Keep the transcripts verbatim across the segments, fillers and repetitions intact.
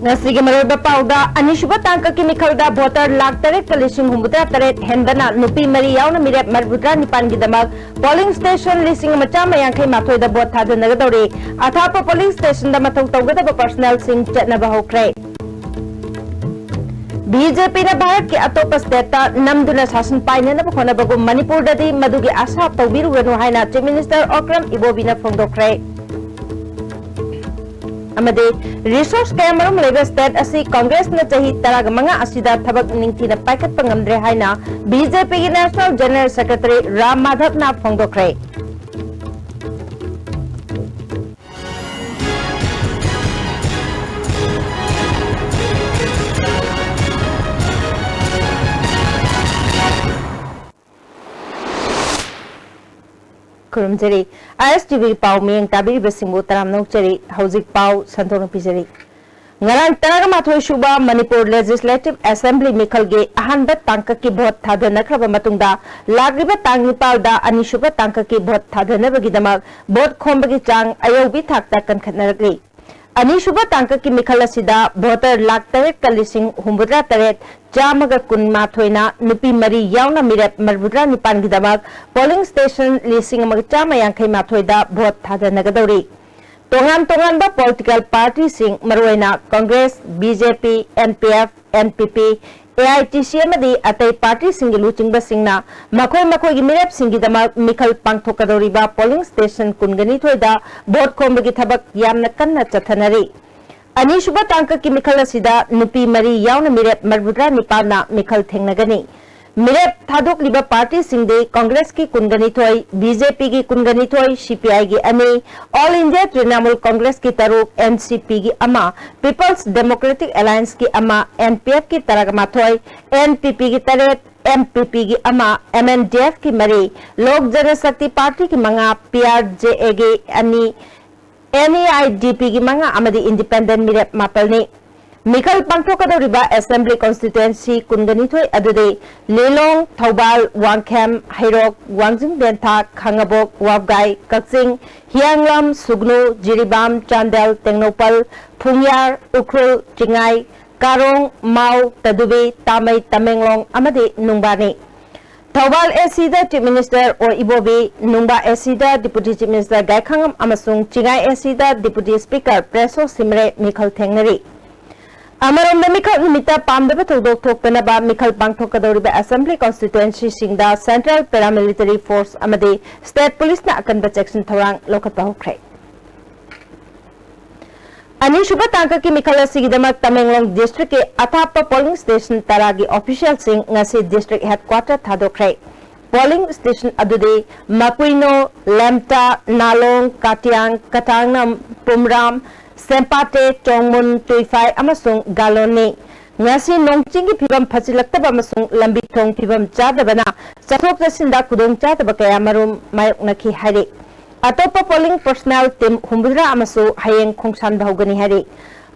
ꯉꯁꯤꯒꯤ ꯃꯔꯨꯑꯣꯏꯕ ꯄꯥꯎꯗ, ꯑꯅꯤꯁꯨꯕ ꯇꯥꯡꯀꯛꯀꯤ ꯃꯤꯈꯜꯗ voter ꯂꯥꯈ ꯇꯔꯦꯠꯀ ꯂꯤꯁꯤꯡ ꯍꯨꯝꯐꯨꯇꯔꯥ ꯇꯔꯦꯠ ꯍꯦꯟꯕꯅ ꯅꯨꯄꯤ ꯃꯔꯤ ꯌꯥꯎꯅ ꯃꯤꯔꯦꯞ ꯃꯔꯤꯐꯨꯇꯔꯥ ꯅꯤꯄꯥꯟꯒꯤꯗꯃꯛ polling station ꯂꯤꯁꯤꯡ ꯑꯃ ꯆꯥꯝꯃ ꯌꯥꯡꯈꯩ ꯃꯥꯊꯣꯏꯗ vote ꯊꯥꯗꯅꯒꯗꯧꯔꯤ꯫ ꯑꯊꯥꯞꯄ polling stationꯗ ꯃꯊꯧ ꯇꯧꯒꯗꯕ personnelꯁꯤꯡ ꯆꯠꯅꯕ ꯍꯧꯈ꯭ꯔꯦ꯫ BJPꯅ ꯚꯥꯔꯠꯀꯤ ꯑꯇꯣꯞꯄ stateꯇ ꯅꯝꯗꯨꯅ ꯁꯥꯁꯟ ꯄꯥꯏꯅꯅꯕ ꯍꯣꯠꯅꯕꯒꯨꯝ ꯃꯅꯤꯄꯨꯔꯗꯗꯤ ꯃꯗꯨꯒꯤ ꯑꯥꯁꯥ ꯇꯧꯕꯤꯔꯨꯒꯅꯨ ꯍꯥꯏꯅ Chief Minister ꯑꯣꯀ꯭ꯔꯝ ꯏꯕꯣꯕꯤꯅ ꯐꯣꯡꯗꯣꯛꯈ꯭ꯔꯦ꯫ ꯑꯃꯗꯤ resource ꯀꯌꯥꯃꯔꯨꯝ ꯂꯩꯕ state ꯑꯁꯤ Congressꯅ ꯆꯍꯤ ꯇꯔꯥꯒ ꯃꯉꯥ ꯑꯁꯤꯗ ꯊꯕꯛ ꯅꯤꯡꯊꯤꯅ ꯄꯥꯏꯈꯠꯄ ꯉꯝꯗ꯭ꯔꯦ ꯍꯥꯏꯅ BJPꯒꯤ National General Secretary ꯔꯥꯝ ꯃꯥꯙꯕꯅ ꯐꯣꯡꯗꯣꯛꯈ꯭ꯔꯦ꯫ ꯈꯨꯔꯨꯝꯖꯔꯤ꯫ ISTVꯒꯤ ꯄꯥꯎ ꯃꯤꯠꯌꯦꯡ ꯇꯥꯕꯤꯔꯤꯕꯁꯤꯡꯕꯨ ꯇꯔꯥꯝꯅ ꯑꯣꯛꯆꯔꯤ꯫ ꯍꯧꯖꯤꯛ ꯄꯥꯎ ꯁꯟꯗꯣꯛꯅ ꯄꯤꯖꯔꯤ꯫ ꯉꯔꯥꯡ ꯇꯔꯥꯃꯥꯊꯣꯏ ꯁꯨꯕ ꯃꯅꯤꯄꯨꯔ Legislative Assembly ꯃꯤꯈꯜꯒꯤ ꯑꯍꯥꯟꯕ ꯇꯥꯡꯀꯛꯀꯤ vote ꯊꯥꯗꯅꯈ꯭ꯔꯕ ꯃꯇꯨꯡꯗ, ꯂꯥꯛꯂꯤꯕ ꯇꯥꯡ ꯅꯤꯄꯥꯜꯗ ꯑꯅꯤꯁꯨꯕ ꯇꯥꯡꯀꯛꯀꯤ vote ꯊꯥꯗꯅꯕꯒꯤꯗꯃꯛ vote ꯈꯣꯝꯕꯒꯤ ꯆꯥꯡ ꯑꯌꯧꯕꯤ ꯊꯥꯛꯇ ꯀꯟꯈꯠꯅꯔꯛꯂꯤ꯫ ꯑꯅꯤꯁꯨꯕ ꯇꯥꯡꯀꯛꯀꯤ ꯃꯤꯈꯜ ꯑꯁꯤꯗ voter ꯂꯥꯈ ꯇꯔꯦꯠꯀ ꯂꯤꯁꯤꯡ ꯍꯨꯝꯐꯨꯇꯔꯥ ꯇꯔꯦꯠ ꯆꯥꯝꯃꯒ ꯀꯨꯟꯃꯥꯊꯣꯏꯅ ꯅꯨꯄꯤ ꯃꯔꯤ ꯌꯥꯎꯅ ꯃꯤꯔꯦꯞ ꯃꯔꯤꯐꯨꯇꯔꯥ ꯅꯤꯄꯥꯟꯒꯤꯗꯃꯛ polling station ꯂꯤꯁꯤꯡ ꯑꯃꯒ ꯆꯥꯝꯃ ꯌꯥꯡꯈꯩ ꯃꯥꯊꯣꯏꯗ vote ꯊꯥꯗꯅꯒꯗꯧꯔꯤ꯫ ꯇꯣꯉꯥꯟ ꯇꯣꯉꯥꯟꯕ political partyꯁꯤꯡ, ꯃꯔꯨꯑꯣꯏꯅ Congress, BJP, NPF, NPP, AITC ꯑꯃꯗꯤ ꯑꯇꯩ partyꯁꯤꯡꯒꯤ ꯂꯨꯆꯤꯡꯕꯁꯤꯡꯅ ꯃꯈꯣꯏ ꯃꯈꯣꯏꯒꯤ ꯃꯤꯔꯦꯞꯁꯤꯡꯒꯤꯗꯃꯛ ꯃꯤꯈꯜ ꯄꯥꯡꯊꯣꯛꯀꯗꯧꯔꯤꯕ polling station ꯀꯨꯟꯒꯅꯤꯊꯣꯏꯗ vote ꯈꯣꯝꯕꯒꯤ ꯊꯕꯛ ꯌꯥꯝꯅ ꯀꯟꯅ ꯆꯠꯊꯅꯔꯤ꯫ ꯑꯅꯤꯁꯨꯕ ꯇꯥꯡꯀꯛꯀꯤ ꯃꯤꯈꯜ ꯑꯁꯤꯗ ꯅꯨꯄꯤ ꯃꯔꯤ ꯌꯥꯎꯅ ꯃꯤꯔꯦꯞ ꯃꯔꯤꯐꯨꯇꯔꯥ ꯅꯤꯄꯥꯟꯅ ꯃꯤꯈꯜ ꯊꯦꯡꯅꯒꯅꯤ꯫ ꯃꯤꯔꯦꯞ ꯊꯥꯗꯣꯛꯂꯤꯕ partyꯁꯤꯡꯗꯤ Congressꯀꯤ ꯀꯨꯟꯒꯅꯤꯊꯣꯏ, BJPꯒꯤ ꯀꯨꯟꯒꯅꯤꯊꯣꯏ, CPIꯒꯤ ꯑꯅꯤ, All India Trinamool Congressꯀꯤ ꯇꯔꯨꯛ, NCPꯒꯤ ꯑꯃ, People's Democratic Allianceꯀꯤ ꯑꯃ, NPFꯀꯤ ꯇꯔꯥꯃꯥꯊꯣꯏ, NPPꯒꯤ ꯇꯔꯦꯠ, MPPꯒꯤ ꯑꯃ, MNDFꯀꯤ ꯃꯔꯤ, Lok Janashakti Partyꯒꯤ ꯃꯉꯥ, PRJAꯒꯤ ꯑꯅꯤ, NEIDPꯒꯤ ꯃꯉꯥ ꯑꯃꯗꯤ independent ꯃꯤꯔꯦꯞ ꯃꯥꯄꯜꯅꯤ꯫ ꯃꯤꯈꯜ ꯄꯥꯡꯊꯣꯛꯀꯗꯧꯔꯤꯕ Assembly Constituency ꯀꯨꯟꯒ ꯅꯤꯊꯣꯏ ꯑꯗꯨꯗꯤ ꯂꯤꯂꯣꯡ, ꯊꯧꯕꯥꯜ, ꯋꯥꯡꯈꯦꯝ, ꯍꯩꯔꯣꯛ, ꯋꯥꯡꯖꯤꯡ ꯇꯦꯟꯊꯥ, ꯈꯥꯉꯕꯣꯛ, ꯋꯥꯕꯒꯥꯏ, ꯀꯛꯆꯤꯡ, ꯍꯤꯌꯥꯡꯂꯝ, ꯁꯨꯒꯅꯨ, ꯖꯤꯔꯤꯕꯥꯝ, ꯆꯥꯟꯗꯦꯜ, ꯇꯦꯡꯅꯧꯄꯜ, ꯐꯨꯡꯌꯥꯔ, ꯎꯈ꯭ꯔꯨꯜ, ꯆꯤꯡꯉꯥꯏ, ꯀꯥꯔꯣꯡ, ꯃꯥꯎ, ꯇꯗꯨꯕꯤ, ꯇꯥꯃꯩ, ꯇꯃꯦꯡꯂꯣꯡ ꯑꯃꯗꯤ ꯅꯨꯡꯕꯥꯅꯤ꯫ ꯊꯧꯕꯥꯜ ACꯗ Chief Minister ꯑꯣ ꯏꯕꯣꯕꯤ, ꯅꯨꯡꯕꯥ ACꯗ Deputy Chief Minister ꯒꯥꯏꯈꯥꯉꯝ ꯑꯃꯁꯨꯡ ꯆꯤꯡꯉꯥꯏ ACꯗ Deputy Speaker ꯄ꯭ꯔꯦꯁꯣ ꯁꯤꯃꯔꯦ ꯃꯤꯈꯜ ꯊꯦꯡꯅꯔꯤ꯫ ꯑꯃꯔꯣꯝꯗ, ꯃꯤꯈꯜ ꯅꯨꯃꯤꯠꯇ ꯄꯥꯝꯗꯕ ꯊꯧꯗꯣꯛ ꯊꯣꯛꯇꯅꯕ ꯃꯤꯈꯜ ꯄꯥꯡꯊꯣꯛꯀꯗꯧꯔꯤꯕ Assembly Constituencyꯁꯤꯡꯗ Central Paramilitary Force ꯑꯃꯗꯤ State Policeꯅ ꯑꯀꯟꯕ ꯆꯦꯛꯁꯤꯟ ꯊꯧꯔꯥꯡ ꯂꯧꯈꯠꯄ ꯍꯧꯈ꯭ꯔꯦ꯫ ꯑꯅꯤꯁꯨꯕ ꯇꯥꯡꯀꯛꯀꯤ ꯃꯤꯈꯜ ꯑꯁꯤꯒꯤꯗꯃꯛ ꯇꯃꯦꯡꯂꯣꯡ districtꯀꯤ ꯑꯊꯥꯞꯄ polling station ꯇꯔꯥꯒꯤ officialꯁꯤꯡ ꯉꯁꯤ district headquarter ꯊꯥꯗꯣꯛꯈ꯭ꯔꯦ꯫ Polling station ꯑꯗꯨꯗꯤ ꯃꯀꯨꯏꯅꯣ, ꯂꯦꯝꯇꯥ, ꯅꯥꯂꯣꯡ, ꯀꯥꯇꯤꯌꯥꯡ, ꯀꯇꯥꯡꯅꯝ, ꯄꯨꯝꯔꯥꯝ, ꯁꯦꯝꯄꯥꯇꯦ, ꯆꯣꯡꯃꯨꯟ, ꯇꯨꯏꯐꯥꯏ ꯑꯃꯁꯨꯡ ꯒꯥꯂꯣꯟꯅꯤ꯫ ꯉꯁꯤ ꯅꯣꯡ ꯆꯤꯡꯒꯤ ꯐꯤꯕꯝ ꯐꯠꯆꯤꯜꯂꯛꯇꯕ ꯑꯃꯁꯨꯡ ꯂꯝꯕꯤ ꯊꯣꯡ ꯐꯤꯕꯝ ꯆꯥꯗꯕꯅ ꯆꯠꯊꯣꯛ ꯆꯠꯁꯤꯟꯗ ꯈꯨꯗꯣꯡꯆꯥꯗꯕ ꯀꯌꯥ ꯃꯔꯨꯝ ꯃꯥꯌꯣꯛꯅꯈꯤ ꯍꯥꯏꯔꯤ꯫ ꯑꯇꯣꯞꯄ polling personnel team ꯍꯨꯝꯐꯨꯇꯔꯥ ꯑꯃꯁꯨ ꯍꯌꯦꯡ ꯈꯣꯡꯁꯥꯟꯕ ꯍꯧꯒꯅꯤ ꯍꯥꯏꯔꯤ꯫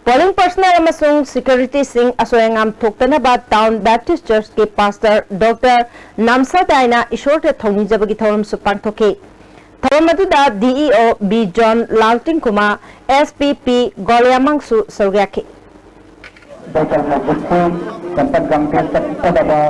Polling personnel ꯑꯃꯁꯨꯡ securityꯁꯤꯡ ꯑꯁꯣꯏ ꯑꯉꯥꯝ ꯊꯣꯛꯇꯅꯕ Town Baptist Churchꯀꯤ pastor Doctor ꯅꯥꯝꯁꯥꯗꯥꯏꯅ ꯏꯁꯣꯔꯗ ꯊꯧꯅꯤꯖꯕꯒꯤ ꯊꯧꯔꯝꯁꯨ ꯄꯥꯡꯊꯣꯛꯈꯤ꯫ ꯊꯧꯔꯝ ꯑꯗꯨꯗ DEO B John, ꯂꯥꯜꯇꯤꯡꯈꯨꯃꯥ, SP P ꯒꯣꯂꯤꯌꯥꯃꯥꯡꯁꯨ ꯁꯔꯨꯛ ꯌꯥꯈꯤ꯫ ꯗꯣꯛꯇꯔ ꯃꯖꯤꯠꯄꯨ ꯆꯝꯄꯠ ꯒꯝꯚꯤꯔ ꯆꯠꯀꯗꯕ꯫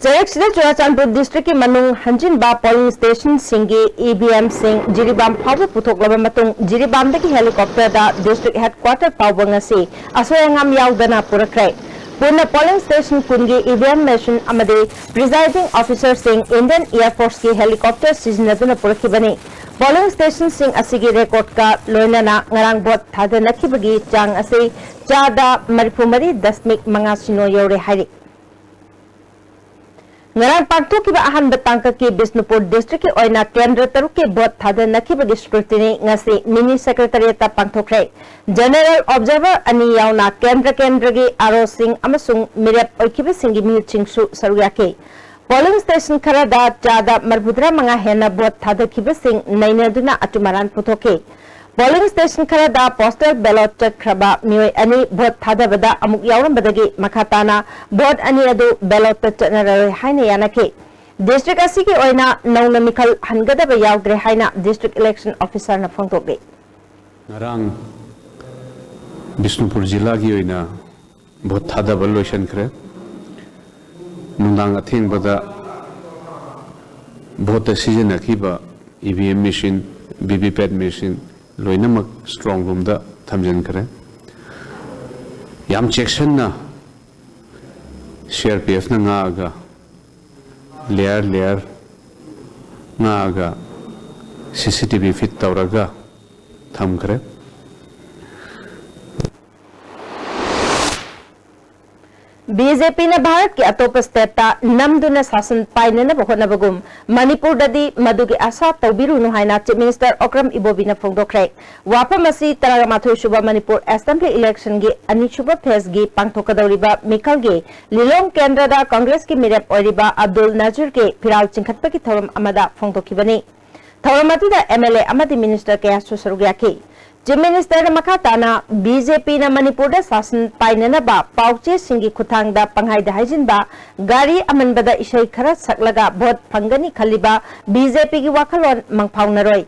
ꯆꯌꯦꯠꯁꯤꯗ ꯆꯨꯔꯥꯆꯥꯟꯄꯨꯔ districtꯀꯤ ꯃꯅꯨꯡ ꯍꯟꯖꯤꯟꯕ polling stationꯁꯤꯡꯒꯤ EVMꯁꯤꯡ ꯖꯤꯔꯤꯕꯥꯝ ꯐꯥꯎꯕ ꯄꯨꯊꯣꯛꯂꯕ ꯃꯇꯨꯡ, ꯖꯤꯔꯤꯕꯥꯝꯗꯒꯤ helicopterꯗ district headquarter ꯐꯥꯎꯕ ꯉꯁꯤ ꯑꯁꯣꯏ ꯑꯉꯥꯝ ꯌꯥꯎꯗꯅ ꯄꯨꯔꯛꯈ꯭ꯔꯦ꯫ ꯄꯨꯟꯅ polling station ꯀꯨꯟꯒꯤ EVM machine ꯑꯃꯗꯤ presiding officerꯁꯤꯡ Indian Air Forceꯀꯤ helicopter ꯁꯤꯖꯤꯟꯅꯗꯨꯅ ꯄꯨꯔꯛꯈꯤꯕꯅꯤ꯫ Polling stationꯁꯤꯡ ꯑꯁꯤꯒꯤ recordꯀ ꯂꯣꯏꯅꯅ ꯉꯔꯥꯡ vote ꯊꯥꯗꯅꯈꯤꯕꯒꯤ ꯆꯥꯡ ꯑꯁꯤ ꯆꯥꯗ ꯃꯔꯤꯐꯨ ꯃꯔꯤ ꯗꯁꯃꯤꯛ ꯃꯉꯥ ꯁꯤꯅꯣ ꯌꯧꯔꯦ ꯍꯥꯏꯔꯤ꯫ ꯉꯔꯥꯡ ꯄꯥꯡꯊꯣꯛꯈꯤꯕ ꯑꯍꯥꯟꯕ ꯇꯥꯡꯀꯛꯀꯤ ꯕꯤꯁꯅꯨꯄꯨꯔ districtꯀꯤ ꯑꯣꯏꯅ ꯀꯦꯟꯗ꯭ꯔ ꯇꯔꯨꯛꯀꯤ vote ꯊꯥꯗꯅꯈꯤꯕꯒꯤ scrutiny ꯉꯁꯤ mini secretariatꯇ ꯄꯥꯡꯊꯣꯛꯈ꯭ꯔꯦ꯫ General observer ꯑꯅꯤ ꯌꯥꯎꯅ ꯀꯦꯟꯗ꯭ꯔ ꯀꯦꯟꯗ꯭ꯔꯒꯤ ROꯁꯤꯡ ꯑꯃꯁꯨꯡ ꯃꯤꯔꯦꯞ ꯑꯣꯏꯈꯤꯕꯁꯤꯡꯒꯤ ꯃꯤꯍꯨꯠꯁꯤꯡꯁꯨ ꯁꯔꯨꯛ ꯌꯥꯈꯤ꯫ ꯄꯣꯂꯤꯡ ꯁ꯭ꯇꯦꯁꯟ ꯈꯔꯗ ꯆꯥꯗ ꯃꯔꯤꯐꯨꯇꯔꯥ ꯃꯉꯥ ꯍꯦꯟꯅ ꯚꯣꯠ ꯊꯥꯗꯈꯤꯕꯁꯤꯡ ꯅꯩꯅꯗꯨꯅ ꯑꯆꯨꯝ ꯑꯔꯥꯟ ꯄꯨꯊꯣꯛꯈꯤ꯫ ꯄꯣꯂꯤꯡ ꯁ꯭ꯇꯦꯁꯟ ꯈꯔꯗ ꯄꯣꯁꯇꯦꯜ ꯕꯦꯂꯣꯠ ꯆꯠꯈ꯭ꯔꯕ ꯃꯤꯑꯣꯏ ꯑꯅꯤ ꯚꯣꯠ ꯊꯥꯗꯕꯗ ꯑꯃꯨꯛ ꯌꯥꯎꯔꯝꯕꯗꯒꯤ ꯃꯈꯥ ꯇꯥꯅ ꯚꯣꯠ ꯑꯅꯤ ꯑꯗꯨ ꯕꯦꯂꯣꯠꯇ ꯆꯠꯅꯔꯔꯣꯏ ꯍꯥꯏꯅ ꯌꯥꯅꯈꯤ꯫ ꯗꯤꯁꯇ꯭ꯔꯤꯛ ꯑꯁꯤꯒꯤ ꯑꯣꯏꯅ ꯅꯧꯅ ꯃꯤꯈꯜ ꯍꯟꯒꯗꯕ ꯌꯥꯎꯗ꯭ꯔꯦ ꯍꯥꯏꯅ ꯗꯤꯁꯇ꯭ꯔꯤꯛ ꯏꯂꯦꯛꯁꯟ ꯑꯣꯐꯤꯁꯥꯔꯅ ꯐꯣꯡꯗꯣꯛꯂꯤ꯫ ꯉꯔꯥꯡ ꯕꯤꯁꯅꯨꯄꯨꯔ ꯖꯤꯂꯥꯒꯤ ꯑꯣꯏꯅ ꯚꯣꯠ ꯊꯥꯗꯕ ꯂꯣꯏꯁꯤꯟꯈ꯭ꯔꯦ꯫ ꯅꯨꯡꯗꯥꯡ ꯑꯊꯦꯡꯕꯗ ꯚꯣꯠꯇ ꯁꯤꯖꯤꯟꯅꯈꯤꯕ E V M machine, V V PAT machine ꯂꯣꯏꯅꯃꯛ ꯁ꯭ꯇ꯭ꯔꯣꯡ ꯔꯨꯝꯗ ꯊꯝꯖꯤꯟꯈ꯭ꯔꯦ꯫ ꯌꯥꯝ ꯆꯦꯛꯁꯤꯟꯅ ꯁꯤ ꯑꯥꯔ ꯄꯤ ꯑꯦꯐꯅ ꯉꯥꯛꯑꯒ, ꯂꯦꯌꯔ ꯂꯦꯌꯔ ꯉꯥꯛꯑꯒ, C C T V fit ꯇꯧꯔꯒ ꯊꯝꯈ꯭ꯔꯦ꯫ ꯕꯤ ꯖꯦ ꯄꯤꯅ ꯚꯥꯔꯠꯀꯤ ꯑꯇꯣꯞꯄ ꯁ꯭ꯇꯦꯠꯇ ꯅꯝꯗꯨꯅ ꯁꯥꯁꯟ ꯄꯥꯏꯅꯅꯕ ꯍꯣꯠꯅꯕꯒꯨꯝ ꯃꯅꯤꯄꯨꯔꯗꯗꯤ ꯃꯗꯨꯒꯤ ꯑꯥꯁꯥ ꯇꯧꯕꯤꯔꯨꯅꯨ ꯍꯥꯏꯅ ꯆꯤꯐ ꯃꯤꯅꯤꯁꯇꯔ ꯑꯣꯀ꯭ꯔꯝ ꯏꯕꯣꯕꯤꯅ ꯐꯣꯡꯗꯣꯛꯈ꯭ꯔꯦ꯫ ꯋꯥꯐꯝ ꯑꯁꯤ ꯇꯔꯥꯃꯥꯊꯣꯏ ꯁꯨꯕ ꯃꯅꯤꯄꯨꯔ ꯑꯦꯁꯦꯝꯕ꯭ꯂꯤ ꯏꯂꯦꯛꯁꯟꯒꯤ ꯑꯅꯤꯁꯨꯕ ꯐꯦꯖꯒꯤ ꯄꯥꯡꯊꯣꯛꯀꯗꯧꯔꯤꯕ ꯃꯤꯈꯜꯒꯤ ꯂꯤꯂꯣꯡ ꯀꯦꯟꯗ꯭ꯔꯗ ꯀꯪꯒ꯭ꯔꯦꯁꯀꯤ ꯃꯤꯔꯦꯞ ꯑꯣꯏꯔꯤꯕ ꯑꯕꯗꯨꯜ ꯅꯖꯤꯔꯒꯤ ꯐꯤꯔꯥꯜ ꯆꯤꯡꯈꯠꯄꯒꯤ ꯊꯧꯔꯝ ꯑꯃꯗ ꯐꯣꯡꯗꯣꯛꯈꯤꯕꯅꯤ꯫ ꯊꯧꯔꯝ ꯑꯗꯨꯗ ꯑꯦꯝ ꯑꯦꯜ ꯑꯦ ꯑꯃꯗꯤ ꯃꯤꯅꯤꯁꯇꯔ ꯀꯌꯥꯁꯨ ꯁꯔꯨꯛ ꯌꯥꯈꯤ꯫ ꯆꯤꯐ ꯃꯤꯅꯤꯁꯇꯔꯅ ꯃꯈꯥ ꯇꯥꯅ ꯕꯤ ꯖꯦ ꯄꯤꯅ ꯃꯅꯤꯄꯨꯔꯗ ꯁꯥꯁꯟ ꯄꯥꯏꯅꯅꯕ ꯄꯥꯎꯆꯦꯁꯤꯡꯒꯤ ꯈꯨꯠꯊꯥꯡꯗ ꯄꯪꯍꯥꯏꯗ ꯍꯥꯏꯖꯤꯟꯕ, ꯒꯥꯔꯤ ꯑꯃꯟꯕꯗ ꯏꯁꯩ ꯈꯔ ꯁꯛꯂꯒ ꯚꯣꯠ ꯐꯪꯒꯅꯤ ꯈꯜꯂꯤꯕ ꯕꯤ ꯖꯦ ꯄꯤꯒꯤ ꯋꯥꯈꯜꯂꯣꯟ ꯃꯪꯐꯥꯎꯅꯔꯣꯏ꯫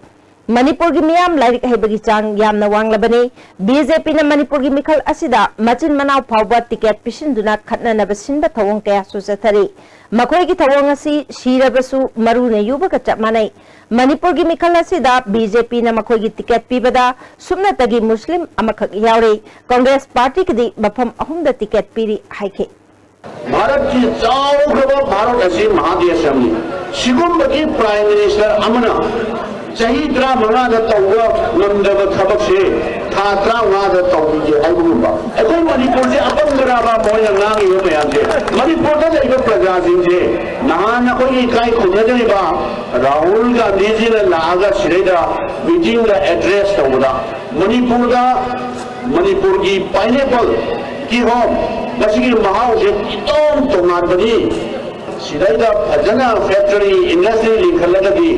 ꯃꯅꯤꯄꯨꯔꯒꯤ ꯃꯤꯌꯥꯝ ꯂꯥꯏꯔꯤꯛ ꯍꯩꯕꯒꯤ ꯆꯥꯡ ꯌꯥꯝꯅ ꯋꯥꯡꯂꯕꯅꯤ꯫ ꯕꯤ ꯖꯦ ꯄꯤꯅ ꯃꯅꯤꯄꯨꯔꯒꯤ ꯃꯤꯈꯜ ꯑꯁꯤꯗ ꯃꯆꯤꯟ ꯃꯅꯥꯎ ꯐꯥꯎꯕ ꯇꯤꯀꯦꯠ ꯄꯤꯁꯤꯟꯗꯨꯅ ꯈꯠꯅꯅꯕ ꯁꯤꯟꯕ ꯊꯧꯑꯣꯡ ꯀꯌꯥꯁꯨ ꯆꯠꯊꯔꯤ꯫ ꯃꯈꯣꯏꯒꯤ ꯊꯧꯑꯣꯡ ꯑꯁꯤ ꯁꯤꯔꯕꯁꯨ ꯃꯔꯨꯅ ꯌꯨꯕꯒ ꯆꯞ ꯃꯥꯟꯅꯩ꯫ ꯃꯅꯤꯄꯨꯔꯒꯤ ꯃꯤꯈꯜ ꯑꯁꯤꯗ ꯕꯤ ꯖꯦ ꯄꯤꯅ ꯃꯈꯣꯏꯒꯤ ꯇꯤꯀꯦꯠ ꯄꯤꯕꯗ ꯁꯨꯞꯅꯇꯒꯤ ꯃꯨꯁꯂꯤꯝ ꯑꯃꯈꯛ ꯌꯥꯎꯔꯤ꯫ ꯀꯪꯒ꯭ꯔꯦꯁ ꯄꯥꯔꯇꯤꯒꯤꯗꯤ ꯃꯐꯝ ꯑꯍꯨꯝꯗ ꯇꯤꯀꯦꯠ ꯄꯤꯔꯤ ꯍꯥꯏꯈꯤ꯫ ꯚꯥꯔꯠꯀꯤ ꯆꯥꯎꯈ꯭ꯔꯕ ꯚꯥꯔꯠ ꯑꯁꯤ ꯃꯍꯥꯗꯦꯁ ꯑꯃꯅꯤ꯫ ꯁꯤꯒꯨꯝꯕꯒꯤ ꯄ꯭ꯔꯥꯏꯝ ꯃꯤꯅꯤꯁꯇꯔ ꯑꯃꯅ ꯆꯍꯤ ꯇꯔꯥꯃꯉꯥꯗ ꯇꯧꯕ ꯉꯝꯗꯕ ꯊꯕꯛꯁꯦ ꯊꯥ ꯇꯔꯥꯃꯉꯥꯗ ꯇꯧꯕꯤꯒꯦ ꯍꯥꯏꯕꯒꯨꯝꯕ꯫ ꯑꯩꯈꯣꯏ ꯃꯅꯤꯄꯨꯔꯁꯦ ꯑꯄꯪꯕꯔꯕ ꯃꯣꯏꯅ ꯉꯥꯡꯉꯤꯕ ꯃꯌꯥꯝꯁꯦ? ꯃꯅꯤꯄꯨꯔꯗ ꯂꯩꯕ ꯄ꯭ꯔꯖꯥꯁꯤꯡꯁꯦ ꯅꯍꯥꯟ ꯑꯩꯈꯣꯏꯒꯤ ꯏꯀꯥꯏ ꯈꯨꯝꯅꯗ꯭ꯔꯤꯕ ꯔꯥꯍꯨꯜ ꯒꯥꯟꯙꯤꯖꯤꯅ ꯂꯥꯛꯑꯒ ꯁꯤꯗꯩꯗ ꯃꯤꯇꯤꯡꯗ ꯑꯦꯗ꯭ꯔꯦꯁ ꯇꯧꯕꯗ ꯃꯅꯤꯄꯨꯔꯗ ꯃꯅꯤꯄꯨꯔꯒꯤ ꯄꯥꯏꯅꯦꯄꯜ, ꯀꯤꯍꯣꯝ, ꯃꯁꯤꯒꯤ ꯃꯍꯥꯎꯁꯦ ꯏꯇꯣꯡ ꯇꯣꯉꯥꯟꯕꯅꯤ꯫ ꯁꯤꯗꯩꯗ ꯐꯖꯅ ꯐꯦꯛꯇꯔꯤ, ꯏꯟꯗꯁꯇ꯭ꯔꯤ ꯂꯤꯡꯈꯠꯂꯒꯗꯤ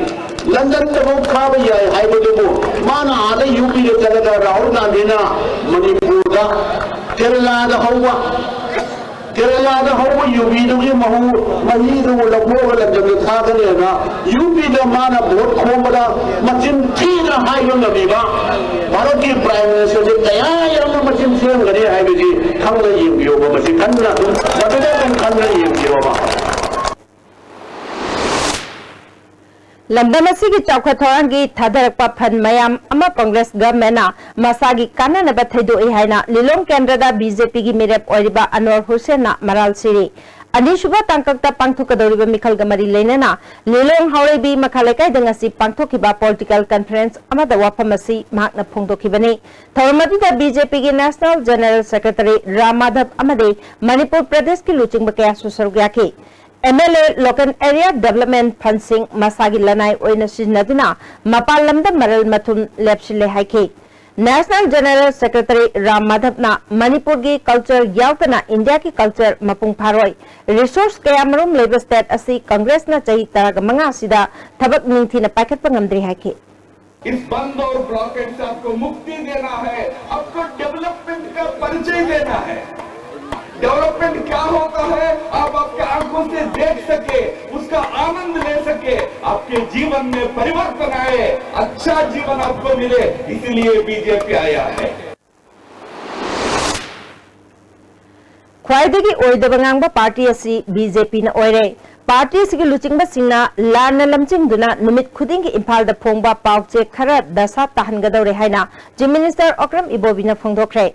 ꯂꯟꯗꯟꯗꯐꯥꯎ ꯊꯥꯕ ꯌꯥꯏ ꯍꯥꯏꯕꯗꯨꯕꯨ, ꯃꯥꯅ ꯑꯥꯗ ꯌꯨ ꯄꯤꯗ ꯆꯠꯂꯒ ꯔꯥꯍꯨꯜ ꯒꯥꯟꯙꯤꯅ ꯃꯅꯤꯄꯨꯔꯗ, ꯀꯦꯔꯂꯥꯗ ꯍꯧꯕ, ꯀꯦꯔꯂꯥꯗ ꯍꯧꯕ ꯌꯨꯕꯤꯗꯨꯒꯤ ꯃꯍꯨ, ꯃꯍꯤꯗꯨꯕꯨ ꯂꯧꯊꯣꯛꯑꯒ ꯂꯟꯗꯟꯗ ꯊꯥꯒꯅꯦꯅ ꯌꯨ ꯄꯤꯗ ꯃꯥꯅ ꯚꯣꯠ ꯈꯣꯝꯕꯗ ꯃꯆꯤꯟ ꯊꯤꯅ ꯍꯥꯏꯕ ꯉꯝꯃꯤꯕ ꯚꯥꯔꯠꯀꯤ ꯄ꯭ꯔꯥꯏꯝ ꯃꯤꯅꯤꯁꯇꯔꯁꯦ ꯀꯌꯥ ꯌꯥꯝꯅ ꯃꯆꯤꯟ ꯊꯤꯔꯝꯒꯅꯤ ꯍꯥꯏꯕꯁꯤ ꯈꯪꯅ ꯌꯦꯡꯕꯤꯌꯣꯕ꯫ ꯃꯁꯤ ꯈꯟꯅ ꯑꯗꯨꯝ, ꯃꯗꯨꯗ ꯑꯗꯨꯝ ꯈꯟꯅ ꯌꯦꯡꯕꯤꯌꯣꯕ꯫ ꯂꯝꯗꯝ ꯑꯁꯤꯒꯤ ꯆꯥꯎꯈꯠ ꯊꯧꯔꯥꯡꯒꯤ ꯊꯥꯗꯔꯛꯄ ꯐꯟ ꯃꯌꯥꯝ ꯑꯃ ꯀꯣꯡꯒ꯭ꯔꯦꯁ ꯒꯚꯔꯟꯃꯦꯟꯠꯅ ꯃꯁꯥꯒꯤ ꯀꯥꯟꯅꯅꯕ ꯊꯩꯗꯣꯛꯏ ꯍꯥꯏꯅ ꯂꯤꯂꯣꯡ ꯀꯦꯟꯗ꯭ꯔꯗ ꯕꯤ ꯖꯦ ꯄꯤꯒꯤ ꯃꯤꯔꯦꯞ ꯑꯣꯏꯔꯤꯕ ꯑꯅꯋꯔ ꯍꯨꯁꯦꯟꯅ ꯃꯔꯥꯜ ꯁꯤꯔꯤ꯫ ꯑꯅꯤꯁꯨꯕ ꯇꯥꯡꯀꯛꯇ ꯄꯥꯡꯊꯣꯛꯀꯗꯧꯔꯤꯕ ꯃꯤꯈꯜꯒ ꯃꯔꯤ ꯂꯩꯅꯅ ꯂꯤꯂꯣꯡ ꯍꯥꯎꯔꯩꯕꯤ ꯃꯈꯥ ꯂꯩꯀꯥꯏꯗ ꯉꯁꯤ ꯄꯥꯡꯊꯣꯛꯈꯤꯕ ꯄꯣꯂꯤꯇꯤꯀꯦꯜ ꯀꯟꯐꯔꯦꯟꯁ ꯑꯃꯗ ꯋꯥꯐꯝ ꯑꯁꯤ ꯃꯍꯥꯛꯅ ꯐꯣꯡꯗꯣꯛꯈꯤꯕꯅꯤ꯫ ꯊꯧꯔꯝ ꯑꯗꯨꯗ ꯕꯤ ꯖꯦ ꯄꯤꯒꯤ national general secretary Ram Madhav ꯑꯃꯗꯤ ꯃꯅꯤꯄꯨꯔ ꯄ꯭ꯔꯗꯦꯁꯀꯤ ꯂꯨꯆꯤꯡꯕ ꯀꯌꯥꯁꯨ ꯁꯔꯨꯛ ꯌꯥꯈꯤ꯫ M L A local area development ꯐꯟꯁꯤꯡ ꯃꯁꯥꯒꯤ ꯂꯅꯥꯏ ꯑꯣꯏꯅ ꯁꯤꯖꯤꯟꯅꯗꯨꯅ ꯃꯄꯥꯟ ꯂꯝꯗ ꯃꯔꯜ ꯃꯊꯨꯝ ꯂꯦꯞꯁꯤꯜꯂꯦ ꯍꯥꯏꯈꯤ꯫ ꯅꯦꯁꯅꯦꯜ ꯖꯦꯅꯔꯦꯜ ꯁꯦꯀ꯭ꯔꯦꯇꯔꯤ ꯔꯥꯝ ꯃꯥꯙꯕꯅ ꯃꯅꯤꯄꯨꯔꯒꯤ ꯀꯜꯆꯔ ꯌꯥꯎꯗꯅ ꯏꯟꯗꯤꯌꯥꯒꯤ ꯀꯜꯆꯔ ꯃꯄꯨꯡ ꯐꯥꯔꯣꯏ꯫ ꯔꯤꯁꯣꯔꯁ ꯀꯌꯥꯃꯔꯨꯝ ꯂꯩꯕ ꯁ꯭ꯇꯦꯠ ꯑꯁꯤ ꯀꯪꯒ꯭ꯔꯦꯁꯅ ꯆꯍꯤ ꯇꯔꯥꯒ ꯃꯉꯥ ꯑꯁꯤꯗ ꯊꯕꯛ ꯅꯤꯡꯊꯤꯅ ꯄꯥꯏꯈꯠꯄ ꯉꯝꯗ꯭ꯔꯤ ꯍꯥꯏꯈꯤ꯫ इस बंद और ब्लॉकेड से आपको मुक्ति देना है, आपको डेवलपमेंट का परिचय देना है। डेवलपमेंट क्या होता है, आप आपके आंखों से देख सके, उसका आनंद ले सके, आपके जीवन में परिवर्तन आए, अच्छा जीवन आपको मिले, इसीलिए बीजेपी आया है। ꯈ꯭ꯋꯥꯏꯗꯒꯤ ꯑꯣꯏꯗꯕ ꯉꯥꯡꯕ ꯄꯥꯔꯇꯤ ꯑꯁꯤ ꯕꯤ ꯖꯦ ꯄꯤꯅ ꯑꯣꯏꯔꯦ꯫ ꯄꯥꯔꯇꯤ ꯑꯁꯤꯒꯤ ꯂꯨꯆꯤꯡꯕꯁꯤꯡꯅ ꯂꯥꯟꯅ ꯂꯝꯖꯤꯡꯗꯨꯅ ꯅꯨꯃꯤꯠ ꯈꯨꯗꯤꯡꯒꯤ ꯏꯝꯐꯥꯜꯗ ꯐꯣꯡꯕ ꯄꯥꯎ ꯆꯦ ꯈꯔ ꯗꯁꯥ ꯇꯥꯍꯟꯒꯗꯧꯔꯦ ꯍꯥꯏꯅ ꯆꯤꯐ ꯃꯤꯅꯤꯁꯇꯔ ꯑꯣꯀ꯭ꯔꯝ ꯏꯕꯣꯕꯤꯅ ꯐꯣꯡꯗꯣꯛꯈ꯭ꯔꯦ꯫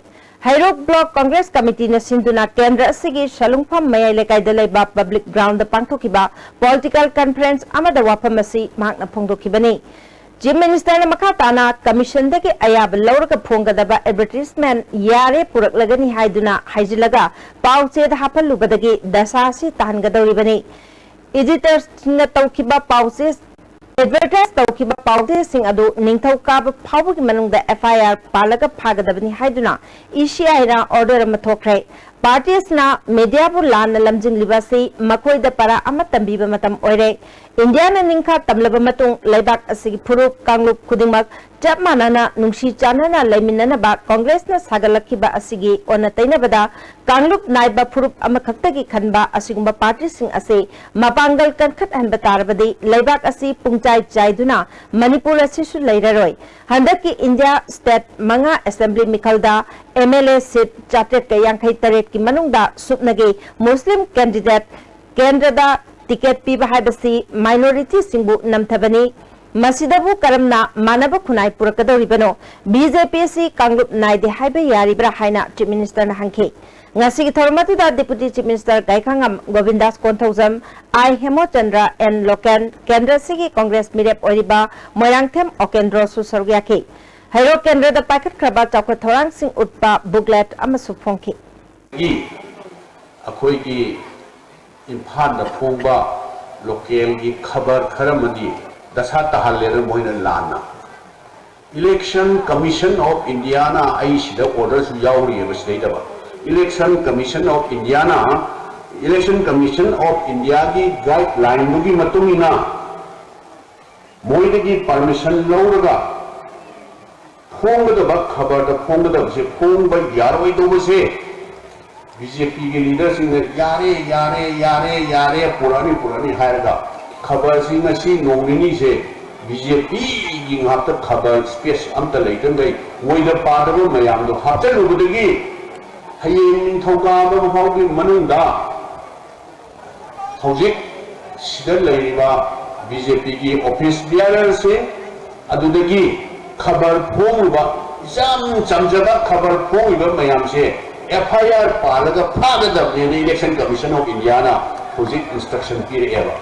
ꯍꯩꯔꯣꯛ ꯕ꯭ꯂꯣꯛ ꯀꯪꯒ꯭ꯔꯦꯁ ꯀꯃꯤꯇꯤꯅ ꯁꯤꯟꯗꯨꯅ ꯀꯦꯟꯗ꯭ꯔ ꯑꯁꯤꯒꯤ ꯁꯂꯨꯡꯐꯝ ꯃꯌꯥꯏ ꯂꯩꯀꯥꯏꯗ ꯂꯩꯕ ꯄꯕ꯭ꯂꯤꯛ ꯒ꯭ꯔꯥꯎꯟꯗ ꯄꯥꯡꯊꯣꯛꯈꯤꯕ ꯄꯣꯂꯤꯇꯤꯀꯦꯜ ꯀꯟꯐꯔꯦꯟꯁ ꯑꯃꯗ ꯋꯥꯐꯝ ꯑꯁꯤ ꯃꯍꯥꯛꯅ ꯐꯣꯡꯗꯣꯛꯈꯤꯕꯅꯤ꯫ ꯆꯤꯐ ꯃꯤꯅꯤꯁꯇꯔꯅ ꯃꯈꯥ ꯇꯥꯅ ꯀꯃꯤꯁꯟꯗꯒꯤ ꯑꯌꯥꯕ ꯂꯧꯔꯒ ꯐꯣꯡꯒꯗꯕ ꯑꯦꯗꯚꯔꯇꯤꯁꯃꯦꯟꯠ ꯌꯥꯔꯦ ꯄꯨꯔꯛꯂꯒꯅꯤ ꯍꯥꯏꯗꯨꯅ ꯍꯥꯏꯖꯤꯜꯂꯒ ꯄꯥꯎ ꯆꯦꯗ ꯍꯥꯞꯍꯜꯂꯨꯕꯗꯒꯤ ꯗꯁꯥ ꯑꯁꯤ ꯇꯥꯍꯟꯒꯗꯧꯔꯤꯕꯅꯤ꯫ ꯏꯗꯤꯇꯔꯁꯤꯡꯅ ꯇꯧꯈꯤꯕ ꯄꯥꯎꯆꯦ ꯑꯦꯗꯚꯔꯇꯥꯏꯖ ꯇꯧꯈꯤꯕ ꯄꯥꯎꯆꯦꯁꯤꯡ ꯑꯗꯨ ꯅꯤꯡꯊꯧꯀꯥꯕ ꯐꯥꯎꯕꯒꯤ ꯃꯅꯨꯡꯗ ꯑꯦꯐ ꯑꯥꯏ ꯑꯥꯔ ꯄꯥꯜꯂꯒ ꯐꯥꯒꯗꯕꯅꯤ ꯍꯥꯏꯗꯨꯅ ꯏ ꯁꯤ ꯑꯥꯏꯅ ꯑꯣꯔꯗꯔ ꯑꯃ ꯊꯣꯛꯈ꯭ꯔꯦ꯫ ꯄꯥꯔꯇꯤ ꯑꯁꯤꯅ ꯃꯤꯗꯤꯌꯥꯕꯨ ꯂꯥꯟꯅ ꯂꯝꯖꯤꯡꯂꯤꯕ ꯑꯁꯤ ꯃꯈꯣꯏꯗ ꯄꯔꯥ ꯑꯃ ꯇꯝꯕꯤꯕ ꯃꯇꯝ ꯑꯣꯏꯔꯦ꯫ ꯏꯟꯗꯤꯌꯥꯅ ꯅꯤꯡꯈꯥ ꯇꯝꯂꯕ ꯃꯇꯨꯡ ꯂꯩꯕꯥꯛ ꯑꯁꯤꯒꯤ ꯐꯨꯔꯨꯞ ꯀꯥꯡꯂꯨꯞ ꯈꯨꯗꯤꯡꯃꯛ ꯆꯞ ꯃꯥꯟꯅꯅ ꯅꯨꯡꯁꯤ ꯆꯥꯟꯅꯅ ꯂꯩꯃꯤꯟꯅꯅꯕ ꯀꯣꯡꯒ꯭ꯔꯦꯁꯅ ꯁꯥꯒꯠꯂꯛꯈꯤꯕ ꯑꯁꯤꯒꯤ ꯑꯣꯟꯅ ꯇꯩꯅꯕꯗ ꯀꯥꯡꯂꯨꯞ ꯅꯥꯏꯕ ꯐꯨꯔꯨꯞ ꯑꯃꯈꯛꯇꯒꯤ ꯈꯟꯕ ꯑꯁꯤꯒꯨꯝꯕ ꯄꯥꯔꯇꯤꯁꯤꯡ ꯑꯁꯤ ꯃꯄꯥꯡꯒꯜ ꯀꯟꯈꯠꯍꯟꯕ ꯇꯥꯔꯕꯗꯤ ꯂꯩꯕꯥꯛ ꯑꯁꯤ ꯄꯨꯡꯆꯥꯏ ꯆꯥꯏꯗꯨꯅ ꯃꯅꯤꯄꯨꯔ ꯑꯁꯤꯁꯨ ꯂꯩꯔꯔꯣꯏ꯫ ꯍꯟꯗꯛꯀꯤ ꯏꯟꯗꯤꯌꯥ ꯁ꯭ꯇꯦꯠ ꯃꯉꯥ ꯑꯦꯁꯦꯝꯕ꯭ꯂꯤ ꯃꯤꯈꯜꯗ ꯑꯦꯝ ꯑꯦꯜ ꯑꯦ ꯁꯤꯠ ꯆꯥꯇ꯭ꯔꯦꯠꯀ ꯌꯥꯡꯈꯩ ꯇꯔꯦꯠꯀꯤ ꯃꯅꯨꯡꯗ ꯁꯨꯞꯅꯒꯤ ꯃꯨꯁꯂꯤꯝ ꯀꯦꯟꯗꯤꯗꯦꯠ ꯀꯦꯟꯗ꯭ꯔꯗ ꯇꯤꯀꯦꯠ ꯄꯤꯕ ꯍꯥꯏꯕꯁꯤ ꯃꯥꯏꯅꯣꯔꯤꯇꯤꯁꯤꯡꯕꯨ ꯅꯝꯊꯕꯅꯤ꯫ ꯃꯁꯤꯗꯕꯨ ꯀꯔꯝꯅ ꯃꯥꯟꯅꯕ ꯈꯨꯟꯅꯥꯏ ꯄꯨꯔꯛꯀꯗꯧꯔꯤꯕꯅꯣ? ꯕꯤ ꯖꯦ ꯄꯤ ꯑꯁꯤ ꯀꯥꯡꯂꯨꯞ ꯅꯥꯏꯗꯦ ꯍꯥꯏꯕ ꯌꯥꯔꯤꯕ꯭ꯔꯥ ꯍꯥꯏꯅ ꯆꯤꯐ ꯃꯤꯅꯤꯁꯇꯔꯅ ꯍꯪꯈꯤ꯫ ꯉꯁꯤꯒꯤ ꯊꯧꯔꯝ ꯑꯗꯨꯗ deputy chief minister Gaikhangam Gobindas Konthoujam, I Hemochandra, N Loken, ꯀꯦꯟꯗ꯭ꯔ ꯑꯁꯤꯒꯤ ꯀꯣꯡꯒ꯭ꯔꯦꯁ ꯃꯤꯔꯦꯞ ꯑꯣꯏꯔꯤꯕ ꯃꯣꯏꯔꯥꯡꯊꯦꯝ ꯑꯣꯀꯦꯟꯗ꯭ꯔꯣꯁꯨ ꯁꯔꯨꯛ ꯌꯥꯈꯤ꯫ ꯍꯩꯔꯣꯛ ꯀꯦꯟꯗ꯭ꯔꯗ ꯄꯥꯏꯈꯠꯈ꯭ꯔꯕ ꯆꯥꯎꯈꯠ ꯊꯧꯔꯥꯡꯁꯤꯡ ꯎꯠꯄ ꯕꯨꯛꯂꯦꯠ ꯑꯃꯁꯨ ꯐꯣꯡꯈꯤ꯫ ꯒꯤ ꯑꯩꯈꯣꯏꯒꯤ ꯏꯝꯐꯥꯜꯗ ꯐꯣꯡꯕ ꯂꯣꯀꯦꯜꯒꯤ ꯈꯕꯔ ꯈꯔ ꯑꯃꯗꯤ ꯗꯁꯥ ꯇꯥꯍꯜꯂꯦꯅ ꯃꯣꯏꯅ ꯂꯥꯟꯅ꯫ Election Commission of Indiaꯅ, ꯑꯩ ꯁꯤꯗ ꯑꯣꯔꯗꯔꯁꯨ ꯌꯥꯎꯔꯤꯑꯕ ꯁꯤꯗꯩꯗꯕ, Election Commission of Indiaꯅ, Election Commission of Indiaꯒꯤ ꯒꯥꯏꯗꯂꯥꯏꯟꯗꯨꯒꯤ ꯃꯇꯨꯡ ꯏꯟꯅ ꯃꯣꯏꯗꯒꯤ ꯄꯔꯃꯤꯁꯟ ꯂꯧꯔꯒ ꯐꯣꯡꯒꯗꯕ, ꯈꯕꯔꯗ ꯐꯣꯡꯒꯗꯕꯁꯦ, ꯐꯣꯡꯕ ꯌꯥꯔꯣꯏꯗꯧꯕꯁꯦ ꯕꯤ ꯖꯦ ꯄꯤꯒꯤ ꯂꯤꯗꯔꯁꯤꯡꯅ "ꯌꯥꯔꯦ, ꯌꯥꯔꯦ, ꯌꯥꯔꯦ, ꯌꯥꯔꯦ, ꯄꯨꯔꯛꯑꯅꯤ, ꯄꯨꯔꯛꯑꯅꯤ" ꯍꯥꯏꯔꯒ, ꯈꯕꯔꯁꯤ ꯉꯁꯤ ꯅꯣꯡ ꯅꯤꯅꯤꯁꯦ ꯕꯤ ꯖꯦ ꯄꯤꯒꯤ ꯉꯥꯛꯇ ꯈꯕꯔ ꯁ꯭ꯄꯦꯁ ꯑꯝꯇ ꯂꯩꯇꯈꯩ ꯃꯣꯏꯗ ꯄꯥꯗꯕ ꯃꯌꯥꯝꯗꯣ ꯍꯥꯞꯆꯜꯂꯨꯕꯗꯒꯤ ꯍꯌꯦꯡ ꯅꯤꯡꯊꯧꯀꯥꯕ ꯐꯥꯎꯒꯤ ꯃꯅꯨꯡꯗ ꯍꯧꯖꯤꯛ ꯁꯤꯗ ꯂꯩꯔꯤꯕ ꯕꯤ ꯖꯦ ꯄꯤꯒꯤ ꯑꯣꯐꯤꯁ ꯕꯤꯌꯥꯔꯔꯁꯤꯡ, ꯑꯗꯨꯗꯒꯤ ꯈꯕꯔ ꯐꯣꯡꯂꯤꯕ, ꯏꯆꯝ ꯆꯝꯖꯕ ꯈꯕꯔ ꯐꯣꯡꯂꯤꯕ ꯃꯌꯥꯝꯁꯦ ꯑꯦꯐ ꯑꯥꯏ ꯑꯥꯔ ꯄꯥꯜꯂꯒ ꯐꯥꯒꯗꯕꯅꯦꯅ Election Commission of Indiaꯅ ꯍꯧꯖꯤꯛ ꯏꯟꯁꯇ꯭ꯔꯛꯁꯟ ꯄꯤꯔꯛꯑꯦꯕ꯫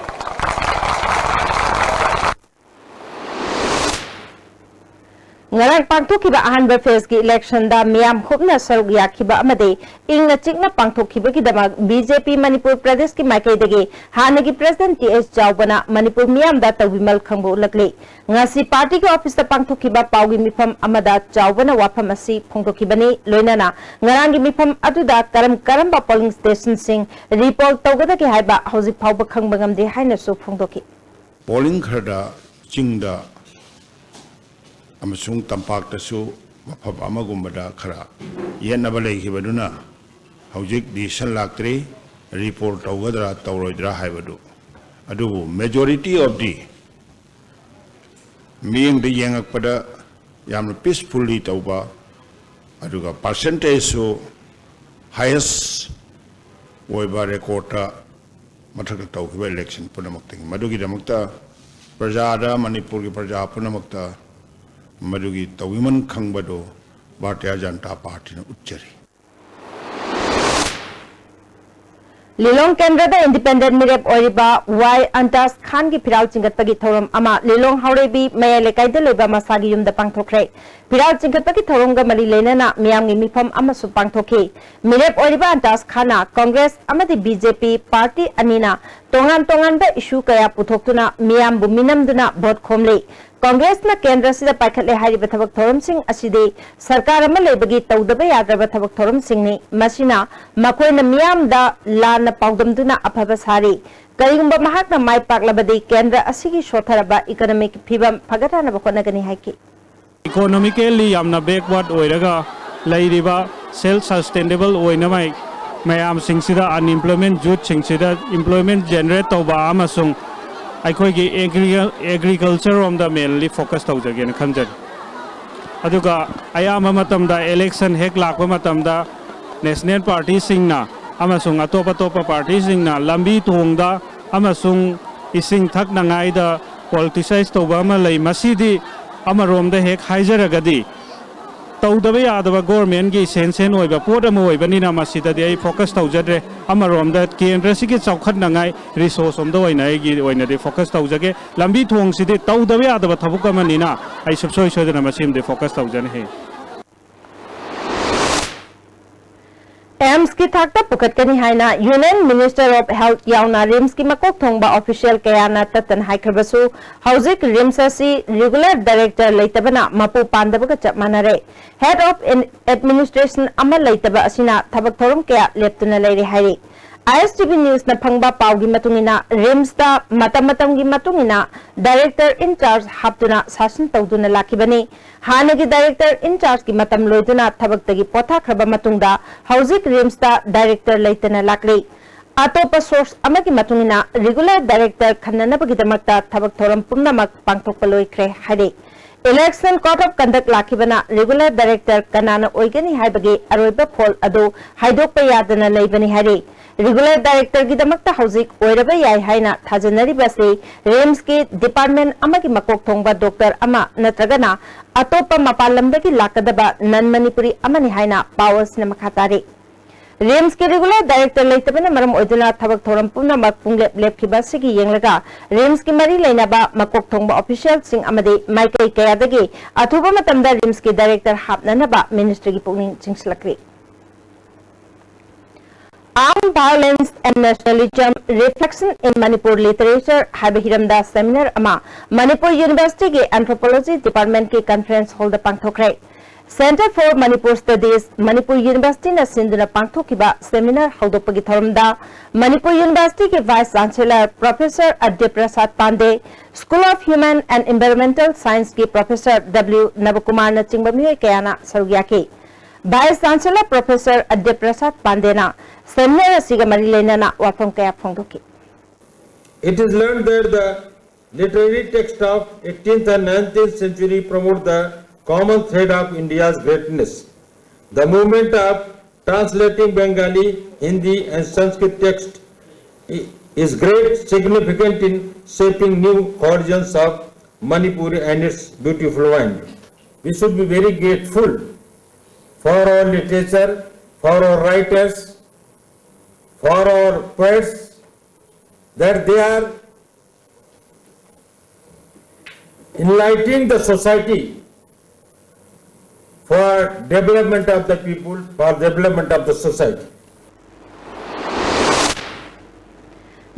ꯉꯔꯥꯡ ꯄꯥꯡꯊꯣꯛꯈꯤꯕ ꯑꯍꯥꯟꯕ ꯐꯦꯖꯀꯤ ꯏꯂꯦꯛꯁꯟꯗ ꯃꯤꯌꯥꯝ ꯍꯨꯞꯅ ꯁꯔꯨꯛ ꯌꯥꯈꯤꯕ ꯑꯃꯗꯤ ꯏꯪꯅ ꯆꯤꯛꯅ ꯄꯥꯡꯊꯣꯛꯈꯤꯕꯒꯤꯗꯃꯛ ꯕꯤ ꯖꯦ ꯄꯤ ꯃꯅꯤꯄꯨꯔ ꯄ꯭ꯔꯗꯦꯁꯀꯤ ꯃꯥꯏꯀꯩꯗꯒꯤ ꯍꯥꯟꯅꯒꯤ ꯄ꯭ꯔꯦꯁꯤꯗꯦꯟꯠ ꯇꯤ ꯑꯦꯁ ꯆꯥꯎꯕꯅ ꯃꯅꯤꯄꯨꯔ ꯃꯤꯌꯥꯝꯗ ꯇꯧꯕꯤꯃꯜ ꯈꯪꯕ ꯎꯠꯂꯛꯂꯤ꯫ ꯉꯁꯤ ꯄꯥꯔꯇꯤꯒꯤ ꯑꯣꯐꯤꯁꯇ ꯄꯥꯡꯊꯣꯛꯈꯤꯕ ꯄꯥꯎꯒꯤ ꯃꯤꯐꯝ ꯑꯃꯗ ꯆꯥꯎꯕꯅ ꯋꯥꯐꯝ ꯑꯁꯤ ꯐꯣꯡꯗꯣꯛꯈꯤꯕꯅꯤ꯫ ꯂꯣꯏꯅꯅ ꯉꯔꯥꯡꯒꯤ ꯃꯤꯐꯝ ꯑꯗꯨꯗ ꯀꯔꯝ ꯀꯔꯝꯕ ꯄꯣꯂꯤꯡ ꯁ꯭ꯇꯦꯁꯟꯁꯤꯡ ꯔꯤꯄꯣꯜ ꯇꯧꯒꯗꯒꯦ ꯍꯥꯏꯕ ꯍꯧꯖꯤꯛ ꯐꯥꯎꯕ ꯈꯪꯕ ꯉꯝꯗꯦ ꯍꯥꯏꯅꯁꯨ ꯐꯣꯡꯗꯣꯛꯈꯤ꯫ ꯄꯣꯂꯤꯡ ꯈꯔꯗ ꯆꯤꯡꯗ ꯑꯃꯁꯨꯡ ꯇꯝꯄꯥꯛꯇꯁꯨ ꯃꯐꯝ ꯑꯃꯒꯨꯝꯕꯗ ꯈꯔ ꯌꯦꯠꯅꯕ ꯂꯩꯈꯤꯕꯗꯨꯅ ꯍꯧꯖꯤꯛ ꯗꯤꯁꯤꯁꯟ ꯂꯥꯛꯇ꯭ꯔꯤ, ꯔꯤꯄꯣꯔꯠ ꯇꯧꯒꯗ꯭ꯔꯥ ꯇꯧꯔꯣꯏꯗ꯭ꯔꯥ ꯍꯥꯏꯕꯗꯨ꯫ ꯑꯗꯨꯕꯨ majority of the ꯃꯤꯠꯌꯦꯡꯗ ꯌꯦꯡꯉꯛꯄꯗ ꯌꯥꯝꯅ ꯄꯤꯁꯐꯨꯜꯂꯤ ꯇꯧꯕ, ꯑꯗꯨꯒ ꯄꯥꯔꯁꯦꯟꯇꯦꯖꯁꯨ ꯍꯥꯏꯌꯦꯁ ꯑꯣꯏꯕ ꯔꯦꯀꯣꯔꯠꯇ ꯃꯊꯛꯇ ꯇꯧꯈꯤꯕ ꯏꯂꯦꯛꯁꯟ ꯄꯨꯝꯅꯃꯛꯇꯒꯤ꯫ ꯃꯗꯨꯒꯤꯗꯃꯛꯇ ꯄ꯭ꯔꯖꯥꯗ, ꯃꯅꯤꯄꯨꯔꯒꯤ ꯄ꯭ꯔꯖꯥ ꯄꯨꯝꯅꯃꯛꯇ ꯃꯗꯨꯒꯤ ꯇꯧꯕꯤꯃꯟ ꯈꯪꯕꯗꯨ ꯚꯥꯔꯇꯤꯌ ꯖꯅꯇꯥ ꯄꯥꯔꯇꯤꯅ ꯎꯠꯆꯔꯤ꯫ ꯂꯤꯂꯣꯡ ꯀꯦꯟꯗ꯭ꯔꯗ ꯏꯟꯗꯤꯄꯦꯟꯗꯦꯟꯠ ꯃꯤꯔꯦꯞ ꯑꯣꯏꯔꯤꯕ ꯋꯥꯏ ꯑꯟꯇꯥꯖ ꯈꯥꯟꯒꯤ ꯐꯤꯔꯥꯜ ꯆꯤꯡꯈꯠꯄꯒꯤ ꯊꯧꯔꯝ ꯑꯃ ꯂꯤꯂꯣꯡ ꯍꯥꯎꯔꯩꯕꯤ ꯃꯌꯥꯏ ꯂꯩꯀꯥꯏꯗ ꯂꯩꯕ ꯃꯁꯥꯒꯤ ꯌꯨꯝꯗ ꯄꯥꯡꯊꯣꯛꯈ꯭ꯔꯦ꯫ ꯐꯤꯔꯥꯜ ꯆꯤꯡꯈꯠꯄꯒꯤ ꯊꯧꯔꯝꯒ ꯃꯔꯤ ꯂꯩꯅꯅ ꯃꯤꯌꯥꯝꯒꯤ ꯃꯤꯐꯝ ꯑꯃꯁꯨ ꯄꯥꯡꯊꯣꯛꯈꯤ꯫ ꯃꯤꯔꯦꯞ ꯑꯣꯏꯔꯤꯕ ꯑꯟꯇꯥꯖ ꯈꯥꯟꯅ ꯀꯣꯡꯒ꯭ꯔꯦꯁ ꯑꯃꯗꯤ ꯕꯤ ꯖꯦ ꯄꯤ ꯄꯥꯔꯇꯤ ꯑꯅꯤꯅ ꯇꯣꯉꯥꯟ ꯇꯣꯉꯥꯟꯕ ꯏꯁꯨ ꯀꯌꯥ ꯄꯨꯊꯣꯛꯇꯨꯅ ꯃꯤꯌꯥꯝꯕꯨ ꯃꯤꯅꯝꯗꯨꯅ ꯚꯣꯠ ꯈꯣꯝꯂꯤ꯫ ꯀꯣꯡꯒ꯭ꯔꯦꯁꯅ ꯀꯦꯟꯗ꯭ꯔꯁꯤꯗ ꯄꯥꯏꯈꯠꯂꯦ ꯍꯥꯏꯔꯤꯕ ꯊꯕꯛ ꯊꯧꯔꯝꯁꯤꯡ ꯑꯁꯤꯗꯤ ꯁꯔꯀꯥꯔ ꯑꯃ ꯂꯩꯕꯒꯤ ꯇꯧꯗꯕ ꯌꯥꯗ꯭ꯔꯕ ꯊꯕꯛ ꯊꯧꯔꯝꯁꯤꯡꯅꯤ꯫ ꯃꯁꯤꯅ ꯃꯈꯣꯏꯅ ꯃꯤꯌꯥꯝꯗ ꯂꯥꯟꯅ ꯄꯥꯎꯗꯝꯗꯨꯅ ꯑꯐꯕ ꯁꯥꯔꯤ꯫ ꯀꯔꯤꯒꯨꯝꯕ ꯃꯍꯥꯛꯅ ꯃꯥꯏ ꯄꯥꯛꯂꯕꯗꯤ ꯀꯦꯟꯗ꯭ꯔ ꯑꯁꯤꯒꯤ ꯁꯣꯠꯊꯔꯕ ꯏꯀꯣꯅꯣꯃꯤꯛ ꯐꯤꯕꯝ ꯐꯒꯠꯍꯟꯅꯕ ꯍꯣꯠꯅꯒꯅꯤ ꯍꯥꯏꯈꯤ꯫ Economically ꯌꯥꯝꯅ backward ꯑꯣꯏꯔꯒ ꯂꯩꯔꯤꯕ, self sustainable ꯑꯣꯏꯅꯕ ꯃꯌꯥꯝꯁꯤꯡꯁꯤꯗ, unemployment youthꯁꯤꯡꯁꯤꯗ employment generate ꯇꯧꯕ ꯑꯃꯁꯨꯡ ꯑꯩꯈꯣꯏꯒꯤ agri-, agriculture ꯔꯣꯝꯗ mainly focus ꯇꯧꯖꯒꯦꯅ ꯈꯟꯖꯔꯤ꯫ ꯑꯗꯨꯒ ꯑꯌꯥꯝꯕ ꯃꯇꯝꯗ election ꯍꯦꯛ ꯂꯥꯛꯄ ꯃꯇꯝꯗ national partyꯁꯤꯡꯅ ꯑꯃꯁꯨꯡ ꯑꯇꯣꯞ ꯑꯇꯣꯞꯄ partyꯁꯤꯡꯅ ꯂꯝꯕꯤ ꯊꯣꯡꯗ ꯑꯃꯁꯨꯡ ꯏꯁꯤꯡ ꯊꯛꯅꯉꯥꯏꯗ politicize ꯇꯧꯕ ꯑꯃ ꯂꯩ꯫ ꯃꯁꯤꯗꯤ ꯑꯃꯔꯣꯝꯗ ꯍꯦꯛ ꯍꯥꯏꯖꯔꯒꯗꯤ ꯇꯧꯗꯕ ꯌꯥꯗꯕ ꯒꯣꯔꯃꯦꯟꯒꯤ ꯁꯦꯟꯁꯟ ꯑꯣꯏꯕ ꯄꯣꯠ ꯑꯃ ꯑꯣꯏꯕꯅꯤꯅ ꯃꯁꯤꯗꯗꯤ ꯑꯩ ꯐꯣꯀꯁ ꯇꯧꯖꯗ꯭ꯔꯦ꯫ ꯑꯃꯔꯣꯝꯗ ꯀꯦꯟꯗ꯭ꯔꯁꯤꯒꯤ ꯆꯥꯎꯈꯠꯅꯉꯥꯏ ꯔꯤꯁꯣꯔꯁ ꯑꯝꯗ ꯑꯣꯏꯅ ꯑꯩꯒꯤ ꯑꯣꯏꯅꯗꯤ ꯐꯣꯀꯁ ꯇꯧꯖꯒꯦ꯫ ꯂꯝꯕꯤ ꯊꯣꯡꯁꯤꯗꯤ ꯇꯧꯗꯕ ꯌꯥꯗꯕ ꯊꯕꯛ ꯑꯃꯅꯤꯅ ꯑꯩ ꯁꯨꯡꯁꯣꯏ ꯁꯣꯏꯗꯅ ꯃꯁꯤꯃꯗꯤ ꯐꯣꯀꯁ ꯇꯧꯖꯅꯤ꯫ ꯑꯦꯝꯁꯀꯤ ꯊꯥꯛꯇ ꯄꯨꯈꯠꯀꯅꯤ ꯍꯥꯏꯅ Union Minister of Health ꯌꯥꯎꯅ ꯔꯤꯝꯁꯀꯤ ꯃꯀꯣꯛ ꯊꯣꯡꯕ ꯑꯣꯐꯤꯁꯤꯌꯦꯜ ꯀꯌꯥꯅ ꯇꯠꯇꯅ ꯍꯥꯏꯈ꯭ꯔꯕꯁꯨ, ꯍꯧꯖꯤꯛ ꯔꯤꯝꯁ ꯑꯁꯤ ꯔꯤꯒꯨꯂꯔ ꯗꯥꯏꯔꯦꯛꯇꯔ ꯂꯩꯇꯕꯅ ꯃꯄꯨ ꯄꯥꯟꯗꯕꯒ ꯆꯞ ꯃꯥꯟꯅꯔꯦ꯫ Head of Administration ꯑꯃ ꯂꯩꯇꯕ ꯑꯁꯤꯅ ꯊꯕꯛ ꯊꯧꯔꯝ ꯀꯌꯥ ꯂꯦꯞꯇꯨꯅ ꯂꯩꯔꯦ ꯍꯥꯏꯔꯤ꯫ ISTV Newsꯅ ꯐꯪꯕ ꯄꯥꯎꯒꯤ ꯃꯇꯨꯡ ꯏꯟꯅ, ꯔꯤꯝꯁꯇ ꯃꯇꯝ ꯃꯇꯝꯒꯤ ꯃꯇꯨꯡ ꯏꯟꯅ ꯗꯥꯏꯔꯦꯛꯇꯔ ꯏꯟ ꯆꯥꯔꯖ ꯍꯥꯞꯇꯨꯅ ꯁꯥꯁꯟ ꯇꯧꯗꯨꯅ ꯂꯥꯛꯈꯤꯕꯅꯤ꯫ ꯍꯥꯟꯅꯒꯤ ꯗꯥꯏꯔꯦꯛꯇꯔ ꯏꯟ ꯆꯥꯔꯖꯀꯤ ꯃꯇꯝ ꯂꯣꯏꯗꯨꯅ ꯊꯕꯛꯇꯒꯤ ꯄꯣꯊꯥꯈ꯭ꯔꯕ ꯃꯇꯨꯡꯗ ꯍꯧꯖꯤꯛ ꯔꯤꯝꯁꯇ ꯗꯥꯏꯔꯦꯛꯇꯔ ꯂꯩꯇꯅ ꯂꯥꯛꯂꯤ꯫ ꯑꯇꯣꯞꯄ ꯁꯣꯔꯁ ꯑꯃꯒꯤ ꯃꯇꯨꯡ ꯏꯟꯅ, ꯔꯤꯒꯨꯂꯔ ꯗꯥꯏꯔꯦꯛꯇꯔ ꯈꯟꯅꯅꯕꯒꯤꯗꯃꯛꯇ ꯊꯕꯛ ꯊꯧꯔꯝ ꯄꯨꯝꯅꯃꯛ ꯄꯥꯡꯊꯣꯛꯄ ꯂꯣꯏꯈ꯭ꯔꯦ ꯍꯥꯏꯔꯤ꯫ Election Code of Conduct ꯂꯥꯛꯈꯤꯕꯅ ꯔꯤꯒꯨꯂꯔ ꯗꯥꯏꯔꯦꯛꯇꯔ ꯀꯅꯥꯅ ꯑꯣꯏꯒꯅꯤ ꯍꯥꯏꯕꯒꯤ ꯑꯔꯣꯏꯕ ꯐꯣꯜ ꯑꯗꯨ ꯍꯥꯏꯗꯣꯛꯄ ꯌꯥꯗꯅ ꯂꯩꯕꯅꯤ ꯍꯥꯏꯔꯤ꯫ ꯔꯤꯒꯨꯂꯔ ꯗꯥꯏꯔꯦꯛꯇꯔꯒꯤꯗꯃꯛꯇ ꯍꯧꯖꯤꯛ ꯑꯣꯏꯔꯕ ꯌꯥꯏ ꯍꯥꯏꯅ ꯊꯥꯖꯅꯔꯤꯕ ꯑꯁꯤ ꯔꯤꯝꯁꯀꯤ ꯗꯤꯄꯥꯔꯠꯃꯦꯟ ꯑꯃꯒꯤ ꯃꯀꯣꯛ ꯊꯣꯡꯕ ꯗꯣꯛꯇꯔ ꯑꯃ ꯅꯠꯇ꯭ꯔꯒꯅ ꯑꯇꯣꯞꯄ ꯃꯄꯥꯟ ꯂꯝꯗꯒꯤ ꯂꯥꯛꯀꯗꯕ ꯅꯟ ꯃꯅꯤꯄꯨꯔꯤ ꯑꯃꯅꯤ ꯍꯥꯏꯅ ꯄꯥꯎ ꯑꯁꯤꯅ ꯃꯈꯥ ꯇꯥꯔꯤ꯫ ꯔꯤꯝꯁꯀꯤ ꯔꯤꯒꯨꯂꯔ ꯗꯥꯏꯔꯦꯛꯇꯔ ꯂꯩꯇꯕꯅ ꯃꯔꯝ ꯑꯣꯏꯗꯨꯅ ꯊꯕꯛ ꯊꯧꯔꯝ ꯄꯨꯝꯅꯃꯛ ꯄꯨꯡꯂꯦꯞ ꯂꯦꯞꯈꯤꯕ ꯑꯁꯤꯒꯤ ꯌꯦꯡꯂꯒ ꯔꯤꯝꯁꯀꯤ ꯃꯔꯤ ꯂꯩꯅꯕ ꯃꯀꯣꯛ ꯊꯣꯡꯕ ꯑꯣꯐꯤꯁꯤꯌꯦꯜꯁꯤꯡ ꯑꯃꯗꯤ ꯃꯥꯏꯀꯩ ꯀꯌꯥꯗꯒꯤ ꯑꯊꯨꯕ ꯃꯇꯝꯗ ꯔꯤꯝꯁꯀꯤ ꯗꯥꯏꯔꯦꯛꯇꯔ ꯍꯥꯞꯅꯅꯕ ꯃꯤꯅꯤꯁꯇ꯭ꯔꯤꯒꯤ ꯄꯨꯛꯅꯤꯡ ꯆꯤꯡꯁꯤꯜꯂꯛꯂꯤ꯫ Armed Violence and Nationalism, Reflection in Manipur Literature ꯍꯥꯏꯕ ꯍꯤꯔꯝꯗ ꯁꯦꯃꯤꯅꯥꯔ ꯑꯃ ꯃꯅꯤꯄꯨꯔ ꯌꯨꯅꯤꯚꯔꯁꯤꯇꯤꯒꯤ ꯑꯦꯟꯊ꯭ꯔꯣꯄꯣꯂꯣꯖꯤ ꯗꯤꯄꯥꯔꯠꯃꯦꯟꯠꯀꯤ ꯀꯟꯐꯔꯦꯟꯁ ꯍꯣꯜꯗ ꯄꯥꯡꯊꯣꯛꯈ꯭ꯔꯦ꯫ Centre for Manipur Studies, Manipur ꯌꯨꯅꯤꯚꯔꯁꯤꯇꯤꯅ ꯁꯤꯟꯗꯨꯅ ꯄꯥꯡꯊꯣꯛꯈꯤꯕ ꯁꯦꯃꯤꯅꯥꯔ ꯍꯧꯗꯣꯛꯄꯒꯤ ꯊꯧꯔꯝꯗ ꯃꯅꯤꯄꯨꯔ ꯌꯨꯅꯤꯚꯔꯁꯤꯇꯤꯒꯤ vice chancellor professor Adya Prasad Pandey, School of Human and Environmental Scienceꯀꯤ ꯄ꯭ꯔꯣꯐꯦꯁꯔ ꯗꯕ꯭ꯂꯤꯎ ꯅꯕꯀꯨꯃꯥꯔꯅꯆꯤꯡꯕ ꯃꯤꯑꯣꯏ ꯀꯌꯥꯅ ꯁꯔꯨꯛ ꯌꯥꯈꯤ꯫ Vice chancellor professor Adya Prasad ꯄꯥꯟꯗꯦꯅ ꯁꯦꯃꯤꯅꯥꯔ ꯑꯁꯤꯒ ꯃꯔꯤ ꯂꯩꯅꯅ ꯋꯥꯐꯝ ꯀꯌꯥ ꯐꯣꯡꯗꯣꯛꯈꯤ꯫ It is learned that the literary text of eighteenth and nineteenth century promote the common thread of India's greatness. The movement of translating Bengali, Hindi, and Sanskrit text i- is great significant in shaping new horizons of Manipur and its beautiful land. We should be very grateful for our literature, for our writers, for our poets, that they are enlightening the society for development of the people, for development of the society.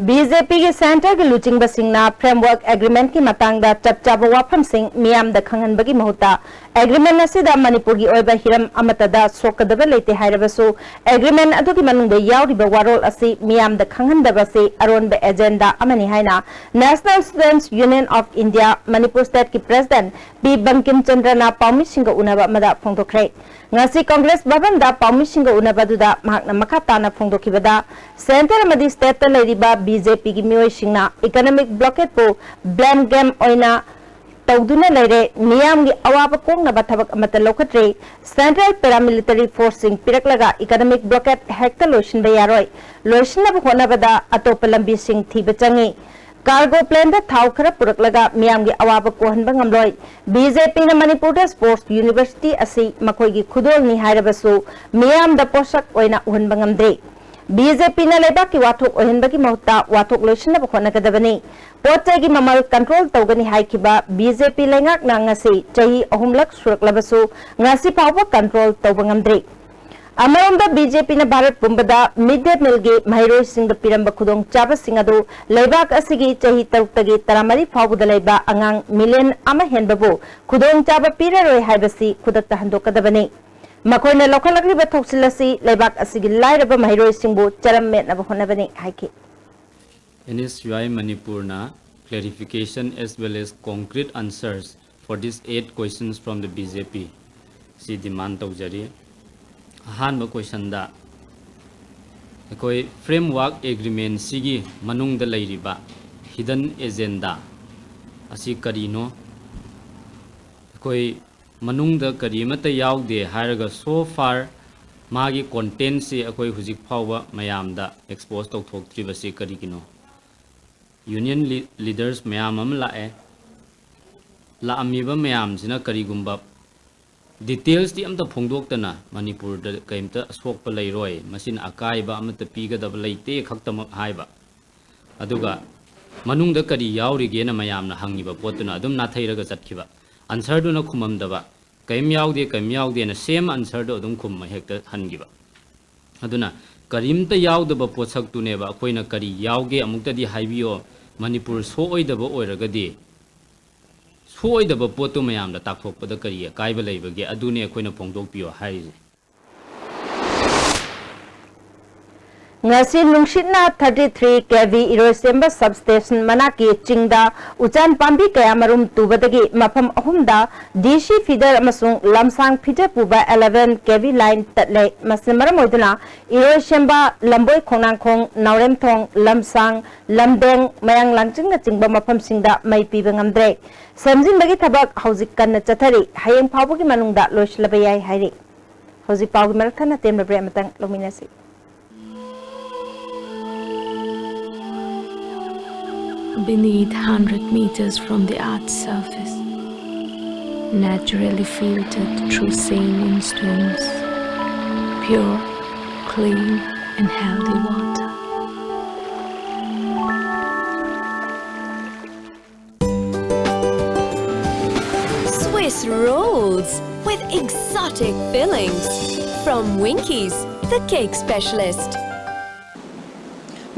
B J ꯄꯤꯒꯤ ꯁꯦꯟꯇꯔꯒꯤ ꯂꯨꯆꯤꯡꯕꯁꯤꯡꯅ framework ꯑꯦꯒ꯭ꯔꯤꯃꯦꯟꯠꯀꯤ ꯃꯇꯥꯡꯗ ꯆꯞ ꯆꯥꯕ ꯋꯥꯐꯝꯁꯤꯡ ꯃꯤꯌꯥꯝꯗ ꯈꯪꯍꯟꯕꯒꯤ ꯃꯍꯨꯠꯇ, agreement ꯑꯁꯤꯗ ꯃꯅꯤꯄꯨꯔꯒꯤ ꯑꯣꯏꯕ ꯍꯤꯔꯝ ꯑꯃꯠꯇꯗ ꯁꯣꯛꯀꯗꯕ ꯂꯩꯇꯦ ꯍꯥꯏꯔꯕꯁꯨ, ꯑꯦꯒ꯭ꯔꯤꯃꯦꯟꯠ ꯑꯗꯨꯒꯤ ꯃꯅꯨꯡꯗ ꯌꯥꯎꯔꯤꯕ ꯋꯥꯔꯣꯜ ꯑꯁꯤ ꯃꯤꯌꯥꯝꯗ ꯈꯪꯍꯟꯗꯕ ꯑꯁꯤ ꯑꯔꯣꯟꯕ ꯑꯦꯖꯦꯟꯗꯥ ꯑꯃꯅꯤ ꯍꯥꯏꯅ National Students Union of India, Manipur ꯁ꯭ꯇꯦꯠꯀꯤ ꯄ꯭ꯔꯦꯁꯤꯗꯦꯟꯠ ꯄꯤ ꯕꯪꯀꯤꯝ ꯆꯟꯗ꯭ꯔꯅ ꯄꯥꯎꯃꯤꯁꯤꯡꯒ ꯎꯅꯕ ꯑꯃꯗ ꯐꯣꯡꯗꯣꯛꯈ꯭ꯔꯦ꯫ ꯉꯁꯤ ꯀꯪꯒ꯭ꯔꯦꯁ ꯚꯕꯟꯗ ꯄꯥꯎꯃꯤꯁꯤꯡꯒ ꯎꯅꯕ ꯑꯗꯨꯗ ꯃꯍꯥꯛꯅ ꯃꯈꯥ ꯇꯥꯅ ꯐꯣꯡꯗꯣꯛꯈꯤꯕꯗ, ꯁꯦꯟꯇꯔ ꯑꯃꯗꯤ ꯁ꯭ꯇꯦꯠꯇ ꯂꯩꯔꯤꯕ ꯕꯤ ꯖꯦ ꯄꯤꯒꯤ ꯃꯤꯑꯣꯏꯁꯤꯡꯅ ꯏꯀꯣꯅꯣꯃꯤꯛ ꯕ꯭ꯂꯣꯀꯦꯗꯄꯨ ꯕ꯭ꯂꯦꯝ ꯒꯦꯝ ꯑꯣꯏꯅ ꯇꯧꯗꯨꯅ ꯂꯩꯔꯦ, ꯃꯤꯌꯥꯝꯒꯤ ꯑꯋꯥꯕ ꯀꯣꯛꯅꯕ ꯊꯕꯛ ꯑꯃꯠꯇ ꯂꯧꯈꯠꯇ꯭ꯔꯦ, ꯁꯦꯟꯇ꯭ꯔꯦꯜ ꯄꯦꯔꯥꯃꯤꯂꯤꯇꯔꯤ ꯐꯣꯔꯁꯁꯤꯡ ꯄꯤꯔꯛꯂꯒ ꯏꯀꯣꯅꯣꯃꯤꯛ ꯕ꯭ꯂꯣꯀꯦꯗ ꯍꯦꯛꯇ ꯂꯣꯏꯁꯤꯟꯕ ꯌꯥꯔꯣꯏ, ꯂꯣꯏꯁꯤꯟꯅꯕ ꯍꯣꯠꯅꯕꯗ ꯑꯇꯣꯞꯄ ꯂꯝꯕꯤꯁꯤꯡ ꯊꯤꯕ ꯆꯪꯏ꯫ ꯀꯥꯔꯒꯣ ꯄ꯭ꯂꯦꯟꯗ ꯊꯥꯎ ꯈꯔ ꯄꯨꯔꯛꯂꯒ ꯃꯤꯌꯥꯝꯒꯤ ꯑꯋꯥꯕ ꯀꯣꯛꯍꯟꯕ ꯉꯝꯂꯣꯏ꯫ ꯕꯤ ꯖꯦ ꯄꯤꯅ ꯃꯅꯤꯄꯨꯔꯗ ꯁ꯭ꯄꯣꯔꯠꯁ ꯌꯨꯅꯤꯚꯔꯁꯤꯇꯤ ꯑꯁꯤ ꯃꯈꯣꯏꯒꯤ ꯈꯨꯗꯣꯜꯅꯤ ꯍꯥꯏꯔꯕꯁꯨ ꯃꯤꯌꯥꯝꯗ ꯄꯣꯠꯁꯛ ꯑꯣꯏꯅ ꯎꯍꯟꯕ ꯉꯝꯗ꯭ꯔꯤ꯫ ꯕꯤ ꯖꯦ ꯄꯤꯅ ꯂꯩꯕꯥꯛꯀꯤ ꯋꯥꯊꯣꯛ ꯑꯣꯏꯍꯟꯕꯒꯤ ꯃꯍꯨꯠꯇ ꯋꯥꯊꯣꯛ ꯂꯣꯏꯁꯤꯟꯅꯕ ꯍꯣꯠꯅꯒꯗꯕꯅꯤ꯫ ꯄꯣꯠ ꯆꯩꯒꯤ ꯃꯃꯜ ꯀꯟꯇ꯭ꯔꯣꯜ ꯇꯧꯒꯅꯤ ꯍꯥꯏꯈꯤꯕ ꯕꯤ ꯖꯦ ꯄꯤ ꯂꯩꯉꯥꯛꯅ ꯉꯁꯤ ꯆꯍꯤ ꯑꯍꯨꯝꯂꯛ ꯁꯨꯔꯛꯂꯕꯁꯨ ꯉꯁꯤ ꯐꯥꯎꯕ ꯀꯟꯇ꯭ꯔꯣꯜ ꯇꯧꯕ ꯉꯝꯗ꯭ꯔꯤ꯫ ꯑꯃꯔꯣꯝꯗ ꯕꯤ ꯖꯦ ꯄꯤꯅ ꯚꯥꯔꯠ ꯄꯨꯝꯕꯗ ꯃꯤꯗ ꯗꯦ ꯃꯤꯜꯒꯤ ꯃꯍꯩꯔꯣꯏꯁꯤꯡꯗ ꯄꯤꯔꯝꯕ ꯈꯨꯗꯣꯡꯆꯥꯕꯁꯤꯡ ꯑꯗꯨ ꯂꯩꯕꯥꯛ ꯑꯁꯤꯒꯤ ꯆꯍꯤ ꯇꯔꯨꯛꯇꯒꯤ ꯇꯔꯥꯃꯔꯤ ꯐꯥꯎꯕꯗ ꯂꯩꯕ ꯑꯉꯥꯡ ꯃꯤꯂꯤꯌꯟ ꯑꯃ ꯍꯦꯟꯕꯕꯨ ꯈꯨꯗꯣꯡꯆꯥꯕ ꯄꯤꯔꯔꯣꯏ ꯍꯥꯏꯕꯁꯤ ꯈꯨꯗꯛꯇ ꯍꯟꯗꯣꯛꯀꯗꯕꯅꯤ꯫ ꯃꯈꯣꯏꯅ ꯂꯧꯈꯠꯂꯛꯂꯤꯕ ꯊꯧꯁꯤꯜ ꯑꯁꯤ ꯂꯩꯕꯥꯛ ꯑꯁꯤꯒꯤ ꯂꯥꯏꯔꯕ ꯃꯍꯩꯔꯣꯏꯁꯤꯡꯕꯨ ꯆꯔꯝ ꯃꯦꯠꯅꯕ ꯍꯣꯠꯅꯕꯅꯤ ꯍꯥꯏꯈꯤ꯫ ꯑꯦꯟ ꯑꯦꯁ ꯌꯨ ꯑꯥꯏ ꯃꯅꯤꯄꯨꯔꯅ clarification as well as concrete answers for these eight questions from the B J P ꯁꯤ ꯗꯤꯃꯥꯟ ꯇꯧꯖꯔꯤ꯫ ꯑꯍꯥꯟꯕ ꯀꯣꯏꯁꯟꯗ ꯑꯩꯈꯣꯏ ꯐ꯭ꯔꯦꯝꯋꯥꯔꯛ ꯑꯦꯒ꯭ꯔꯤꯃꯦꯟꯁꯤꯒꯤ ꯃꯅꯨꯡꯗ ꯂꯩꯔꯤꯕ ꯍꯤꯗꯟ ꯑꯦꯖꯦꯟꯗꯥ ꯑꯁꯤ ꯀꯔꯤꯅꯣ? ꯑꯩꯈꯣꯏ ꯃꯅꯨꯡꯗ ꯀꯔꯤ ꯑꯃꯠꯇ ꯌꯥꯎꯗꯦ ꯍꯥꯏꯔꯒ so far ꯃꯥꯒꯤ ꯀꯣꯟꯇꯦꯟꯁꯤ ꯑꯩꯈꯣꯏ ꯍꯧꯖꯤꯛ ꯐꯥꯎꯕ ꯃꯌꯥꯝꯗ ꯑꯦꯛꯁꯄꯣꯖ ꯇꯧꯊꯣꯛꯇ꯭ꯔꯤꯕꯁꯤ ꯀꯔꯤꯒꯤꯅꯣ? ꯌꯨꯅꯤꯌꯟ ꯂꯤꯗꯔꯁ ꯃꯌꯥꯝ ꯑꯃ ꯂꯥꯛꯑꯦ꯫ ꯂꯥꯛꯑꯝꯃꯤꯕ ꯃꯌꯥꯝꯁꯤꯅ ꯀꯔꯤꯒꯨꯝꯕ ꯗꯤꯇꯦꯜꯁꯇꯤ ꯑꯝꯇ ꯐꯣꯡꯗꯣꯛꯇꯅ ꯃꯅꯤꯄꯨꯔꯗ ꯀꯔꯤꯝꯇ ꯑꯁꯣꯛꯄ ꯂꯩꯔꯣꯏ, ꯃꯁꯤꯅ ꯑꯀꯥꯏꯕ ꯑꯃꯠꯇ ꯄꯤꯒꯗꯕ ꯂꯩꯇꯦ ꯈꯛꯇꯃꯛ ꯍꯥꯏꯕ꯫ ꯑꯗꯨꯒ ꯃꯅꯨꯡꯗ ꯀꯔꯤ ꯌꯥꯎꯔꯤꯒꯦꯅ ꯃꯌꯥꯝꯅ ꯍꯪꯉꯤꯕ ꯄꯣꯠꯇꯨꯅ ꯑꯗꯨꯝ ꯅꯥꯊꯩꯔꯒ ꯆꯠꯈꯤꯕ꯫ ꯑꯟꯁꯔꯗꯨꯅ ꯈꯨꯝꯃꯝꯗꯕ, ꯀꯔꯤꯝ ꯌꯥꯎꯗꯦ, ꯀꯔꯤꯝ ꯌꯥꯎꯗꯦꯅ ꯁꯦꯝ ꯑꯟꯁꯔꯗꯣ ꯑꯗꯨꯝ ꯈꯨꯝꯃ ꯍꯦꯛꯇ ꯍꯟꯈꯤꯕ꯫ ꯑꯗꯨꯅ ꯀꯔꯤꯝꯇ ꯌꯥꯎꯗꯕ ꯄꯣꯠꯁꯛꯇꯨꯅꯦꯕ ꯑꯩꯈꯣꯏꯅ "ꯀꯔꯤ ꯌꯥꯎꯒꯦ ꯑꯃꯨꯛꯇꯗꯤ ꯍꯥꯏꯕꯤꯌꯣ, ꯃꯅꯤꯄꯨꯔ ꯁꯣꯛꯑꯣꯏꯗꯕ ꯑꯣꯏꯔꯒꯗꯤ"꯫ ꯁꯣꯛꯑꯣꯏꯗꯕ ꯄꯣꯠꯇꯨ ꯃꯌꯥꯝꯗ ꯇꯥꯛꯊꯣꯛꯄꯗ ꯀꯔꯤ ꯑꯀꯥꯏꯕ ꯂꯩꯕꯒꯦ? ꯑꯗꯨꯅꯦ ꯑꯩꯈꯣꯏꯅ ꯐꯣꯡꯗꯣꯛꯄꯤꯌꯣ ꯍꯥꯏꯔꯤꯁꯦ꯫ ꯉꯁꯤ ꯅꯨꯡꯁꯤꯠꯅ ꯊꯥꯔꯇꯤ ꯊ꯭ꯔꯤ ꯀꯦ ꯚꯤ ꯏꯔꯣꯏꯁꯦꯝꯕ ꯁꯕꯁ꯭ꯇꯦꯁꯟ ꯃꯅꯥꯛꯀꯤ ꯆꯤꯡꯗ ꯎꯆꯥꯟ ꯄꯥꯝꯕꯤ ꯀꯌꯥ ꯃꯔꯨꯝ ꯇꯨꯕꯗꯒꯤ ꯃꯐꯝ ꯑꯍꯨꯝꯗ ꯗꯤ ꯁꯤ ꯐꯤꯗꯔ ꯑꯃꯁꯨꯡ ꯂꯝꯁꯥꯡ ꯐꯤꯗꯔ ꯄꯨꯕ ꯑꯦꯂꯦꯚꯦꯟ ꯀꯦ ꯚꯤ ꯂꯥꯏꯟ ꯇꯠꯂꯦ꯫ ꯃꯁꯤꯅ ꯃꯔꯝ ꯑꯣꯏꯗꯨꯅ ꯏꯔꯣꯏꯁꯦꯝꯕ, ꯂꯝꯕꯣꯏ ꯈꯣꯡꯅꯥꯡꯈꯣꯡ, ꯅꯥꯎꯔꯦꯝꯊꯣꯡ, ꯂꯝꯁꯥꯡ, ꯂꯝꯗꯦꯡ, ꯃꯌꯥꯡ ꯂꯥꯡꯆꯤꯡꯅꯆꯤꯡꯕ ꯃꯐꯝꯁꯤꯡꯗ ꯃꯩ ꯄꯤꯕ ꯉꯝꯗ꯭ꯔꯦ꯫ ꯁꯦꯝꯖꯤꯟꯕꯒꯤ ꯊꯕꯛ ꯍꯧꯖꯤꯛ ꯀꯟꯅ ꯆꯠꯊꯔꯤ꯫ ꯍꯌꯦꯡ ꯐꯥꯎꯕꯒꯤ ꯃꯅꯨꯡꯗ ꯂꯣꯏꯁꯤꯜꯂꯕ ꯌꯥꯏ ꯍꯥꯏꯔꯤ꯫ ꯍꯧꯖꯤꯛ ꯄꯥꯎꯒꯤ ꯃꯔꯛ ꯊꯠꯅ ꯇꯦꯟꯕ ꯕ꯭ꯔꯦꯛ ꯑꯃꯇꯪ ꯂꯧꯃꯤꯟꯅꯁꯤ꯫ Beneath hundred meters from the earth's surface, naturally filtered through saline stones, pure, clean, and healthy water. Swiss rolls with exotic fillings from Winkies, the cake specialist.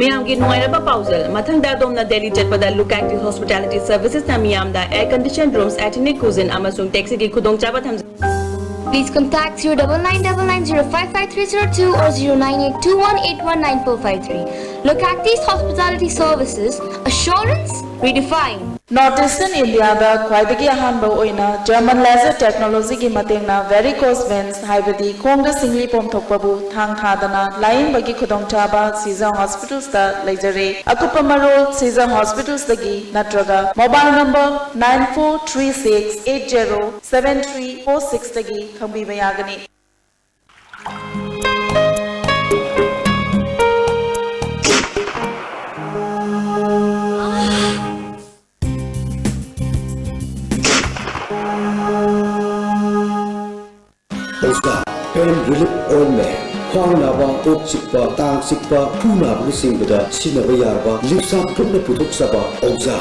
ꯃꯤꯌꯥꯝꯒꯤ ꯅꯨꯡꯉꯥꯏꯔꯕ ꯄꯥꯎꯖꯦꯜ꯫ ꯃꯊꯪꯗ ꯑꯗꯣꯝꯅ ꯗꯦꯜꯂꯤ ꯆꯠꯄꯗ Look Active Hospitality Servicesꯅ ꯃꯤꯌꯥꯝꯗ air conditioned rooms, ethnic cuisine ꯑꯃꯁꯨꯡ taxiꯒꯤ ꯈꯨꯗꯣꯡꯆꯥꯕ ꯊꯝꯖꯩ꯫ Please contact zero double nine double nine zero five five three zero two or zero nine eight two one eight one nine four five three. Look Active Hospitality Services, assurance redefined. North Eastern Indiaꯗ ꯈ꯭ꯋꯥꯏꯗꯒꯤ ꯑꯍꯥꯟꯕ ꯑꯣꯏꯅ German laser technologyꯒꯤ ꯃꯇꯦꯡꯅ varicose veins, ꯍꯥꯏꯕꯗꯤ ꯈꯣꯡꯗ ꯁꯤꯡꯂꯤ ꯄꯣꯝꯊꯣꯛꯄꯕꯨ ꯊꯥꯡ ꯊꯥꯗꯅ ꯂꯥꯌꯦꯡꯕꯒꯤ ꯈꯨꯗꯣꯡꯆꯥꯕ Season Hospitalsꯇ ꯂꯩꯖꯔꯦ꯫ ꯑꯀꯨꯞꯄ ꯃꯔꯣꯜ Season Hospitalsꯇꯒꯤ ꯅꯠꯇ꯭ꯔꯒ mobile number nine four three six eight zero seven three four sixꯇꯒꯤ ꯈꯪꯕꯤꯕ ꯌꯥꯒꯅꯤ꯫ ꯑꯣꯖꯥ ꯄꯦꯟ ꯔꯤꯂꯤꯐ ꯑꯣꯏꯟꯃꯦꯟ, ꯈ꯭ꯋꯥꯡ ꯅꯥꯕ, ꯀꯣꯛ ꯆꯤꯛꯄ, ꯇꯥꯡ ꯆꯤꯛꯄ, ꯈꯨ ꯅꯥꯕꯅꯆꯤꯡꯕꯗ ꯁꯤꯖꯤꯟꯅꯕ ꯌꯥꯔꯕ ꯂꯤꯞꯁꯥꯞ ꯒ꯭ꯔꯨꯞꯅ ꯄꯨꯊꯣꯛꯆꯕ ꯑꯣꯖꯥ꯫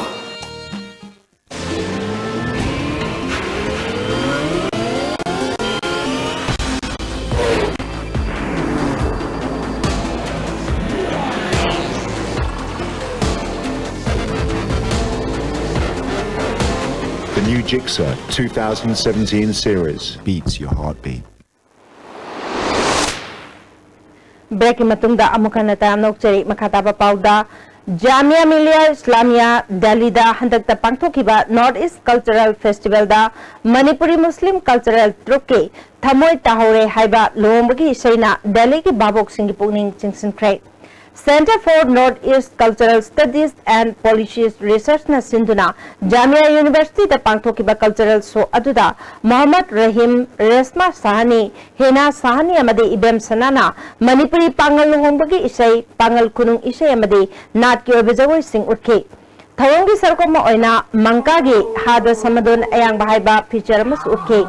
The new Gixxer two thousand seventeen series beats your heartbeat. ꯕ꯭ꯔꯦꯛꯀꯤ ꯃꯇꯨꯡꯗ ꯑꯃꯨꯛ ꯍꯟꯅ ꯇꯔꯥꯝꯅ ꯑꯣꯛꯆꯔꯤ꯫ ꯃꯈꯥ ꯇꯥꯕ ꯄꯥꯎꯗ, ꯖꯥꯃꯤꯌꯥ ꯃꯤꯂꯤꯌꯥ ꯏꯁꯂꯥꯃꯤꯌꯥ ꯗꯦꯜꯂꯤꯗ ꯍꯟꯗꯛꯇ ꯄꯥꯡꯊꯣꯛꯈꯤꯕ ꯅꯣꯔꯠ ꯏꯁ ꯀꯜꯆꯔꯦꯜ ꯐꯦꯁꯇꯤꯚꯦꯜꯗ ꯃꯅꯤꯄꯨꯔꯤ ꯃꯨꯁꯂꯤꯝ ꯀꯜꯆꯔꯦꯜ ꯇ꯭ꯔꯨꯞꯀꯤ ꯊꯃꯣꯏ ꯇꯥꯍꯧꯔꯦ ꯍꯥꯏꯕ ꯂꯨꯍꯣꯡꯕꯒꯤ ꯏꯁꯩꯅ ꯗꯦꯜꯂꯤꯒꯤ ꯚꯥꯕꯣꯛꯁꯤꯡꯒꯤ ꯄꯨꯛꯅꯤꯡ ꯆꯤꯡꯁꯤꯟꯈ꯭ꯔꯦ꯫ Centre for North East Cultural Studies and Policies Researchꯅ ꯁꯤꯟꯗꯨꯅ ꯖꯥꯃꯤꯌꯥ ꯌꯨꯅꯤꯚꯔꯁꯤꯇꯤꯗ ꯄꯥꯡꯊꯣꯛꯈꯤꯕ ꯀꯜꯆꯔꯦꯜ ꯁꯣ ꯑꯗꯨꯗ ꯃꯣꯍꯝꯃꯗ ꯔꯍꯤꯝ, ꯔꯦꯁꯃꯥ ꯁꯥꯍꯅꯤ, ꯍꯦꯅꯥ ꯁꯥꯍꯅꯤ ꯑꯃꯗꯤ ꯏꯕꯦꯝ ꯁꯅꯥꯅ ꯃꯅꯤꯄꯨꯔꯤ ꯄꯥꯉꯜ ꯂꯨꯍꯣꯡꯕꯒꯤ ꯏꯁꯩ, ꯄꯥꯉꯜ ꯈꯨꯅꯨꯡ ꯏꯁꯩ ꯑꯃꯗꯤ ꯅꯥꯠꯀꯤ ꯑꯣꯏꯕ ꯖꯒꯣꯏꯁꯤꯡ ꯎꯠꯈꯤ꯫ ꯊꯧꯔꯝꯒꯤ ꯁꯔꯨꯛ ꯑꯃ ꯑꯣꯏꯅ ꯃꯪꯀꯥꯒꯤ ꯍꯥꯗ ꯁꯃꯗꯣꯟ ꯑꯌꯥꯡꯕ ꯍꯥꯏꯕ ꯐꯤꯆꯔ ꯑꯃꯁꯨ ꯎꯠꯈꯤ꯫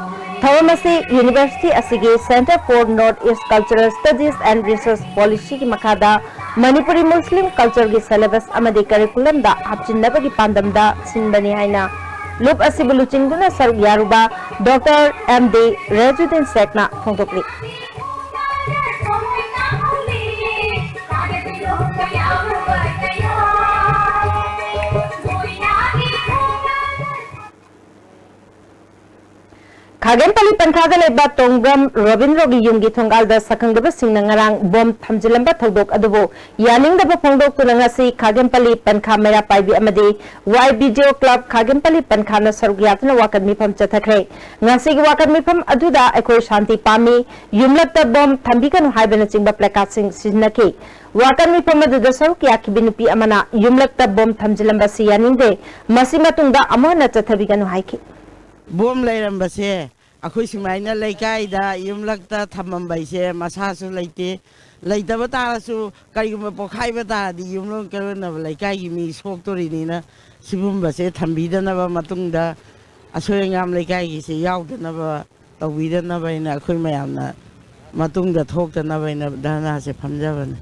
ꯊꯧꯔꯝ ꯑꯁꯤ ꯌꯨꯅꯤꯚꯔꯁꯤꯇꯤ ꯑꯁꯤꯒꯤ Centre for North East Cultural Studies and Research Policyꯒꯤ ꯃꯈꯥꯗ ꯃꯅꯤꯄꯨꯔꯤ ꯃꯨꯁꯂꯤꯝ ꯀꯜꯆꯔꯒꯤ ꯁꯦꯂꯦꯕꯁ ꯑꯃꯗꯤ ꯀꯔꯤꯀꯨꯂꯝꯗ ꯍꯥꯞꯆꯤꯟꯅꯕꯒꯤ ꯄꯥꯟꯗꯝꯗ ꯁꯤꯟꯕꯅꯤ ꯍꯥꯏꯅ ꯂꯨꯞ ꯑꯁꯤꯕꯨ ꯂꯨꯆꯤꯡꯗꯨꯅ ꯁꯔꯨꯛ ꯌꯥꯔꯨꯕ ꯗꯣꯛꯇꯔ ꯑꯦꯝ ꯗꯤ ꯔꯦꯖꯨꯗꯤꯟ ꯁꯦꯈꯅ ꯐꯣꯡꯗꯣꯛꯂꯤ꯫ ꯈꯥꯒꯦꯝꯄꯜꯂꯤ ꯄꯟꯈꯥꯗ ꯂꯩꯕ ꯇꯣꯡꯕ꯭ꯔꯝ ꯔꯣꯕꯤꯟꯗ꯭ꯔꯣꯒꯤ ꯌꯨꯝꯒꯤ ꯊꯣꯡꯒꯥꯜꯗ ꯁꯛꯈꯪꯗꯕꯁꯤꯡꯅ ꯉꯔꯥꯡ ꯕꯣꯝ ꯊꯝꯖꯤꯜꯂꯝꯕ ꯊꯧꯗꯣꯛ ꯑꯗꯨꯕꯨ ꯌꯥꯅꯤꯡꯗꯕ ꯐꯣꯡꯗꯣꯛꯇꯨꯅ ꯉꯁꯤ ꯈꯥꯒꯦꯝꯄꯜꯂꯤ ꯄꯟꯈꯥ ꯃꯩꯔꯥ ꯄꯥꯏꯕꯤ ꯑꯃꯗꯤ Y B G O club ꯈꯥꯒꯦꯝꯄꯜꯂꯤ ꯄꯟꯈꯥꯅ ꯁꯔꯨꯛ ꯌꯥꯗꯨꯅ ꯋꯥꯀꯠ ꯃꯤꯐꯝ ꯆꯠꯊꯈ꯭ꯔꯦ꯫ ꯉꯁꯤꯒꯤ ꯋꯥꯀꯠ ꯃꯤꯐꯝ ꯑꯗꯨꯗ ꯑꯩꯈꯣꯏ ꯁꯥꯟꯇꯤ ꯄꯥꯝꯃꯤ, ꯌꯨꯝꯂꯛꯇ ꯕꯣꯝ ꯊꯝꯕꯤꯒꯅꯨ ꯍꯥꯏꯕꯅꯆꯤꯡꯕ ꯄ꯭ꯂꯦꯀꯥꯔꯗꯁꯤꯡ ꯁꯤꯖꯤꯟꯅꯈꯤ꯫ ꯋꯥꯀꯠ ꯃꯤꯐꯝ ꯑꯗꯨꯗ ꯁꯔꯨꯛ ꯌꯥꯈꯤꯕꯤ ꯅꯨꯄꯤ ꯑꯃꯅ ꯌꯨꯝꯂꯛꯇ ꯕꯣꯝ ꯊꯝꯖꯤꯜꯂꯝꯕꯁꯤ ꯌꯥꯅꯤꯡꯗꯦ, ꯃꯁꯤ ꯃꯇꯨꯡꯗ ꯑꯃꯨꯛ ꯍꯟꯅ ꯆꯠꯊꯕꯤꯒꯅꯨ ꯍꯥꯏꯈꯤ꯫ ꯕꯣꯝ ꯂꯩꯔꯝꯕꯁꯦ ꯑꯩꯈꯣꯏ ꯁꯨꯃꯥꯏꯅ ꯂꯩꯀꯥꯏꯗ ꯌꯨꯝꯂꯛꯇ ꯊꯝꯃꯝꯕ ꯍꯥꯏꯁꯦ ꯃꯁꯥꯁꯨ ꯂꯩꯇꯦ, ꯂꯩꯇꯕ ꯇꯥꯔꯁꯨ ꯀꯔꯤꯒꯨꯝꯕ ꯄꯣꯛꯈꯥꯏꯕ ꯇꯥꯔꯗꯤ ꯌꯨꯝꯂꯣꯟ ꯀꯩꯔꯣꯟꯅꯕ ꯂꯩꯀꯥꯏꯒꯤ ꯃꯤ ꯁꯣꯛꯇꯣꯔꯤꯅꯤꯅ ꯁꯤꯒꯨꯝꯕꯁꯦ ꯊꯝꯕꯤꯗꯅꯕ, ꯃꯇꯨꯡꯗ ꯑꯁꯣꯏ ꯑꯉꯥꯝ ꯂꯩꯀꯥꯏꯒꯤꯁꯦ ꯌꯥꯎꯗꯅꯕ ꯇꯧꯕꯤꯗꯅꯕ ꯍꯥꯏꯅ ꯑꯩꯈꯣꯏ ꯃꯌꯥꯝꯅ ꯃꯇꯨꯡꯗ ꯊꯣꯛꯇꯅꯕ ꯍꯥꯏꯅ ꯙꯔꯅꯥꯁꯦ ꯐꯝꯖꯕꯅꯤ꯫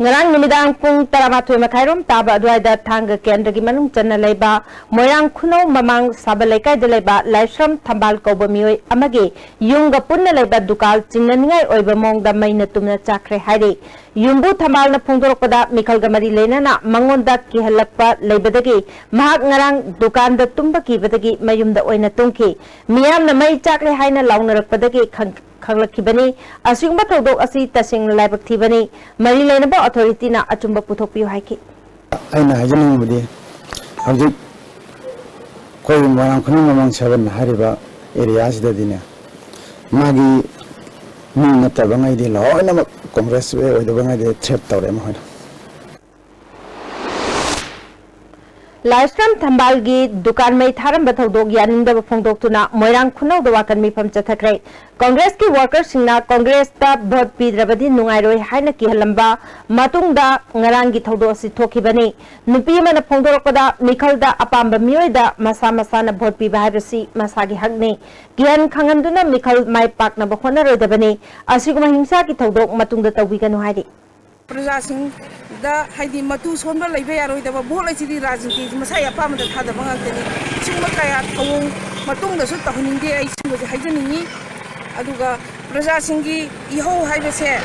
ꯉꯔꯥꯡ ꯅꯨꯃꯤꯗꯥꯡ ꯄꯨꯡ ꯇꯔꯥꯃꯥꯊꯣꯏ ꯃꯈꯥꯏꯔꯣꯝ ꯇꯥꯕ ꯑꯗꯨꯋꯥꯏꯗ ꯊꯥꯡꯒ ꯀꯦꯟꯗ꯭ꯔꯒꯤ ꯃꯅꯨꯡ ꯆꯟꯅ ꯂꯩꯕ ꯃꯣꯏꯔꯥꯡ ꯈꯨꯅꯧ ꯃꯃꯥꯡ ꯁꯥꯕ ꯂꯩꯀꯥꯏꯗ ꯂꯩꯕ ꯂꯥꯏꯁ꯭ꯔꯝ ꯊꯝꯕꯥꯜ ꯀꯧꯕ ꯃꯤꯑꯣꯏ ꯑꯃꯒꯤ ꯌꯨꯝꯒ ꯄꯨꯟꯅ ꯂꯩꯕ ꯗꯨꯀꯥꯟ ꯆꯤꯡꯅꯅꯤꯡꯉꯥꯏ ꯑꯣꯏꯕ ꯃꯑꯣꯡꯗ ꯃꯩꯅ ꯇꯨꯝꯅ ꯆꯥꯛꯈ꯭ꯔꯦ ꯍꯥꯏꯔꯤ꯫ ꯌꯨꯝꯕꯨ ꯊꯝꯕꯥꯜꯅ ꯐꯣꯡꯗꯣꯔꯛꯄꯗ, ꯃꯤꯈꯜꯒ ꯃꯔꯤ ꯂꯩꯅꯅ ꯃꯉꯣꯟꯗ ꯀꯤꯍꯜꯂꯛꯄ ꯂꯩꯕꯗꯒꯤ ꯃꯍꯥꯛ ꯉꯔꯥꯡ ꯗꯨꯀꯥꯟꯗ ꯇꯨꯝꯕ ꯀꯤꯕꯗꯒꯤ ꯃꯌꯨꯝꯗ ꯑꯣꯏꯅ ꯇꯨꯝꯈꯤ꯫ ꯃꯤꯌꯥꯝꯅ ꯃꯩ ꯆꯥꯛꯂꯦ ꯍꯥꯏꯅ ꯂꯥꯎꯅꯔꯛꯄꯗꯒꯤ ꯈꯪ-, ꯈꯪꯂꯛꯈꯤꯕꯅꯤ꯫ ꯑꯁꯤꯒꯨꯝꯕ ꯊꯧꯗꯣꯛ ꯑꯁꯤ ꯇꯁꯦꯡꯅ ꯂꯥꯏꯕꯛ ꯊꯤꯕꯅꯤ꯫ ꯃꯔꯤ ꯂꯩꯅꯕ ꯑꯣꯊꯣꯔꯤꯇꯤꯅ ꯑꯆꯨꯝꯕ ꯄꯨꯊꯣꯛꯄꯤꯌꯨ ꯍꯥꯏꯈꯤ꯫ ꯑꯩꯅ ꯍꯥꯏꯖꯅꯤꯡꯕꯗꯤ, ꯍꯧꯖꯤꯛ ꯑꯩꯈꯣꯏ ꯃꯣꯏꯔꯥꯡ ꯈꯨꯅꯧ ꯃꯃꯥꯡ ꯁꯚꯦꯟ ꯍꯥꯏꯔꯤꯕ ꯑꯦꯔꯤꯌꯥꯁꯤꯗꯗꯤꯅꯦ, ꯃꯥꯒꯤ ꯃꯤ ꯅꯠꯇꯕꯉꯩꯗꯤ ꯂꯣꯏꯅꯃꯛ, ꯀꯣꯡꯒ꯭ꯔꯦꯁ ꯑꯣꯏꯗꯕꯉꯩꯗꯤ ꯊ꯭ꯔꯦꯠ ꯇꯧꯔꯦ ꯃꯈꯣꯏꯅ꯫ ꯂꯥꯏꯁ꯭ꯔꯝ ꯊꯝꯕꯥꯜꯒꯤ ꯗꯨꯀꯥꯟ ꯃꯩ ꯊꯥꯔꯝꯕ ꯊꯧꯗꯣꯛ ꯌꯥꯅꯤꯡꯗꯕ ꯐꯣꯡꯗꯣꯛꯇꯨꯅ ꯃꯣꯏꯔꯥꯡ ꯈꯨꯅꯧꯗ ꯋꯥꯀꯟ ꯃꯤꯐꯝ ꯆꯠꯊꯈ꯭ꯔꯦ꯫ ꯀꯣꯡꯒ꯭ꯔꯦꯁꯀꯤ ꯋꯥꯔꯀꯔꯁꯤꯡꯅ ꯀꯣꯡꯒ꯭ꯔꯦꯁꯇ ꯚꯣꯠ ꯄꯤꯗ꯭ꯔꯕꯗꯤ ꯅꯨꯡꯉꯥꯏꯔꯣꯏ ꯍꯥꯏꯅ ꯀꯤꯍꯜꯂꯝꯕ ꯃꯇꯨꯡꯗ ꯉꯔꯥꯡꯒꯤ ꯊꯧꯗꯣꯛ ꯑꯁꯤ ꯊꯣꯛꯈꯤꯕꯅꯤ꯫ ꯅꯨꯄꯤ ꯑꯃꯅ ꯐꯣꯡꯗꯣꯔꯛꯄꯗ, ꯃꯤꯈꯜꯗ ꯑꯄꯥꯝꯕ ꯃꯤꯑꯣꯏꯗ ꯃꯁꯥ ꯃꯁꯥꯅ ꯚꯣꯠ ꯄꯤꯕ ꯍꯥꯏꯕꯁꯤ ꯃꯁꯥꯒꯤ ꯍꯛꯅꯤ꯫ ꯀꯤꯍꯟ ꯈꯪꯍꯟꯗꯨꯅ ꯃꯤꯈꯜ ꯃꯥꯏ ꯄꯥꯛꯅꯕ ꯍꯣꯠꯅꯔꯣꯏꯗꯕꯅꯤ꯫ ꯑꯁꯤꯒꯨꯝꯕ ꯍꯤꯡꯁꯥꯒꯤ ꯊꯧꯗꯣꯛ ꯃꯇꯨꯡꯗ ꯇꯧꯕꯤꯒꯅꯨ ꯍꯥꯏꯔꯤ꯫ ꯄ꯭ꯔꯖꯥꯁꯤꯡꯗ, ꯍꯥꯏꯗꯤ, ꯃꯇꯨ ꯁꯣꯟꯕ ꯂꯩꯕ ꯌꯥꯔꯣꯏꯗꯕ꯫ ꯚꯣꯠ ꯑꯁꯤꯗꯤ ꯔꯥꯖꯅꯤꯇꯤꯁꯤ ꯃꯁꯥꯒꯤ ꯑꯄꯥꯝꯕꯗ ꯊꯥꯗꯕ ꯉꯥꯛꯇꯅꯤ꯫ ꯁꯤꯒꯨꯝꯕ ꯀꯌꯥ ꯊꯧꯑꯣꯡ ꯃꯇꯨꯡꯗꯁꯨ ꯇꯧꯍꯟꯅꯤꯡꯗꯦ꯫ ꯑꯩ ꯁꯤꯒꯨꯝꯕꯁꯦ ꯍꯥꯏꯖꯅꯤꯡꯉꯤ꯫ ꯑꯗꯨꯒ ꯄ꯭ꯔꯖꯥꯁꯤꯡꯒꯤ ꯏꯍꯧ ꯍꯥꯏꯕꯁꯦ,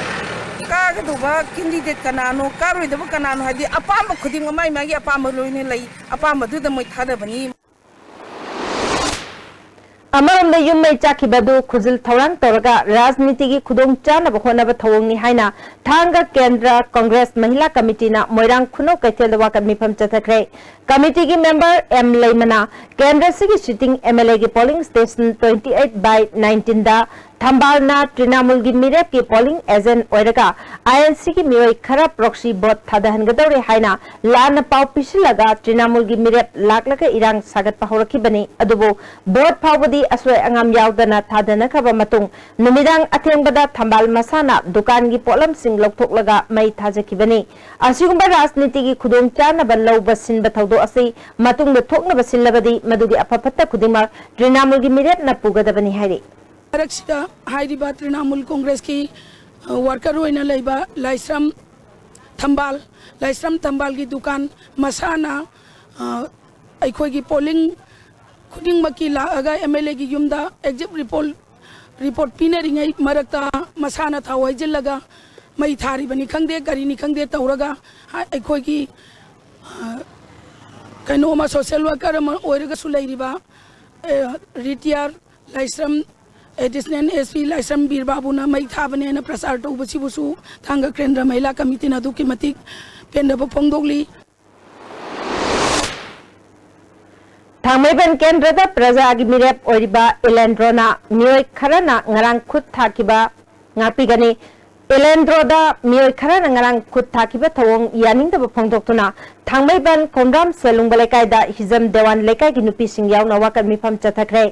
ꯀꯥꯒꯗꯧꯕ ꯀꯦꯟꯗꯤꯗꯦꯠ ꯀꯅꯥꯅꯣ, ꯀꯥꯔꯣꯏꯗꯕ ꯀꯅꯥꯅꯣ ꯍꯥꯏꯗꯤ, ꯑꯄꯥꯝꯕ ꯈꯨꯗꯤꯡꯃꯛ ꯃꯥꯏ ꯃꯥꯒꯤ ꯑꯄꯥꯝꯕ ꯂꯣꯏꯅ ꯂꯩ, ꯑꯄꯥꯝꯕꯗꯨꯗ ꯃꯣꯏ ꯊꯥꯗꯕꯅꯤ꯫ ꯑꯃꯔꯣꯝꯗ, ꯌꯨꯝ ꯃꯩ ꯆꯥꯛꯈꯤꯕ ꯑꯗꯨ ꯈꯨꯖꯤꯜ ꯊꯧꯔꯥꯡ ꯇꯧꯔꯒ ꯔꯥꯖꯅꯤꯇꯤꯒꯤ ꯈꯨꯗꯣꯡ ꯆꯥꯅꯕ ꯍꯣꯠꯅꯕ ꯊꯧꯑꯣꯡꯅꯤ ꯍꯥꯏꯅ ꯊꯥꯡꯒ ꯀꯦꯟꯗ꯭ꯔ ꯀꯣꯡꯒ꯭ꯔꯦꯁ ꯃꯍꯤꯂꯥ ꯀꯃꯤꯇꯤꯅ ꯃꯣꯏꯔꯥꯡ ꯈꯨꯅꯧ ꯀꯩꯊꯦꯜꯗ ꯋꯥꯀꯠ ꯃꯤꯐꯝ ꯆꯠꯊꯈ꯭ꯔꯦ꯫ ꯀꯃꯤꯇꯤꯒꯤ ꯃꯦꯝꯕꯔ ꯑꯦꯝ ꯂꯩꯃꯅ ꯀꯦꯟꯗ꯭ꯔꯁꯤꯒꯤ ꯁꯤꯇꯤꯡ ꯑꯦꯝ ꯑꯦꯜ ꯑꯦꯒꯤ polling station twenty eight by nineteen ꯗ ꯊꯝꯕꯥꯜꯅ ꯇ꯭ꯔꯤꯅꯥꯃꯨꯜꯒꯤ ꯃꯤꯔꯦꯞꯀꯤ ꯄꯣꯂꯤꯡ ꯑꯦꯖꯦꯟ ꯑꯣꯏꯔꯒ ꯑꯥꯏ ꯑꯦꯟ ꯁꯤꯒꯤ ꯃꯤꯑꯣꯏ ꯈꯔ ꯄ꯭ꯔꯣꯛꯁꯤ ꯚꯣꯠ ꯊꯥꯗꯍꯟꯒꯗꯧꯔꯦ ꯍꯥꯏꯅ ꯂꯥꯟꯅ ꯄꯥꯎ ꯄꯤꯁꯤꯜꯂꯒ ꯇ꯭ꯔꯤꯅꯥꯃꯨꯜꯒꯤ ꯃꯤꯔꯦꯞ ꯂꯥꯛꯂꯒ ꯏꯔꯥꯡ ꯁꯥꯒꯠꯄ ꯍꯧꯔꯛꯈꯤꯕꯅꯤ꯫ ꯑꯗꯨꯕꯨ ꯚꯣꯠ ꯐꯥꯎꯕꯗꯤ ꯑꯁꯣꯏ ꯑꯉꯥꯝ ꯌꯥꯎꯗꯅ ꯊꯥꯗꯅꯈ꯭ꯔꯕ ꯃꯇꯨꯡ ꯅꯨꯃꯤꯗꯥꯡ ꯑꯊꯦꯡꯕꯗ ꯊꯝꯕꯥꯜ ꯃꯁꯥꯅ ꯗꯨꯀꯥꯟꯒꯤ ꯄꯣꯠꯂꯝꯁꯤꯡ ꯂꯧꯊꯣꯛꯂꯒ ꯃꯩ ꯊꯥꯖꯈꯤꯕꯅꯤ꯫ ꯑꯁꯤꯒꯨꯝꯕ ꯔꯥꯖꯅꯤꯇꯤꯒꯤ ꯈꯨꯗꯣꯡꯆꯥꯅꯕ ꯂꯧꯕ ꯁꯤꯟꯕ ꯊꯧꯗꯣꯛ ꯑꯁꯤ ꯃꯇꯨꯡꯗ ꯊꯣꯛꯅꯕ ꯁꯤꯜꯂꯕꯗꯤ ꯃꯗꯨꯒꯤ ꯑꯐ ꯐꯠꯇ ꯈꯨꯗꯤꯡꯃꯛ ꯇ꯭ꯔꯤꯅꯥꯃꯨꯜꯒꯤ ꯃꯤꯔꯦꯞꯅ ꯄꯨꯒꯗꯕꯅꯤ ꯍꯥꯏꯔꯤ꯫ ꯃꯔꯛꯁꯤꯗ ꯍꯥꯏꯔꯤꯕ ꯇ꯭ꯔꯤꯅꯥꯃꯨꯜ ꯀꯣꯡꯒ꯭ꯔꯦꯁꯀꯤ, ꯑ, ꯋꯥꯔꯀꯔ ꯑꯣꯏꯅ ꯂꯩꯕ ꯂꯥꯏꯁ꯭ꯔꯝ ꯊꯝꯕꯥꯜ, ꯂꯥꯏꯁ꯭ꯔꯝ ꯊꯝꯕꯥꯜꯒꯤ ꯗꯨꯀꯥꯟ ꯃꯁꯥꯅ, ꯑ, ꯑꯩꯈꯣꯏꯒꯤ ꯄꯣꯂꯤꯡ ꯈꯨꯗꯤꯡꯃꯛꯀꯤ ꯂꯥꯛꯑꯒ ꯑꯦꯝ ꯑꯦꯜ ꯑꯦꯒꯤ ꯌꯨꯝꯗ ꯑꯦꯛꯖꯤꯠ ꯔꯤꯄꯣꯔꯠ, ꯔꯤꯄꯣꯔꯠ ꯄꯤꯅꯔꯤꯉꯩ ꯃꯔꯛꯇ ꯃꯁꯥꯅ ꯊꯥꯎ ꯍꯩꯖꯤꯜꯂꯒ ꯃꯩ ꯊꯥꯔꯤꯕꯅꯤ ꯈꯪꯗꯦ, ꯀꯔꯤꯅꯤ ꯈꯪꯗꯦ ꯇꯧꯔꯒ ꯑꯩꯈꯣꯏꯒꯤ, ꯑ, ꯀꯩꯅꯣ ꯑꯃ, ꯁꯣꯁꯦꯜ ꯋꯥꯔꯀꯔ ꯑꯃ ꯑꯣꯏꯔꯒꯁꯨ ꯂꯩꯔꯤꯕ, ꯑ, ꯔꯤꯇꯤꯌꯥꯔ ꯂꯥꯏꯁ꯭ꯔꯝ ꯑꯦꯗꯤꯁꯅꯦꯜ ꯑꯦꯁ ꯄꯤ ꯂꯥꯏꯁ꯭ꯔꯝ ꯕꯤꯔ ꯕꯥꯕꯨꯅ ꯃꯩ ꯊꯥꯕꯅꯦꯅ ꯄ꯭ꯔꯆꯥꯔ ꯇꯧꯕꯁꯤꯕꯨꯁꯨ ꯊꯥꯡꯒ ꯀꯦꯟꯗ꯭ꯔ ꯃꯍꯤꯂꯥ ꯀꯃꯤꯇꯤꯅ ꯑꯗꯨꯛꯀꯤ ꯃꯇꯤꯛ ꯄꯦꯟꯗꯕ ꯐꯣꯡꯗꯣꯛꯂꯤ꯫ ꯊꯥꯡꯃꯩꯕꯟ ꯀꯦꯟꯗ꯭ꯔꯗ ꯄ꯭ꯔꯖꯥꯒꯤ ꯃꯤꯔꯦꯞ ꯑꯣꯏꯔꯤꯕ ꯏꯂꯦꯟꯗ꯭ꯔꯣꯅ ꯃꯤꯑꯣꯏ ꯈꯔꯅ ꯉꯔꯥꯡ ꯈꯨꯠ ꯊꯥꯈꯤꯕ ꯉꯥꯛꯄꯤꯒꯅꯤ꯫ ꯏꯂꯦꯟꯗ꯭ꯔꯣꯗ ꯃꯤꯑꯣꯏ ꯈꯔꯅ ꯉꯔꯥꯡ ꯈꯨꯠ ꯊꯥꯈꯤꯕ ꯊꯧꯑꯣꯡ ꯌꯥꯅꯤꯡꯗꯕ ꯐꯣꯡꯗꯣꯛꯇꯨꯅ ꯊꯥꯡꯃꯩꯕꯟ ꯈꯣꯡꯗ꯭ꯔꯥꯝ ꯁꯦꯂꯨꯡꯕ ꯂꯩꯀꯥꯏꯗ ꯍꯤꯖꯝ ꯗꯦꯋꯥꯟ ꯂꯩꯀꯥꯏꯒꯤ ꯅꯨꯄꯤꯁꯤꯡ ꯌꯥꯎꯅ ꯋꯥꯀꯠ ꯃꯤꯐꯝ ꯆꯠꯊꯈ꯭ꯔꯦ꯫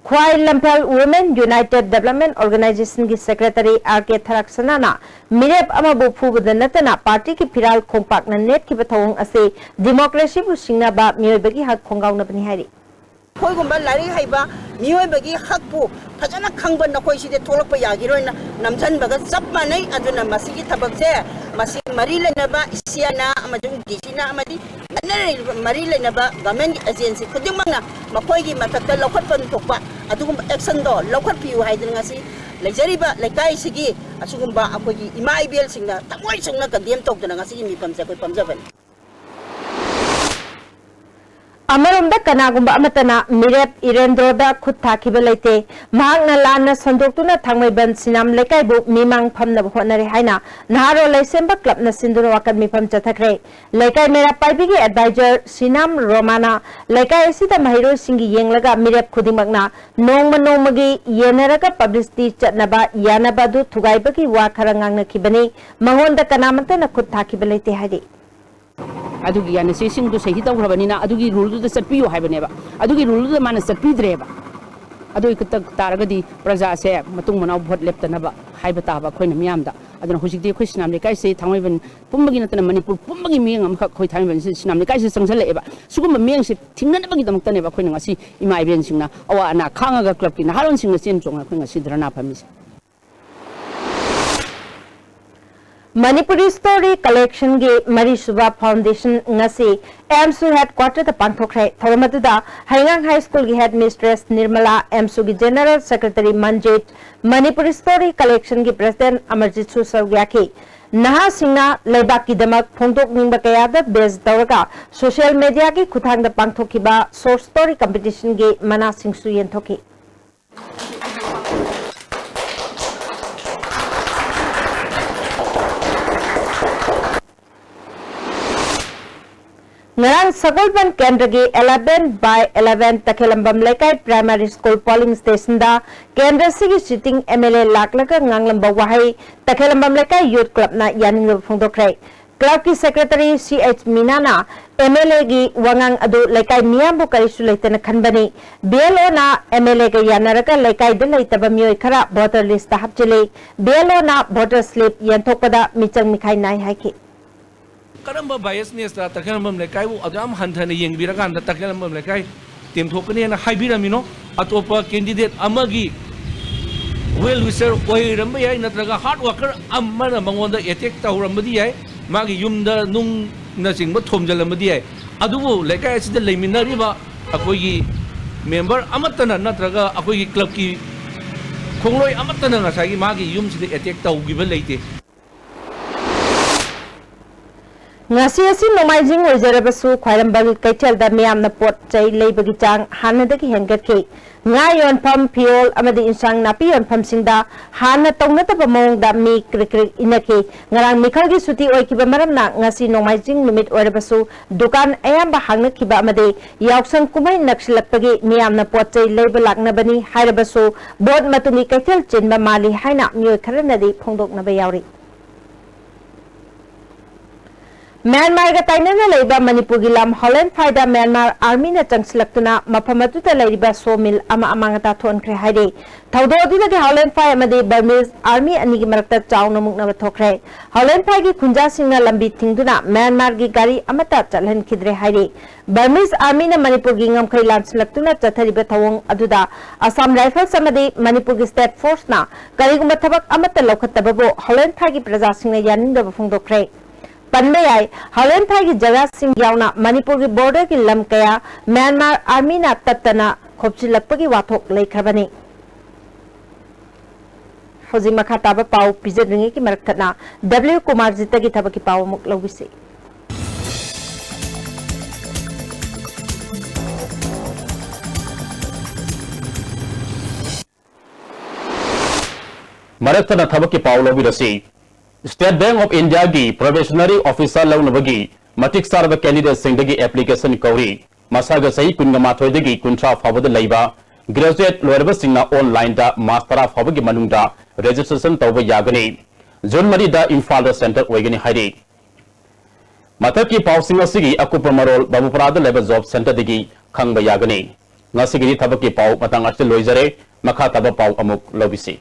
ꯈ꯭ꯋꯥꯏ ꯂꯝꯐꯦꯜ Women United Development Organizationꯒꯤ secretary ꯑꯥꯔ ꯀꯦ ꯊꯔꯥꯛꯁꯅꯥꯅ ꯃꯤꯔꯦꯞ ꯑꯃꯕꯨ ꯐꯨꯕꯗ ꯅꯠꯇꯅ ꯄꯥꯔꯇꯤꯒꯤ ꯐꯤꯔꯥꯜ ꯈꯣꯡꯄꯥꯛꯅ ꯅꯦꯠꯈꯤꯕ ꯊꯧꯑꯣꯡ ꯑꯁꯤ democracyꯕꯨ ꯁꯤꯡꯅꯕ ꯃꯤꯑꯣꯏꯕꯒꯤ ꯍꯛ ꯈꯣꯡꯒꯥꯎꯅꯕꯅꯤ ꯍꯥꯏꯔꯤ꯫ ꯑꯩꯈꯣꯏꯒꯨꯝꯕ ꯂꯥꯏꯔꯤꯛ ꯍꯩꯕ ꯃꯤꯑꯣꯏꯕꯒꯤ ꯍꯛꯄꯨ ꯐꯖꯅ ꯈꯪꯕ ꯅꯈꯣꯏꯁꯤꯗꯤ ꯊꯣꯛꯂꯛꯄ ꯌꯥꯈꯤꯔꯣꯏꯅ ꯅꯝꯁꯤꯟꯕꯒ ꯆꯞ ꯃꯥꯟꯅꯩ꯫ ꯑꯗꯨꯅ ꯃꯁꯤꯒꯤ ꯊꯕꯛꯁꯦ, ꯃꯁꯤ ꯃꯔꯤ ꯂꯩꯅꯕ ꯁꯤ ꯑꯥꯏꯅ ꯑꯃꯁꯨꯡ ꯗꯤ ꯁꯤꯅ ꯑꯃꯗꯤ ꯃꯔꯤ ꯂꯩꯅꯕ government agency ꯈꯨꯗꯤꯡꯃꯛꯅ ꯃꯈꯣꯏꯒꯤ ꯃꯊꯛꯇ ꯂꯧꯈꯠꯐꯝ ꯊꯣꯛꯄ ꯑꯗꯨꯒꯨꯝꯕ actionꯗꯣ ꯂꯧꯈꯠꯄꯤꯌꯨ ꯍꯥꯏꯗꯅ ꯉꯁꯤ ꯂꯩꯖꯔꯤꯕ ꯂꯩꯀꯥꯏꯁꯤꯒꯤ ꯑꯁꯤꯒꯨꯝꯕ ꯑꯩꯈꯣꯏꯒꯤ ꯏꯃꯥ ꯏꯕꯦꯜꯁꯤꯡꯅ ꯊꯃꯣꯏ ꯁꯦꯡꯅ condemn ꯇꯧꯗꯅ ꯉꯁꯤꯒꯤ ꯃꯤꯐꯝꯁꯦ ꯑꯩꯈꯣꯏ ꯄꯥꯡꯖꯕꯅꯤ꯫ ꯑꯃꯔꯣꯝꯗ, ꯀꯅꯥꯒꯨꯝꯕ ꯑꯃꯠꯇꯅ ꯃꯤꯔꯦꯞ ꯏꯔꯦꯟꯗ꯭ꯔꯣꯗ ꯈꯨꯠ ꯊꯥꯈꯤꯕ ꯂꯩꯇꯦ꯫ ꯃꯍꯥꯛꯅ ꯂꯥꯟꯅ ꯁꯟꯗꯣꯛꯇꯨꯅ ꯊꯥꯡꯃꯩꯕꯟ ꯁꯤꯅꯥꯝ ꯂꯩꯀꯥꯏꯕꯨ ꯃꯤꯃꯥꯡ ꯐꯝꯅꯕ ꯍꯣꯠꯅꯔꯦ ꯍꯥꯏꯅ ꯅꯍꯥꯔꯣꯜ ꯂꯩꯁꯦꯝꯕ ꯀ꯭ꯂꯕꯅ ꯁꯤꯟꯗꯨꯅ ꯋꯥꯀꯠ ꯃꯤꯐꯝ ꯆꯠꯊꯈ꯭ꯔꯦ꯫ ꯂꯩꯀꯥꯏ ꯃꯩꯔꯥ ꯄꯥꯏꯕꯤꯒꯤ ꯑꯦꯗꯚꯥꯏꯖꯔ ꯁꯤꯅꯥꯝ ꯔꯣꯃꯥꯅ ꯂꯩꯀꯥꯏ ꯑꯁꯤꯗ ꯃꯍꯩꯔꯣꯏꯁꯤꯡꯒꯤ ꯌꯦꯡꯂꯒ ꯃꯤꯔꯦꯞ ꯈꯨꯗꯤꯡꯃꯛꯅ ꯅꯣꯡꯃ ꯅꯣꯡꯃꯒꯤ ꯌꯦꯟꯅꯔꯒ ꯄꯕ꯭ꯂꯤꯁꯤꯇꯤ ꯆꯠꯅꯕ ꯌꯥꯅꯕ ꯑꯗꯨ ꯊꯨꯒꯥꯏꯕꯒꯤ ꯋꯥ ꯈꯔ ꯉꯥꯡꯅꯈꯤꯕꯅꯤ꯫ ꯃꯉꯣꯟꯗ ꯀꯅꯥꯃꯠꯇꯅ ꯈꯨꯠ ꯊꯥꯈꯤꯕ ꯂꯩꯇꯦ ꯍꯥꯏꯔꯤ꯫ ꯑꯗꯨꯒꯤ ꯌꯥꯅꯆꯦꯁꯤꯡꯗꯨ ꯁꯍꯤ ꯇꯧꯈ꯭ꯔꯕꯅꯤꯅ, ꯑꯗꯨꯒꯤ ꯔꯨꯜꯗꯨꯗ ꯆꯠꯄꯤꯌꯨ ꯍꯥꯏꯕꯅꯦꯕ꯫ ꯑꯗꯨꯒꯤ ꯔꯨꯜꯗꯨꯗ ꯃꯥꯅ ꯆꯠꯄꯤꯗ꯭ꯔꯦꯕ꯫ ꯑꯗꯨ ꯇꯥꯔꯒꯗꯤ ꯄ꯭ꯔꯖꯥꯁꯦ ꯃꯇꯨꯡ ꯃꯅꯥꯎ ꯚꯣꯠ ꯂꯦꯞꯇꯅꯕ ꯍꯥꯏꯕ ꯇꯥꯕ ꯑꯩꯈꯣꯏꯅ ꯃꯤꯌꯥꯝꯗ꯫ ꯑꯗꯨꯅ ꯍꯧꯖꯤꯛꯇꯤ ꯑꯩꯈꯣꯏ ꯁꯤꯅꯥꯝ ꯂꯩꯀꯥꯏꯁꯦ ꯊꯥꯡꯃꯩꯕꯟ ꯄꯨꯝꯕꯒꯤ ꯅꯠꯇꯅ ꯃꯅꯤꯄꯨꯔ ꯄꯨꯝꯕꯒꯤ ꯃꯤꯠꯌꯦꯡ ꯑꯃꯈꯛ ꯑꯩꯈꯣꯏ ꯊꯥꯡꯃꯩꯕꯟꯁꯤ ꯁꯤꯅꯥꯝ ꯂꯩꯀꯥꯏꯁꯤꯗ ꯆꯪꯁꯤꯜꯂꯛꯑꯦꯕ꯫ ꯁꯤꯒꯨꯝꯕ ꯃꯤꯠꯌꯦꯡꯁꯦ ꯊꯤꯡꯅꯅꯕꯒꯤꯗꯃꯛꯇꯅꯦꯕ ꯑꯩꯈꯣꯏꯅ ꯉꯁꯤ ꯏꯃꯥ ꯏꯕꯦꯟꯁꯤꯡꯅ ꯑꯋꯥ ꯑꯅꯥ ꯈꯥꯡꯉꯒ ꯀ꯭ꯂꯕꯀꯤ ꯅꯍꯥꯔꯣꯟꯁꯤꯡꯅ ꯆꯦꯟ ꯆꯣꯡꯉꯒ ꯑꯩꯈꯣꯏ ꯉꯁꯤ ꯙꯔꯅꯥ ꯐꯝꯃꯤꯁꯦ꯫ ꯃꯅꯤꯄꯨꯔꯤ ꯁ꯭ꯇꯣꯔꯤ ꯀꯂꯦꯛꯁꯟꯒꯤ ꯃꯔꯤꯁꯨꯕ ꯐꯥꯎꯟꯗꯦꯁꯟ ꯉꯁꯤ ꯑꯦꯝꯁꯨ ꯍꯦꯗꯀ꯭ꯋꯥꯇꯔꯗ ꯄꯥꯡꯊꯣꯛꯈ꯭ꯔꯦ꯫ ꯊꯧꯔꯝ ꯑꯗꯨꯗ ꯍꯩꯉꯥꯡ ꯍꯥꯏ ꯁ꯭ꯀꯨꯜꯒꯤ ꯍꯦꯗ ꯃꯤꯁꯇ꯭ꯔꯦꯁ ꯅꯤꯔꯃꯂꯥ, ꯑꯦꯝꯁꯨꯒꯤ general secretary Manjit, Manipuri story ꯀꯂꯦꯛꯁꯟꯒꯤ ꯄ꯭ꯔꯦꯁꯤꯗꯦꯟꯠ ꯑꯃꯔꯖꯤꯠꯁꯨ ꯁꯔꯨꯛ ꯌꯥꯈꯤ꯫ ꯅꯍꯥꯁꯤꯡꯅ ꯂꯩꯕꯥꯛꯀꯤꯗꯃꯛ ꯐꯣꯡꯗꯣꯛꯅꯤꯡꯕ ꯀꯌꯥꯗ ꯕꯦꯖ ꯇꯧꯔꯒ ꯁꯣꯁꯤꯌꯦꯜ ꯃꯦꯗꯤꯌꯥꯒꯤ ꯈꯨꯠꯊꯥꯡꯗ ꯄꯥꯡꯊꯣꯛꯈꯤꯕ ꯁꯣꯔꯠ ꯁ꯭ꯇꯣꯔꯤ ꯀꯝꯄꯤꯇꯤꯁꯟꯒꯤ ꯃꯅꯥꯁꯤꯡꯁꯨ ꯌꯦꯟꯊꯣꯛꯈꯤ꯫ ꯉꯔꯥꯡ ꯁꯒꯣꯜꯕꯟ ꯀꯦꯟꯗ꯭ꯔꯒꯤ eleven by eleven ꯇꯈꯦꯂꯝꯕꯝ ꯂꯩꯀꯥꯏ ꯄ꯭ꯔꯥꯏꯃꯥꯔꯤ ꯁ꯭ꯀꯨꯜ ꯄꯣꯂꯤꯡ ꯁ꯭ꯇꯦꯁꯟꯗ ꯀꯦꯟꯗ꯭ꯔꯁꯤꯒꯤ ꯁꯤꯇꯤꯡ ꯑꯦꯝ ꯑꯦꯜ ꯑꯦ ꯂꯥꯛꯂꯒ ꯉꯥꯡꯂꯝꯕ ꯋꯥꯍꯩ ꯇꯈꯦꯂꯝꯕꯝ ꯂꯩꯀꯥꯏ ꯌꯨꯠ ꯀ꯭ꯂꯕꯅ ꯌꯥꯅꯤꯡꯗꯕ ꯐꯣꯡꯗꯣꯛꯈ꯭ꯔꯦ꯫ ꯀ꯭ꯂꯕꯀꯤ ꯁꯦꯀ꯭ꯔꯦꯇꯔꯤ ꯁꯤ ꯑꯩꯆ ꯃꯤꯅꯥꯅ ꯑꯦꯝ ꯑꯦꯜ ꯑꯦꯒꯤ ꯋꯥꯉꯥꯡ ꯑꯗꯨ ꯂꯩꯀꯥꯏ ꯃꯤꯌꯥꯝꯕꯨ ꯀꯔꯤꯁꯨ ꯂꯩꯇꯅ ꯈꯟꯕꯅꯤ꯫ ꯕꯤ ꯑꯦꯜ ꯑꯣꯅ ꯑꯦꯝ ꯑꯦꯜ ꯑꯦꯒ ꯌꯥꯅꯔꯒ ꯂꯩꯀꯥꯏꯗ ꯂꯩꯇꯕ ꯃꯤꯑꯣꯏ ꯈꯔ ꯚꯣꯇꯔ ꯂꯤꯁꯇ ꯍꯥꯞꯆꯤꯜꯂꯤ꯫ ꯕꯤ ꯑꯦꯜ ꯑꯣꯅ ꯚꯣꯇꯔ ꯁ꯭ꯂꯤꯞ ꯌꯦꯟꯊꯣꯛꯄꯗ ꯃꯤꯆꯪ ꯃꯤꯈꯥꯏ ꯅꯥꯏ ꯍꯥꯏꯈꯤ꯫ ꯀꯔꯝꯕ ꯕꯥꯏꯁꯅꯦꯁꯇ ꯇꯈꯦꯜꯂꯝꯕꯝ ꯂꯩꯀꯥꯏꯕꯨ ꯑꯗꯨꯌꯥꯝ ꯍꯟꯊꯅ ꯌꯦꯡꯕꯤꯔꯀꯥꯟꯗ ꯇꯈꯦꯜꯂꯝꯕꯝ ꯂꯩꯀꯥꯏ ꯇꯦꯝꯊꯣꯛꯀꯅꯤ ꯍꯥꯏꯅ ꯍꯥꯏꯕꯤꯔꯝꯃꯤꯅꯣ? ꯑꯇꯣꯞꯄ ꯀꯦꯟꯗꯤꯗꯦꯠ ꯑꯃꯒꯤ ꯋꯦꯜ ꯋꯤꯁꯔ ꯑꯣꯏꯔꯝꯕ ꯌꯥꯏ, ꯅꯠꯇ꯭ꯔꯒ ꯍꯥꯔꯗ ꯋꯥꯔꯀꯔ ꯑꯃꯅ ꯃꯉꯣꯟꯗ ꯑꯦꯇꯦꯛ ꯇꯧꯔꯝꯕꯗꯤ ꯌꯥꯏ, ꯃꯥꯒꯤ ꯌꯨꯝꯗ ꯅꯨꯡꯅꯆꯤꯡꯕ ꯊꯣꯝꯖꯤꯜꯂꯝꯕꯗꯤ ꯌꯥꯏ, ꯑꯗꯨꯕꯨ ꯂꯩꯀꯥꯏ ꯑꯁꯤꯗ ꯂꯩꯃꯤꯟꯅꯔꯤꯕ ꯑꯩꯈꯣꯏꯒꯤ ꯃꯦꯝꯕꯔ ꯑꯃꯠꯇꯅ ꯅꯠꯇ꯭ꯔꯒ ꯑꯩꯈꯣꯏꯒꯤ ꯀ꯭ꯂꯕꯀꯤ ꯈꯣꯡꯂꯣꯏ ꯑꯃꯠꯇꯅ ꯉꯁꯥꯏꯒꯤ ꯃꯥꯒꯤ ꯌꯨꯝꯁꯤꯗ ꯑꯦꯇꯦꯛ ꯇꯧꯈꯤꯕ ꯂꯩꯇꯦ꯫ ꯉꯁꯤ ꯑꯁꯤ ꯅꯣꯡꯃꯥꯏꯖꯤꯡ ꯑꯣꯏꯖꯔꯕꯁꯨ ꯈ꯭ꯋꯥꯏꯔꯝꯕꯟ ꯀꯩꯊꯦꯜꯗ ꯃꯤꯌꯥꯝꯅ ꯄꯣꯠ ꯆꯩ ꯂꯩꯕꯒꯤ ꯆꯥꯡ ꯍꯥꯟꯅꯗꯒꯤ ꯍꯦꯟꯒꯠꯈꯤ꯫ ꯉꯥ ꯌꯣꯟꯐꯝ, ꯐꯤꯔꯣꯜ ꯑꯃꯗꯤ ꯏꯟꯁꯥꯡ ꯅꯥꯄꯤ ꯌꯣꯟꯐꯝꯁꯤꯡꯗ ꯍꯥꯟꯅ ꯇꯧꯅꯗꯕ ꯃꯑꯣꯡꯗ ꯃꯤ ꯀ꯭ꯔꯤꯛ ꯀ꯭ꯔꯤꯛ ꯏꯟꯅꯈꯤ꯫ ꯉꯔꯥꯡ ꯃꯤꯈꯜꯒꯤ ꯁꯨꯇꯤ ꯑꯣꯏꯈꯤꯕ ꯃꯔꯝꯅ ꯉꯁꯤ ꯅꯣꯡꯃꯥꯏꯖꯤꯡ ꯅꯨꯃꯤꯠ ꯑꯣꯏꯔꯕꯁꯨ ꯗꯨꯀꯥꯟ ꯑꯌꯥꯝꯕ ꯍꯥꯡꯅꯈꯤꯕ ꯑꯃꯗꯤ ꯌꯥꯎꯁꯪ ꯀꯨꯝꯍꯩ ꯅꯛꯁꯤꯜꯂꯛꯄꯒꯤ ꯃꯤꯌꯥꯝꯅ ꯄꯣꯠ ꯆꯩ ꯂꯩꯕ ꯂꯥꯛꯅꯕꯅꯤ ꯍꯥꯏꯔꯕꯁꯨ ꯚꯣꯠ ꯃꯇꯨꯡꯒꯤ ꯀꯩꯊꯦꯜ ꯆꯤꯟꯕ ꯃꯥꯜꯂꯤ ꯍꯥꯏꯅ ꯃꯤꯑꯣꯏ ꯈꯔꯅꯗꯤ ꯐꯣꯡꯗꯣꯛꯅꯕ ꯌꯥꯎꯔꯤ꯫ ꯃ꯭ꯌꯥꯟꯃꯥꯔꯒ ꯇꯥꯏꯅꯅ ꯂꯩꯕ ꯃꯅꯤꯄꯨꯔꯒꯤ ꯂꯝ ꯍꯣꯂꯦꯟꯐꯥꯏꯗ ꯃ꯭ꯌꯥꯟꯃꯥꯔ ꯑꯥꯔꯃꯤꯅ ꯆꯪꯁꯤꯜꯂꯛꯇꯨꯅ ꯃꯐꯝ ꯑꯗꯨꯗ ꯂꯩꯔꯤꯕ ꯁꯣ ꯃꯤꯜ ꯑꯃ ꯑꯃꯥꯡ ꯑꯇꯥ ꯊꯣꯛꯍꯟꯈ꯭ꯔꯦ ꯍꯥꯏꯔꯤ꯫ ꯊꯧꯗꯣꯛ ꯑꯗꯨꯗꯒꯤ ꯍꯣꯂꯦꯟꯐꯥꯏ ꯑꯃꯗꯤ ꯕꯔꯃꯤꯜ ꯑꯥꯔꯃꯤ ꯑꯅꯤꯒꯤ ꯃꯔꯛꯇ ꯆꯥꯎꯅ ꯃꯨꯛꯅꯕ ꯊꯣꯛꯈ꯭ꯔꯦ꯫ ꯍꯣꯂꯦꯟꯐꯥꯏꯒꯤ ꯈꯨꯟꯖꯥꯁꯤꯡꯅ ꯂꯝꯕꯤ ꯊꯤꯡꯗꯨꯅ ꯃ꯭ꯌꯥꯟꯃꯥꯔꯒꯤ ꯒꯥꯔꯤ ꯑꯃꯠꯇ ꯆꯠꯍꯟꯈꯤꯗ꯭ꯔꯦ ꯍꯥꯏꯔꯤ꯫ ꯕꯔꯃꯤꯜ ꯑꯥꯔꯃꯤꯅ ꯃꯅꯤꯄꯨꯔꯒꯤ ꯉꯝꯈꯩ ꯂꯥꯟꯁꯤꯜꯂꯛꯇꯨꯅ ꯆꯠꯊꯔꯤꯕ ꯊꯧꯑꯣꯡ ꯑꯗꯨꯗ ꯑꯁꯥꯝ ꯔꯥꯏꯐꯜꯁ ꯑꯃꯗꯤ ꯃꯅꯤꯄꯨꯔꯒꯤ ꯁ꯭ꯇꯦꯠ ꯐꯣꯔꯁꯅ ꯀꯔꯤꯒꯨꯝꯕ ꯊꯕꯛ ꯑꯃꯠꯇ ꯂꯧꯈꯠꯇꯕꯕꯨ ꯍꯣꯂꯦꯟꯐꯥꯏꯒꯤ ꯄ꯭ꯔꯖꯥꯁꯤꯡꯅ ꯌꯥꯅꯤꯡꯗꯕ ꯐꯣꯡꯗꯣꯛꯈ꯭ꯔꯦ꯫ ꯄꯟꯕ ꯌꯥꯏ, ꯍꯣꯂꯦꯟꯐꯥꯏꯒꯤ ꯖꯒꯥꯁꯤꯡ ꯌꯥꯎꯅ ꯃꯅꯤꯄꯨꯔꯒꯤ ꯕꯣꯔꯗꯔꯒꯤ ꯂꯝ ꯀꯌꯥ ꯃ꯭ꯌꯥꯟꯃꯥꯔ ꯑꯥꯔꯃꯤꯅ ꯇꯠꯇꯅ ꯈꯣꯞꯆꯤꯜꯂꯛꯄꯒꯤ ꯋꯥꯊꯣꯛ ꯂꯩꯈ꯭ꯔꯕꯅꯤ꯫ ꯍꯧꯖꯤꯛ ꯃꯈꯥ ꯇꯥꯕ ꯄꯥꯎ ꯄꯤꯖꯗ꯭ꯔꯤꯉꯩꯒꯤ ꯃꯔꯛ ꯊꯠꯅ ꯗꯕ꯭ꯂꯤꯎ ꯀꯨꯃꯥꯔꯖꯤꯠꯇꯒꯤ ꯊꯕꯛꯀꯤ ꯄꯥꯎ ꯑꯃꯨꯛ ꯂꯧꯕꯤꯁꯤ꯫ ꯃꯔꯛ ꯊꯠꯅ ꯊꯕꯛꯀꯤ ꯄꯥꯎ ꯂꯧꯕꯤꯔꯁꯤ꯫ State Bank of Indiaꯒꯤ probationary officer ꯂꯧꯅꯕꯒꯤ ꯃꯇꯤꯛ ꯆꯥꯔꯕ candidateꯁꯤꯡꯗꯒꯤ application ꯀꯧꯔꯤ꯫ ꯃꯁꯥꯒ ꯆꯍꯤ ꯀꯨꯟꯒ ꯃꯥꯊꯣꯏꯗꯒꯤ ꯀꯨꯟꯊ꯭ꯔꯥ ꯐꯥꯎꯕꯗ ꯂꯩꯕ graduate ꯂꯣꯏꯔꯕꯁꯤꯡꯅ onlineꯗ March ꯇꯔꯥ ꯐꯥꯎꯕꯒꯤ ꯃꯅꯨꯡꯗ registration ꯇꯧꯕ ꯌꯥꯒꯅꯤ꯫ June ꯃꯔꯤꯗ ꯏꯝꯐꯥꯜꯗ centre ꯑꯣꯏꯒꯅꯤ ꯍꯥꯏꯔꯤ꯫ ꯃꯊꯛꯀꯤ ꯄꯥꯎꯁꯤꯡ ꯑꯁꯤꯒꯤ ꯑꯀꯨꯞꯄ ꯃꯔꯣꯜ ꯕꯥꯕꯨꯄꯥꯔꯥꯗ ꯂꯩꯕ job centreꯗꯒꯤ ꯈꯪꯕ ꯌꯥꯒꯅꯤ꯫ ꯉꯁꯤꯒꯤꯗꯤ ꯊꯕꯛꯀꯤ ꯄꯥꯎ ꯃꯇꯥꯡ ꯑꯁꯤꯗ ꯂꯣꯏꯖꯔꯦ꯫ ꯃꯈꯥ ꯇꯥꯕ ꯄꯥꯎ ꯑꯃꯨꯛ ꯂꯧꯕꯤꯁꯤ꯫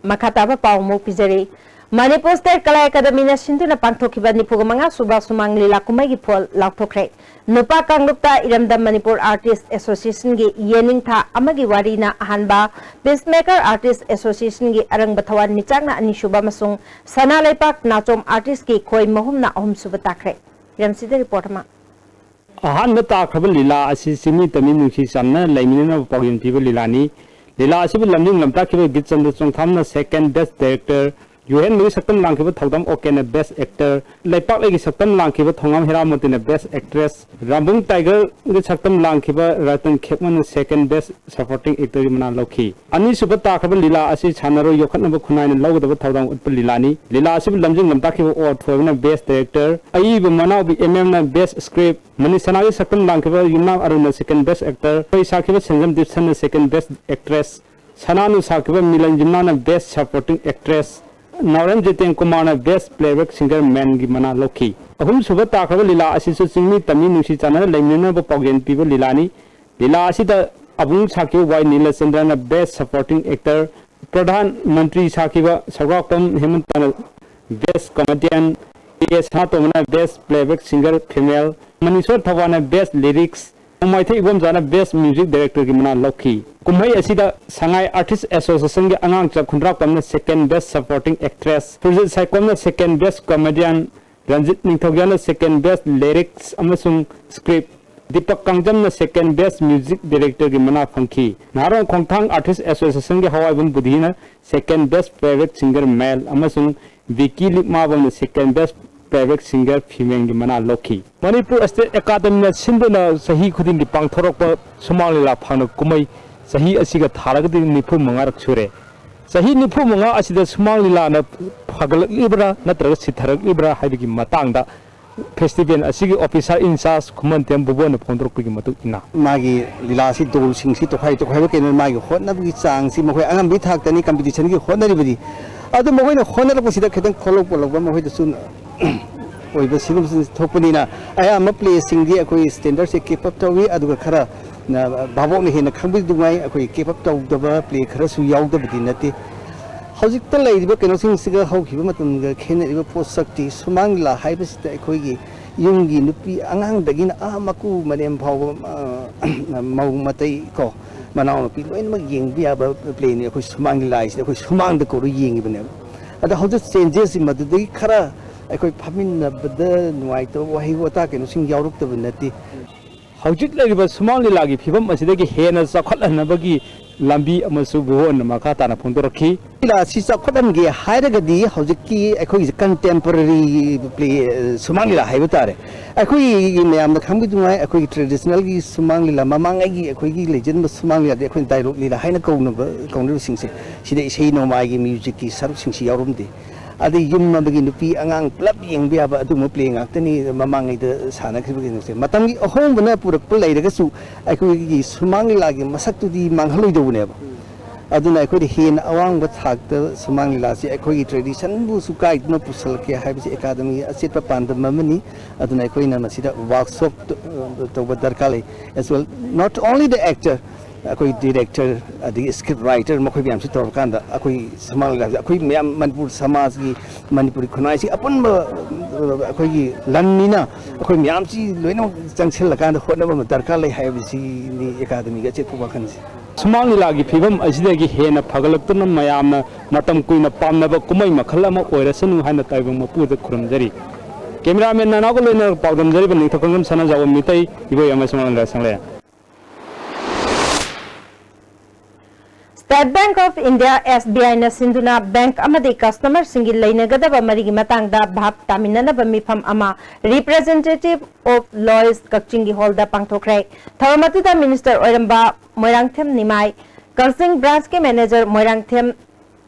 ꯃꯈꯥ ꯇꯥꯕ ꯄꯥꯎ ꯑꯃꯨꯛ ꯄꯤꯖꯔꯤ꯫ ꯃꯅꯤꯄꯨꯔ ꯁ꯭ꯇꯦꯠ ꯀꯂꯥ ꯑꯦꯀꯥꯗꯃꯤꯅ ꯁꯤꯟꯗꯨꯅ ꯄꯥꯡꯊꯣꯛꯈꯤꯕ ꯅꯤꯐꯨꯒ ꯃꯉꯥ ꯁꯨꯕ ꯁꯨꯃꯥꯡ ꯂꯤꯂꯥ ꯀꯨꯝꯍꯩꯒꯤ ꯐꯣꯜ ꯂꯥꯎꯊꯣꯛꯈ꯭ꯔꯦ꯫ ꯅꯨꯄꯥ ꯀꯥꯡꯂꯨꯞꯇ ꯏꯔꯝꯗꯝ ꯃꯅꯤꯄꯨꯔ Artist Associationꯒꯤ ꯌꯦꯅꯤꯡꯊꯥ ꯑꯃꯒꯤ ꯋꯥꯔꯤꯅ ꯑꯍꯥꯟꯕ, Peacemaker Artist Associationꯒꯤ ꯑꯔꯪꯕ ꯊꯋꯥꯟ ꯃꯤꯆꯥꯛꯅ ꯑꯅꯤꯁꯨꯕ ꯑꯃꯁꯨꯡ ꯁꯅꯥ ꯂꯩꯄꯥꯛ ꯅꯥꯆꯣꯝ Artistꯀꯤ ꯈꯣꯏ ꯃꯍꯨꯝꯅ ꯑꯍꯨꯝꯁꯨꯕ ꯇꯥꯈ꯭ꯔꯦ꯫ ꯔꯦꯝꯁꯤꯗ report ꯑꯃ꯫ ꯑꯍꯥꯟꯕ ꯇꯥꯈ꯭ꯔꯕ ꯂꯤꯂꯥ ꯑꯁꯤ ꯆꯤꯡꯃꯤ ꯇꯝꯃꯤ ꯅꯨꯡꯁꯤ ꯆꯥꯟꯅꯅ ꯂꯩꯃꯤꯟꯅꯅꯕ ꯄꯥꯎꯖꯦꯜ ꯄꯤꯕ ꯂꯤꯂꯥꯅꯤ꯫ ꯂꯤꯂꯥ ꯑꯁꯤꯕꯨ ꯂꯝꯖꯤꯡ ꯂꯝꯇꯥꯛꯈꯤꯕ ꯒꯤꯠꯆꯟꯗ꯭ꯔ ꯆꯣꯡꯊꯥꯝꯅ second best director, ꯌꯨꯍꯦꯟꯕꯒꯤ ꯁꯛꯇꯝ ꯂꯥꯡꯈꯤꯕ ꯊꯧꯗꯥꯝ ꯑꯣꯀꯦꯅ best actor, ꯂꯩꯄꯥꯛꯂꯩꯒꯤ ꯁꯛꯇꯝ ꯂꯥꯡꯈꯤꯕ ꯊꯣꯉꯥꯝ ꯍꯦꯔꯥꯃꯣꯇꯤꯅ best actress, ꯔꯥꯝꯕꯨꯡ ꯇꯥꯏꯒꯔꯒꯤ ꯁꯛꯇꯝ ꯂꯥꯡꯈꯤꯕ ꯔꯇꯟ ꯈꯦꯛꯃꯟꯅ second best supporting actorꯒꯤ ꯃꯅꯥ ꯂꯧꯈꯤ꯫ ꯑꯅꯤꯁꯨꯕ ꯇꯥꯈ꯭ꯔꯕ ꯂꯤꯂꯥ ꯑꯁꯤ ꯁꯥꯟꯅꯔꯣꯏ ꯌꯣꯛꯈꯠꯅꯕ ꯈꯨꯟꯅꯥꯏꯅ ꯂꯧꯒꯗꯕ ꯊꯧꯗꯥꯡ ꯎꯠꯄ ꯂꯤꯂꯥꯅꯤ꯫ ꯂꯤꯂꯥ ꯑꯁꯤꯕꯨ ꯂꯝꯖꯤꯡ ꯂꯝꯇꯥꯛꯈꯤꯕ ꯑꯣ ꯊꯣꯏꯕꯅ best director, ꯑꯏꯕ ꯃꯅꯥꯎꯕꯤ ꯑꯦꯝ ꯑꯦꯝꯅ best script, ꯃꯅꯤꯁꯅꯥꯒꯤ ꯁꯛꯇꯝ ꯂꯥꯡꯈꯤꯕ ꯌꯨꯝꯅꯥꯝ ꯑꯔꯨꯟꯅ second best actor, ꯏꯁꯩ ꯁꯥꯈꯤꯕ ꯁꯦꯟꯖꯝ ꯗꯤꯞꯁꯟꯅ second best actress, ꯁꯅꯥꯅꯨ ꯁꯥꯈꯤꯕ ꯃꯤꯂꯟ ꯌꯨꯝꯅꯥꯝꯅ best supporting actress, ꯅꯥꯎꯔꯦꯝ ꯖꯤꯇꯦꯟ ꯀꯨꯃꯥꯔꯅ best playback singer manꯒꯤ ꯃꯅꯥ ꯂꯧꯈꯤ꯫ ꯑꯍꯨꯝꯁꯨꯕ ꯇꯥꯈ꯭ꯔꯕ ꯂꯤꯂꯥ ꯑꯁꯤꯁꯨ ꯆꯤꯡꯃꯤ ꯇꯝꯃꯤ ꯅꯨꯡꯁꯤ ꯆꯥꯟꯅꯅ ꯂꯩꯃꯤꯟꯅꯅꯕ ꯄꯥꯎꯖꯦꯜ ꯄꯤꯕ ꯂꯤꯂꯥꯅꯤ꯫ ꯂꯤꯂꯥ ꯑꯁꯤꯗ ꯑꯕꯨꯡ ꯁꯥꯈꯤꯕ ꯋꯥꯏ ꯅꯤꯂꯆꯟꯗ꯭ꯔꯅ best supporting actor, Pradhan Mantri ꯁꯥꯈꯤꯕ ꯁꯧꯒ꯭ꯔꯥꯛꯄꯝ ꯍꯦꯃꯟꯇꯅ best comedian, ꯄꯤ ꯑꯦ ꯁꯅꯥꯇꯣꯝꯕꯅ best playback singer female, ꯃꯅꯤꯁꯣꯔ ꯊꯧꯕꯥꯜꯅ best lyrics, ꯅꯣꯡꯃꯥꯏꯊꯦꯛ ꯏꯕꯣꯝꯆꯥꯅ best music directorꯒꯤ ꯃꯅꯥ ꯂꯧꯈꯤ꯫ ꯀꯨꯝꯍꯩ ꯑꯁꯤꯗ ꯁꯉꯥꯏ Artist Associationꯒꯤ ꯑꯉꯥꯡꯆꯥ ꯈꯨꯟꯗ꯭ꯔꯥꯛꯄꯝꯅ second best supporting actress, Surjit ꯁꯥꯏꯀꯣꯝꯅ second best comedian, Ranjit ꯅꯤꯡꯊꯧꯖꯥꯅ second best lyrics ꯑꯃꯁꯨꯡ script, Deepak ꯀꯥꯡꯖꯝꯅ second best music directorꯒꯤ ꯃꯅꯥ ꯐꯪꯈꯤ꯫ ꯅꯍꯥꯔꯣꯟ ꯈꯣꯡꯊꯥꯡ Artist Associationꯒꯤ ꯍꯋꯥꯏꯕꯝ ꯕꯨꯙꯤꯅ second best playback singer male ꯑꯃꯁꯨꯡ ꯕꯤꯀꯤ ꯂꯤꯛꯃꯥꯕꯝꯅ second best playback singer femaleꯒꯤ ꯃꯅꯥ ꯂꯧꯈꯤ꯫ ꯃꯅꯤꯄꯨꯔ State Academyꯅ ꯁꯤꯟꯗꯨꯅ ꯆꯍꯤ ꯈꯨꯗꯤꯡꯒꯤ ꯄꯥꯡꯊꯣꯔꯛꯄ ꯁꯨꯃꯥꯡ ꯂꯤꯂꯥ ꯐꯥꯡꯅ ꯀꯨꯝꯍꯩ ꯆꯍꯤ ꯑꯁꯤꯒ ꯊꯥꯔꯒꯗꯤ ꯅꯤꯐꯨ ꯃꯉꯥꯔꯛ ꯁꯨꯔꯦ꯫ ꯆꯍꯤ ꯅꯤꯐꯨ ꯃꯉꯥ ꯑꯁꯤꯗ ꯁꯨꯃꯥꯡ ꯂꯤꯂꯥꯅ ꯐꯒꯠꯂꯛꯂꯤꯕ꯭ꯔꯥ ꯅꯠꯇ꯭ꯔꯒ ꯁꯤꯊꯔꯛꯂꯤꯕ꯭ꯔꯥ ꯍꯥꯏꯕꯒꯤ ꯃꯇꯥꯡꯗ festival ꯑꯁꯤꯒꯤ officer in charge ꯈꯨꯃꯟꯊꯦꯝ ꯕꯨꯕꯣꯟꯅ ꯐꯣꯡꯗꯣꯔꯛꯄꯒꯤ ꯃꯇꯨꯡ ꯏꯟꯅ, ꯃꯥꯒꯤ ꯂꯤꯂꯥꯁꯤ ꯗꯣꯜꯁꯤꯡꯁꯤ ꯇꯣꯈꯥꯏ ꯇꯣꯈꯥꯏꯕ ꯀꯩꯅꯣ, ꯃꯥꯒꯤ ꯍꯣꯠꯅꯕꯒꯤ ꯆꯥꯡꯁꯤ ꯃꯈꯣꯏ ꯑꯉꯝꯕꯒꯤ ꯊꯥꯛꯇꯅꯤ competitionꯒꯤ ꯍꯣꯠꯅꯔꯤꯕꯗꯤ꯫ ꯑꯗꯨ ꯃꯈꯣꯏꯅ ꯍꯣꯠꯅꯔꯛꯄꯁꯤꯗ ꯈꯤꯇꯪ ꯈꯣꯠꯂꯧ ꯄꯣꯠꯂꯧꯕ ꯃꯈꯣꯏꯗꯁꯨ ꯑꯣꯏꯕ ꯁꯤꯒꯨꯝꯕꯁꯤ ꯊꯣꯛꯄꯅꯤꯅ ꯑꯌꯥꯝꯕ playꯁꯤꯡꯗꯤ ꯑꯩꯈꯣꯏ standardꯁꯦ keep up ꯇꯧꯏ꯫ ꯑꯗꯨꯒ ꯈꯔ ꯅ-, ꯚꯥꯕꯣꯛꯅ ꯍꯦꯟꯅ ꯈꯪꯕꯤꯗꯨꯉꯥꯏ ꯑꯩꯈꯣꯏ keep up ꯇꯧꯗꯕ play ꯈꯔꯁꯨ ꯌꯥꯎꯗꯕꯗꯤ ꯅꯠꯇꯦ꯫ ꯍꯧꯖꯤꯛꯇ ꯂꯩꯔꯤꯕ ꯀꯩꯅꯣꯁꯤꯡꯁꯤꯒ ꯍꯧꯈꯤꯕ ꯃꯇꯝꯒ ꯈꯦꯠꯅꯔꯤꯕ ꯄꯣꯠꯁꯛꯇꯤ ꯁꯨꯃꯥꯡ ꯂꯤꯂꯥ ꯍꯥꯏꯕꯁꯤꯗ ꯑꯩꯈꯣꯏꯒꯤ ꯌꯨꯝꯒꯤ ꯅꯨꯄꯤ ꯑꯉꯥꯡꯗꯒꯤꯅ ꯑꯥ ꯃꯀꯨ ꯃꯔꯦꯝ ꯐꯥꯎꯕ, ꯑ, ꯃꯧ ꯃꯇꯩ ꯀꯣ, ꯃꯅꯥꯎꯅꯨꯄꯤ ꯂꯣꯏꯅꯃꯛ ꯌꯦꯡꯕ ꯌꯥꯕ playꯅꯤ꯫ ꯑꯩꯈꯣꯏ ꯁꯨꯃꯥꯡ ꯂꯤꯂꯥ ꯍꯥꯏꯁꯤꯗꯤ ꯑꯩꯈꯣꯏ ꯁꯨꯃꯥꯡꯗ ꯀꯧꯔ ꯌꯦꯡꯉꯤꯕꯅꯦꯕ꯫ ꯑꯗ ꯍꯧꯖꯤꯛ changesꯁꯤ ꯃꯗꯨꯗꯒꯤ ꯈꯔ ꯑꯩꯈꯣꯏ ꯐꯝꯃꯤꯟꯅꯕꯗ ꯅꯨꯡꯉꯥꯏꯇꯕ ꯋꯥꯍꯩ ꯋꯥꯇꯥ ꯀꯩꯅꯣꯁꯤꯡ ꯌꯥꯎꯔꯛꯇꯕ ꯅꯠꯇꯦ꯫ ꯍꯧꯖꯤꯛ ꯂꯩꯔꯤꯕ ꯁꯨꯃꯥꯡ ꯂꯤꯂꯥꯒꯤ ꯐꯤꯕꯝ ꯑꯁꯤꯗꯒꯤ ꯍꯦꯟꯅ ꯆꯥꯎꯈꯠꯍꯟꯅꯕꯒꯤ ꯂꯝꯕꯤ ꯑꯃꯁꯨ ꯕ꯭ꯔꯣꯍꯣꯟꯅ ꯃꯈꯥ ꯇꯥꯅ ꯐꯣꯡꯗꯣꯔꯛꯈꯤ꯫ ꯂꯤꯂꯥ ꯑꯁꯤ ꯆꯥꯎꯈꯠꯍꯟꯒꯦ ꯍꯥꯏꯔꯒꯗꯤ ꯍꯧꯖꯤꯛꯀꯤ ꯑꯩꯈꯣꯏꯒꯤ contemporary play, ꯑ, ꯁꯨꯃꯥꯡ ꯂꯤꯂꯥ ꯍꯥꯏꯕ ꯇꯥꯔꯦ꯫ ꯑꯩꯈꯣꯏꯒꯤ ꯃꯌꯥꯝꯅ ꯈꯪꯕꯤꯗꯨꯉꯥꯏ ꯑꯩꯈꯣꯏꯒꯤ traditionalꯒꯤ ꯁꯨꯃꯥꯡ ꯂꯤꯂꯥ, ꯃꯃꯥꯡꯉꯩꯒꯤ ꯑꯩꯈꯣꯏꯒꯤ ꯂꯩꯖꯔꯝꯕ ꯁꯨꯃꯥꯡ ꯂꯤꯂꯥꯗꯤ ꯑꯩꯈꯣꯏꯅ dialogue ꯂꯤꯂꯥ ꯍꯥꯏꯅ ꯀꯧꯅꯕ, ꯀꯧꯅꯔꯤꯕꯁꯤꯡꯁꯦ, ꯁꯤꯗ ꯏꯁꯩ ꯅꯣꯡꯃꯥꯏꯒꯤ musicꯀꯤ ꯁꯔꯨꯛꯁꯤꯡꯁꯤ ꯌꯥꯎꯔꯝꯗꯦ꯫ ꯑꯗꯩ ꯌꯨꯝ ꯑꯃꯒꯤ ꯅꯨꯄꯤ ꯑꯉꯥꯡ ꯄꯨꯂꯞ ꯌꯦꯡꯕ ꯌꯥꯕ ꯑꯗꯨꯒꯨꯝꯕ play ꯉꯥꯛꯇꯅꯤ ꯃꯃꯥꯡꯉꯩꯗ ꯁꯥꯟꯅꯈ꯭ꯔꯤꯕꯁꯤꯡꯁꯦ꯫ ꯃꯇꯝꯒꯤ ꯑꯍꯣꯡꯕꯅ ꯄꯨꯔꯛꯄ ꯂꯩꯔꯒꯁꯨ ꯑꯩꯈꯣꯏꯒꯤ ꯁꯨꯃꯥꯡ ꯂꯤꯂꯥꯒꯤ ꯃꯁꯛꯇꯨꯗꯤ ꯃꯥꯡꯍꯜꯂꯣꯏꯗꯧꯕꯅꯦꯕ꯫ ꯑꯗꯨꯅ ꯑꯩꯈꯣꯏꯗ ꯍꯦꯟꯅ ꯑꯋꯥꯡꯕ ꯊꯥꯛꯇ ꯁꯨꯃꯥꯡ ꯂꯤꯂꯥꯁꯤ ꯑꯩꯈꯣꯏꯒꯤ traditionꯕꯨꯁꯨ ꯀꯥꯏꯗꯅ ꯄꯨꯁꯜꯂꯛꯀꯦ ꯍꯥꯏꯕꯁꯤ ꯑꯦꯀꯥꯗꯃꯤꯒꯤ ꯑꯆꯦꯠꯄ ꯄꯥꯟꯗꯝ ꯑꯃꯅꯤ꯫ ꯑꯗꯨꯅ ꯑꯩꯈꯣꯏꯅ ꯃꯁꯤꯗ workshop ꯇꯧꯕ ꯗꯔꯀꯥꯔ ꯂꯩ꯫ As well, not only the actor, ꯑꯩꯈꯣꯏ director, ꯑꯗꯒꯤ script writer, ꯃꯈꯣꯏ ꯃꯌꯥꯝꯁꯤ ꯇꯧꯔꯀꯥꯟꯗ ꯑꯩꯈꯣꯏ ꯁꯨꯃꯥꯡ ꯂꯤꯂꯥꯁꯤ ꯑꯩꯈꯣꯏ ꯃꯌꯥꯝ ꯃꯅꯤꯄꯨꯔ ꯁꯃꯥꯖꯒꯤ, ꯃꯅꯤꯄꯨꯔꯤ ꯈꯨꯟꯅꯥꯏꯁꯤ ꯑꯄꯨꯟꯕ, ꯑ, ꯑꯩꯈꯣꯏꯒꯤ ꯂꯟꯅꯤꯅ ꯑꯩꯈꯣꯏ ꯃꯌꯥꯝꯁꯤ ꯂꯣꯏꯅꯃꯛ ꯆꯪꯁꯤꯜꯂꯀꯥꯟꯗ ꯍꯣꯠꯅꯕ ꯑꯃ ꯗꯔꯀꯥꯔ ꯂꯩ ꯍꯥꯏꯕꯁꯤꯅꯤ ꯑꯦꯀꯥꯗꯃꯤꯒꯤ ꯑꯆꯦꯠꯄ ꯋꯥꯈꯜꯁꯤ꯫ ꯁꯨꯃꯥꯡ ꯂꯤꯂꯥꯒꯤ ꯐꯤꯕꯝ ꯑꯁꯤꯗꯒꯤ ꯍꯦꯟꯅ ꯐꯒꯠꯂꯛꯇꯨꯅ ꯃꯌꯥꯝꯅ ꯃꯇꯝ ꯀꯨꯏꯅ ꯄꯥꯝꯅꯕ ꯀꯨꯝꯍꯩ ꯃꯈꯜ ꯑꯃ ꯑꯣꯏꯔꯁꯅꯨ ꯍꯥꯏꯅ ꯇꯥꯏꯕꯪ ꯃꯄꯨꯗ ꯈꯨꯔꯨꯝꯖꯔꯤ꯫ Cameraman ꯅꯅꯥꯎꯒ ꯂꯣꯏꯅꯅ ꯄꯥꯎꯗꯝꯖꯔꯤꯕ ꯅꯤꯡꯊꯧꯈꯣꯡꯖꯝ ꯁꯅꯥꯖꯥꯎꯕꯝ ꯃꯤꯇꯩ, ꯏꯕꯣ ꯌꯥꯃ ꯁꯨꯃꯥꯡ ꯂꯤꯂꯥ ꯁꯪꯂꯦꯟ꯫ State Bank of India, S B I ꯅ ꯁꯤꯟꯗꯨꯅ bank ꯑꯃꯗꯤ customerꯁꯤꯡꯒꯤ ꯂꯩꯅꯒꯗꯕ ꯃꯔꯤꯒꯤ ꯃꯇꯥꯡꯗ ꯚꯥꯞ ꯇꯥꯃꯤꯟꯅꯅꯕ ꯃꯤꯐꯝ ꯑꯃ Representative of Lawyers ꯀꯛꯆꯤꯡꯒꯤ hallꯗ ꯄꯥꯡꯊꯣꯛꯈ꯭ꯔꯦ꯫ ꯊꯧꯔꯝ ꯑꯗꯨꯗ minister ꯑꯣꯏꯔꯝꯕ ꯃꯣꯏꯔꯥꯡꯊꯦꯝ ꯅꯤꯃꯥꯏ, ꯀꯛꯆꯤꯡ branchꯀꯤ manager ꯃꯣꯏꯔꯥꯡꯊꯦꯝ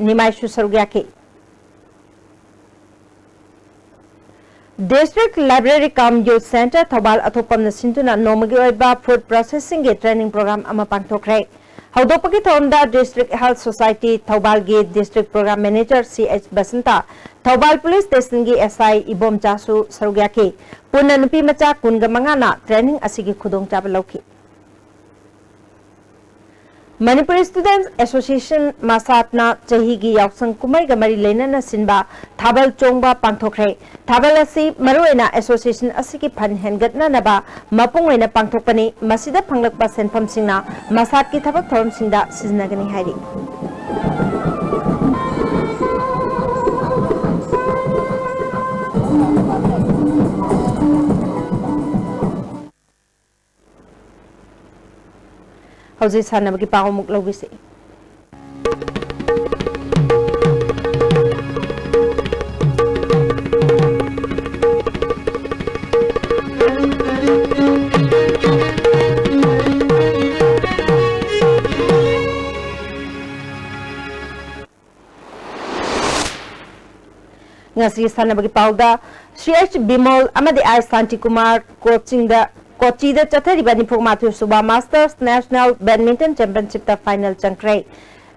ꯅꯤꯃꯥꯏꯁꯨ ꯁꯔꯨꯛ ꯌꯥꯈꯤ꯫ District Library cum Youth Centre Thoubal ꯑꯊꯣꯛꯄꯝꯅ ꯁꯤꯟꯗꯨꯅ ꯅꯣꯡꯃꯒꯤ ꯑꯣꯏꯕ food processingꯒꯤ training program ꯑꯃ ꯄꯥꯡꯊꯣꯛꯈ꯭ꯔꯦ꯫ ꯍꯧꯗꯣꯛꯄꯒꯤ ꯊꯧꯔꯝꯗ District Health Society ꯊꯧꯕꯥꯜꯒꯤ District Program Manager C H Basanta, Thoubal Police Stationꯒꯤ S I ꯏꯕꯣꯝꯆꯥꯁꯨ ꯁꯔꯨꯛ ꯌꯥꯈꯤ꯫ ꯄꯨꯟꯅ ꯅꯨꯄꯤ ꯃꯆꯥ ꯀꯨꯟꯒ ꯃꯉꯥꯅ training ꯑꯁꯤꯒꯤ ꯈꯨꯗꯣꯡꯆꯥꯕ ꯂꯧꯈꯤ꯫ Manipur Students Association, ꯃꯁꯥꯠꯅ ꯆꯍꯤꯒꯤ ꯌꯥꯎꯁꯪ ꯀꯨꯝꯍꯩꯒ ꯃꯔꯤ ꯂꯩꯅꯅ ꯁꯤꯟꯕ ꯊꯥꯕꯜ ꯆꯣꯡꯕ ꯄꯥꯡꯊꯣꯛꯈ꯭ꯔꯦ꯫ ꯊꯥꯕꯜ ꯑꯁꯤ ꯃꯔꯨꯑꯣꯏꯅ association ꯑꯁꯤꯒꯤ fund ꯍꯦꯟꯒꯠꯅꯅꯕ ꯃꯄꯨꯡ ꯑꯣꯏꯅ ꯄꯥꯡꯊꯣꯛꯄꯅꯤ꯫ ꯃꯁꯤꯗ ꯐꯪꯂꯛꯄ ꯁꯦꯟꯐꯝꯁꯤꯡꯅ ꯃꯁꯥꯠꯀꯤ ꯊꯕꯛ ꯊꯧꯔꯝꯁꯤꯡꯗ ꯁꯤꯖꯤꯟꯅꯒꯅꯤ ꯍꯥꯏꯔꯤ꯫ ꯍꯧꯖꯤꯛ ꯁꯥꯟꯅꯕꯒꯤ ꯄꯥꯎ ꯑꯃꯨꯛ ꯂꯧꯕꯤꯁꯤ꯫ ꯉꯁꯤ ꯁꯥꯟꯅꯕꯒꯤ ꯄꯥꯎꯗ, ꯁꯤ ꯑꯩꯆ ꯕꯤꯃꯣꯜ ꯑꯃꯗꯤ ꯑꯥꯏ ꯁꯥꯟꯇꯤꯀꯨꯃꯥꯔ ꯀꯣꯆꯤꯡꯗ, ꯀꯣꯆꯤꯗ ꯆꯠꯊꯔꯤꯕ ꯅꯤꯐꯨ ꯃꯥꯊꯣꯏ ꯁꯨꯕ ꯃꯥꯁꯇꯔꯁ ꯅꯦꯁꯅꯦꯜ ꯕꯦꯗꯃꯤꯟꯇꯟ ꯆꯦꯝꯄꯤꯌꯟꯁꯤꯞꯇ ꯐꯥꯏꯅꯦꯜ ꯆꯪꯈ꯭ꯔꯦ꯫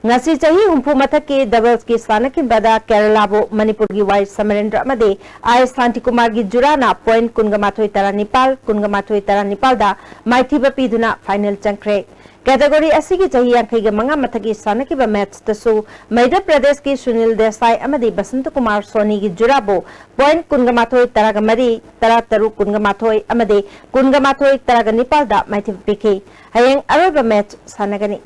ꯉꯁꯤ ꯆꯍꯤ ꯍꯨꯝꯐꯨ ꯃꯊꯛꯀꯤ ꯗꯕꯜꯁꯀꯤ ꯁꯥꯟꯅꯈꯤꯕꯗ ꯀꯦꯔꯂꯥꯕꯨ ꯃꯅꯤꯄꯨꯔꯒꯤ ꯋꯥꯏ ꯁꯃꯔꯦꯟꯗ꯭ꯔ ꯑꯃꯗꯤ ꯑꯥꯏ ꯁꯥꯟꯇꯤꯀꯨꯃꯥꯔꯒꯤ ꯖꯨꯔꯥꯅ ꯄꯣꯏꯟꯠ ꯀꯨꯟꯒ ꯃꯥꯊꯣꯏ ꯇꯔꯥꯅꯤꯄꯥꯜ, ꯀꯨꯟꯒ ꯃꯥꯊꯣꯏ ꯇꯔꯥꯅꯤꯄꯥꯜꯗ ꯃꯥꯏꯊꯤꯕ ꯄꯤꯗꯨꯅ ꯐꯥꯏꯅꯦꯜ ꯆꯪꯈ꯭ꯔꯦ꯫ ꯀꯦꯇꯦꯒꯣꯔꯤ ꯑꯁꯤꯒꯤ ꯆꯍꯤ ꯌꯥꯡꯈꯩꯒ ꯃꯉꯥ ꯃꯊꯛꯀꯤ ꯁꯥꯟꯅꯈꯤꯕ ꯃꯦꯠꯆꯇꯁꯨ ꯃꯙ꯭ꯌ ꯄ꯭ꯔꯗꯦꯁꯀꯤ ꯁꯨꯅꯤꯜ ꯗꯦꯁꯥꯏ ꯑꯃꯗꯤ ꯕꯁꯟꯇ ꯀꯨꯃꯥꯔ ꯁꯣꯅꯤꯒꯤ ꯖꯨꯔꯥꯕꯨ ꯄꯣꯏꯟꯠ ꯀꯨꯟꯒ ꯃꯥꯊꯣꯏ ꯇꯔꯥꯒ ꯃꯔꯤ, ꯇꯔꯥ ꯇꯔꯨꯛ ꯀꯨꯟꯒ ꯃꯥꯊꯣꯏ ꯑꯃꯗꯤ ꯀꯨꯟꯒ ꯃꯥꯊꯣꯏ ꯇꯔꯥꯒ ꯅꯤꯄꯥꯜꯗ ꯃꯥꯏꯊꯤꯕ ꯄꯤꯈꯤ꯫ ꯍꯌꯦꯡ ꯑꯔꯣꯏꯕ ꯃꯦꯠꯆ ꯁꯥꯟꯅꯒꯅꯤ꯫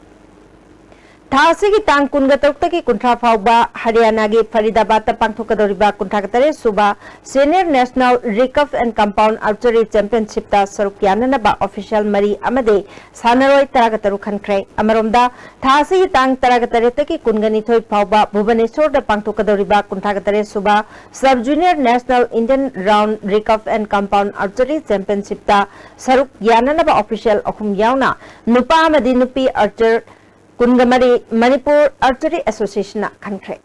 ꯊꯥ ꯑꯁꯤꯒꯤ ꯇꯥꯡ ꯀꯨꯟꯒ ꯇꯔꯨꯛꯇꯒꯤ ꯀꯨꯟꯊ꯭ꯔꯥ ꯐꯥꯎꯕ ꯍꯔꯤꯌꯥꯅꯥꯒꯤ ꯐꯔꯤꯗꯥꯕꯥꯗꯇ ꯄꯥꯡꯊꯣꯛꯀꯗꯧꯔꯤꯕ ꯀꯨꯟꯊ꯭ꯔꯥꯒ ꯇꯔꯦꯠ ꯁꯨꯕ senior national recurve and compound archery ꯆꯦꯝꯄꯤꯌꯟꯁꯤꯞꯇ ꯁꯔꯨꯛ ꯌꯥꯅꯅꯕ ꯑꯣꯐꯤꯁꯤꯌꯦꯜ ꯃꯔꯤ ꯑꯃꯗꯤ ꯁꯥꯟꯅꯔꯣꯏ ꯇꯔꯥꯒ ꯇꯔꯨꯛ ꯈꯟꯈ꯭ꯔꯦ꯫ ꯑꯃꯔꯣꯝꯗ, ꯊꯥ ꯑꯁꯤꯒꯤ ꯇꯥꯡ ꯇꯔꯥꯒ ꯇꯔꯦꯠꯇꯒꯤ ꯀꯨꯟꯒ ꯅꯤꯊꯣꯏ ꯐꯥꯎꯕ ꯚꯨꯕꯅꯦꯁꯣꯔꯗ ꯄꯥꯡꯊꯣꯛꯀꯗꯧꯔꯤꯕ ꯀꯨꯟꯊ꯭ꯔꯥꯒ ꯇꯔꯦꯠ ꯁꯨꯕ sub junior national Indian round recurve and compound archery ꯆꯦꯝꯄꯤꯌꯟꯁꯤꯞꯇ ꯁꯔꯨꯛ ꯌꯥꯅꯅꯕ ꯑꯣꯐꯤꯁꯤꯌꯦꯜ ꯑꯍꯨꯝ ꯌꯥꯎꯅ ꯅꯨꯄꯥ ꯑꯃꯗꯤ ꯅꯨꯄꯤ ꯑꯥꯔꯆꯔ ꯀꯨꯟꯒ ꯃꯔꯤ ꯃꯅꯤꯄꯨꯔ ꯑꯥꯔꯆꯔꯤ ꯑꯦꯁꯣꯁꯤꯌꯦꯁꯟꯅ ꯈꯟꯈ꯭ꯔꯦ꯫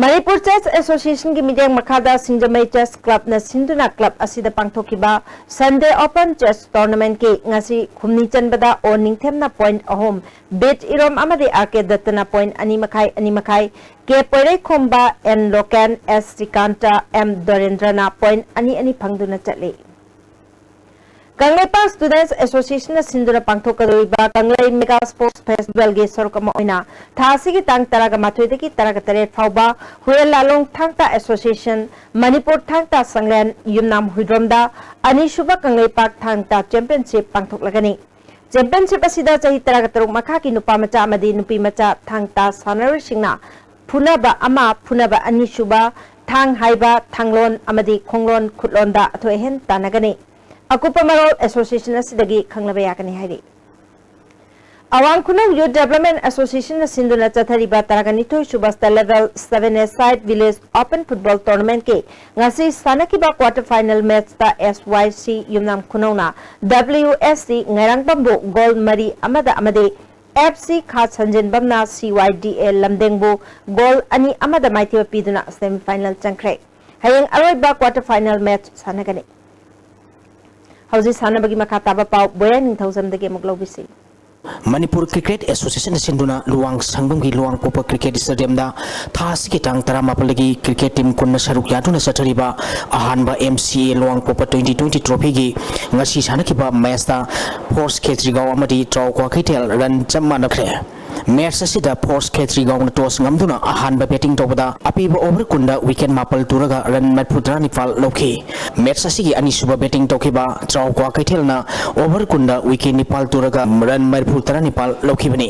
ꯃꯅꯤꯄꯨꯔ ꯆꯦꯁ ꯑꯦꯁꯣꯁꯤꯌꯦꯁꯟꯒꯤ ꯃꯤꯠꯌꯦꯡ ꯃꯈꯥꯗ ꯁꯤꯡꯖꯃꯩ ꯆꯦꯁ ꯀ꯭ꯂꯕꯅ ꯁꯤꯟꯗꯨꯅ ꯀ꯭ꯂꯕ ꯑꯁꯤꯗ ꯄꯥꯡꯊꯣꯛꯈꯤꯕ ꯁꯟꯗꯦ ꯑꯣꯄꯟ ꯆꯦꯁ ꯇꯣꯔꯅꯥꯃꯦꯟꯠꯀꯤ ꯉꯁꯤ ꯍꯨꯝꯅꯤ ꯆꯟꯕꯗ ꯑꯣ ꯅꯤꯡꯊꯦꯝꯅ ꯄꯣꯏꯟꯠ ꯑꯍꯨꯝ, ꯕꯤꯠ ꯏꯔꯣꯝ ꯑꯃꯗꯤ ꯑꯥꯔ ꯀꯦ ꯗꯠꯇꯅ ꯄꯣꯏꯟꯠ ꯑꯅꯤ ꯃꯈꯥꯏ, ꯑꯅꯤ ꯃꯈꯥꯏ, K Poireikhomba, N Loken, S Srikanta, M ꯗꯣꯔꯦꯟꯗ꯭ꯔꯅ ꯄꯣꯏꯟꯠ ꯑꯅꯤ ꯑꯅꯤ ꯐꯪꯗꯨꯅ ꯆꯠꯂꯤ꯫ ꯀꯪꯂꯩꯄꯥꯛ ꯁ꯭ꯇꯨꯗꯦꯟꯠꯁ ꯑꯦꯁꯣꯁꯤꯌꯦꯁꯟꯅ ꯁꯤꯟꯗꯨꯅ ꯄꯥꯡꯊꯣꯛꯀꯗꯧꯔꯤꯕ ꯀꯪꯂꯩ ꯃꯦꯒꯥ ꯁ꯭ꯄꯣꯔꯠꯁ ꯐꯦꯁꯇꯤꯚꯦꯜꯒꯤ ꯁꯔꯨꯛ ꯑꯃ ꯑꯣꯏꯅ ꯊꯥ ꯑꯁꯤꯒꯤ ꯇꯥꯡ ꯇꯔꯥꯒ ꯃꯥꯊꯣꯏꯗꯒꯤ ꯇꯔꯥꯒ ꯇꯔꯦꯠ ꯐꯥꯎꯕ ꯍꯨꯌꯦꯟ ꯂꯥꯂꯣꯡ ꯊꯥꯡ ꯇꯥ ꯑꯦꯁꯣꯁꯤꯌꯦꯁꯟ, ꯃꯅꯤꯄꯨꯔ ꯊꯥꯡ ꯇꯥ ꯁꯪꯂꯦꯟ ꯌꯨꯝꯅꯥꯝ ꯍꯨꯏꯗ꯭ꯔꯣꯝꯗ ꯑꯅꯤꯁꯨꯕ ꯀꯪꯂꯩꯄꯥꯛ ꯊꯥꯡ ꯇꯥ ꯆꯦꯝꯄꯤꯌꯟꯁꯤꯞ ꯄꯥꯡꯊꯣꯛꯂꯒꯅꯤ꯫ ꯆꯦꯝꯄꯤꯌꯟꯁꯤꯞ ꯑꯁꯤꯗ ꯆꯍꯤ ꯇꯔꯥꯒ ꯇꯔꯨꯛ ꯃꯈꯥꯒꯤ ꯅꯨꯄꯥ ꯃꯆꯥ ꯑꯃꯗꯤ ꯅꯨꯄꯤ ꯃꯆꯥ ꯊꯥꯡ ꯇꯥ ꯁꯥꯟꯅꯔꯣꯏꯁꯤꯡꯅ ꯐꯨꯅꯕ ꯑꯃ, ꯐꯨꯅꯕ ꯑꯅꯤꯁꯨꯕ, ꯊꯥꯡ ꯍꯥꯏꯕ, ꯊꯥꯡꯂꯣꯟ ꯑꯃꯗꯤ ꯈꯣꯡꯂꯣꯟ ꯈꯨꯠꯂꯣꯟꯗ ꯑꯊꯣꯏ ꯑꯍꯦꯟ ꯇꯥꯟꯅꯒꯅꯤ꯫ ꯑꯀꯨꯞꯄ ꯃꯔꯣꯜ ꯑꯦꯁꯣꯁꯤꯌꯦꯁꯟ ꯑꯁꯤꯗꯒꯤ ꯈꯪꯅꯕ ꯌꯥꯒꯅꯤ ꯍꯥꯏꯔꯤ꯫ ꯑꯋꯥꯡ ꯈꯨꯅꯧ Youth Development Association ꯅ ꯁꯤꯟꯗꯨꯅ ꯆꯠꯊꯔꯤꯕ ꯇꯔꯥꯒ ꯅꯤꯊꯣꯏ ꯁꯨꯕ State Level Seven A Side Village Open Football Tournament ꯀꯤ ꯉꯁꯤ ꯁꯥꯟꯅꯈꯤꯕ quarter final match ꯇ S Y C ꯌꯨꯝꯅꯥꯝ ꯈꯨꯅꯧꯅ W S C ꯉꯥꯏꯔꯥꯡꯕꯝꯕꯨ goal ꯃꯔꯤ ꯑꯃꯗ ꯑꯃꯗꯤ F C ꯈꯥ ꯁꯟꯖꯦꯟꯕꯝꯅ C Y D A ꯂꯝꯗꯦꯡꯕꯨ goal ꯑꯅꯤ ꯑꯃꯗ ꯃꯥꯏꯊꯤꯕ ꯄꯤꯗꯨꯅ semi final ꯆꯪꯈ꯭ꯔꯦ꯫ ꯍꯌꯦꯡ ꯑꯔꯣꯏꯕ quarter final match ꯁꯥꯟꯅꯒꯅꯤ꯫ ꯍꯧꯖꯤꯛ ꯁꯥꯟꯅꯕꯒꯤ ꯃꯈꯥ ꯇꯥꯕ ꯄꯥꯎ ꯕꯣꯌꯥ ꯅꯤꯡꯊꯧꯖꯝꯗꯒꯤ ꯑꯃꯨꯛ ꯂꯧꯕꯤꯁꯤ꯫ ꯃꯅꯤꯄꯨꯔ Cricket Association ꯅ ꯁꯤꯟꯗꯨꯅ ꯂꯨꯋꯥꯡ ꯁꯪꯕꯝꯒꯤ ꯂꯨꯋꯥꯡꯄꯣꯛꯄ Cricket Stadium ꯗ ꯊꯥ ꯑꯁꯤꯒꯤ ꯇꯥꯡ ꯇꯔꯥꯃꯥꯄꯜꯗꯒꯤ cricket team ꯀꯨꯟꯅ ꯁꯔꯨꯛ ꯌꯥꯗꯨꯅ ꯆꯠꯊꯔꯤꯕ ꯑꯍꯥꯟꯕ M C A ꯂꯨꯋꯥꯡꯄꯣꯛꯄ twenty twenty trophy ꯒꯤ ꯉꯁꯤ ꯁꯥꯟꯅꯈꯤꯕ match ꯇ Force ꯈꯦꯇ꯭ꯔꯤꯒꯥꯎ ꯑꯃꯗꯤ ꯇ꯭ꯔꯥꯎ ꯀ꯭ꯋꯥꯀꯩꯊꯦꯜ run ꯆꯞ ꯃꯥꯟꯅꯈ꯭ꯔꯦ꯫ Match ꯑꯁꯤꯗ Force ꯈꯦꯇ꯭ꯔꯤꯒꯥꯎꯅ toss ꯉꯝꯗꯨꯅ ꯑꯍꯥꯟꯕ batting ꯇꯧꯕꯗ ꯑꯄꯤꯕ over ꯀꯨꯟꯗ wicket ꯃꯥꯄꯜ ꯇꯨꯔꯒ run ꯃꯔꯤꯐꯨ ꯇꯔꯥꯅꯤꯄꯥꯜ ꯂꯧꯈꯤ꯫ Match ꯑꯁꯤꯒꯤ ꯑꯅꯤꯁꯨꯕ batting ꯇꯧꯈꯤꯕ ꯇ꯭ꯔꯥꯎ ꯀ꯭ꯋꯥꯀꯩꯊꯦꯜꯅ over ꯀꯨꯟꯗ wicket ꯅꯤꯄꯥꯜ ꯇꯨꯔꯒ run ꯃꯔꯤꯐꯨ ꯇꯔꯥꯅꯤꯄꯥꯜ ꯂꯧꯈꯤꯕꯅꯤ꯫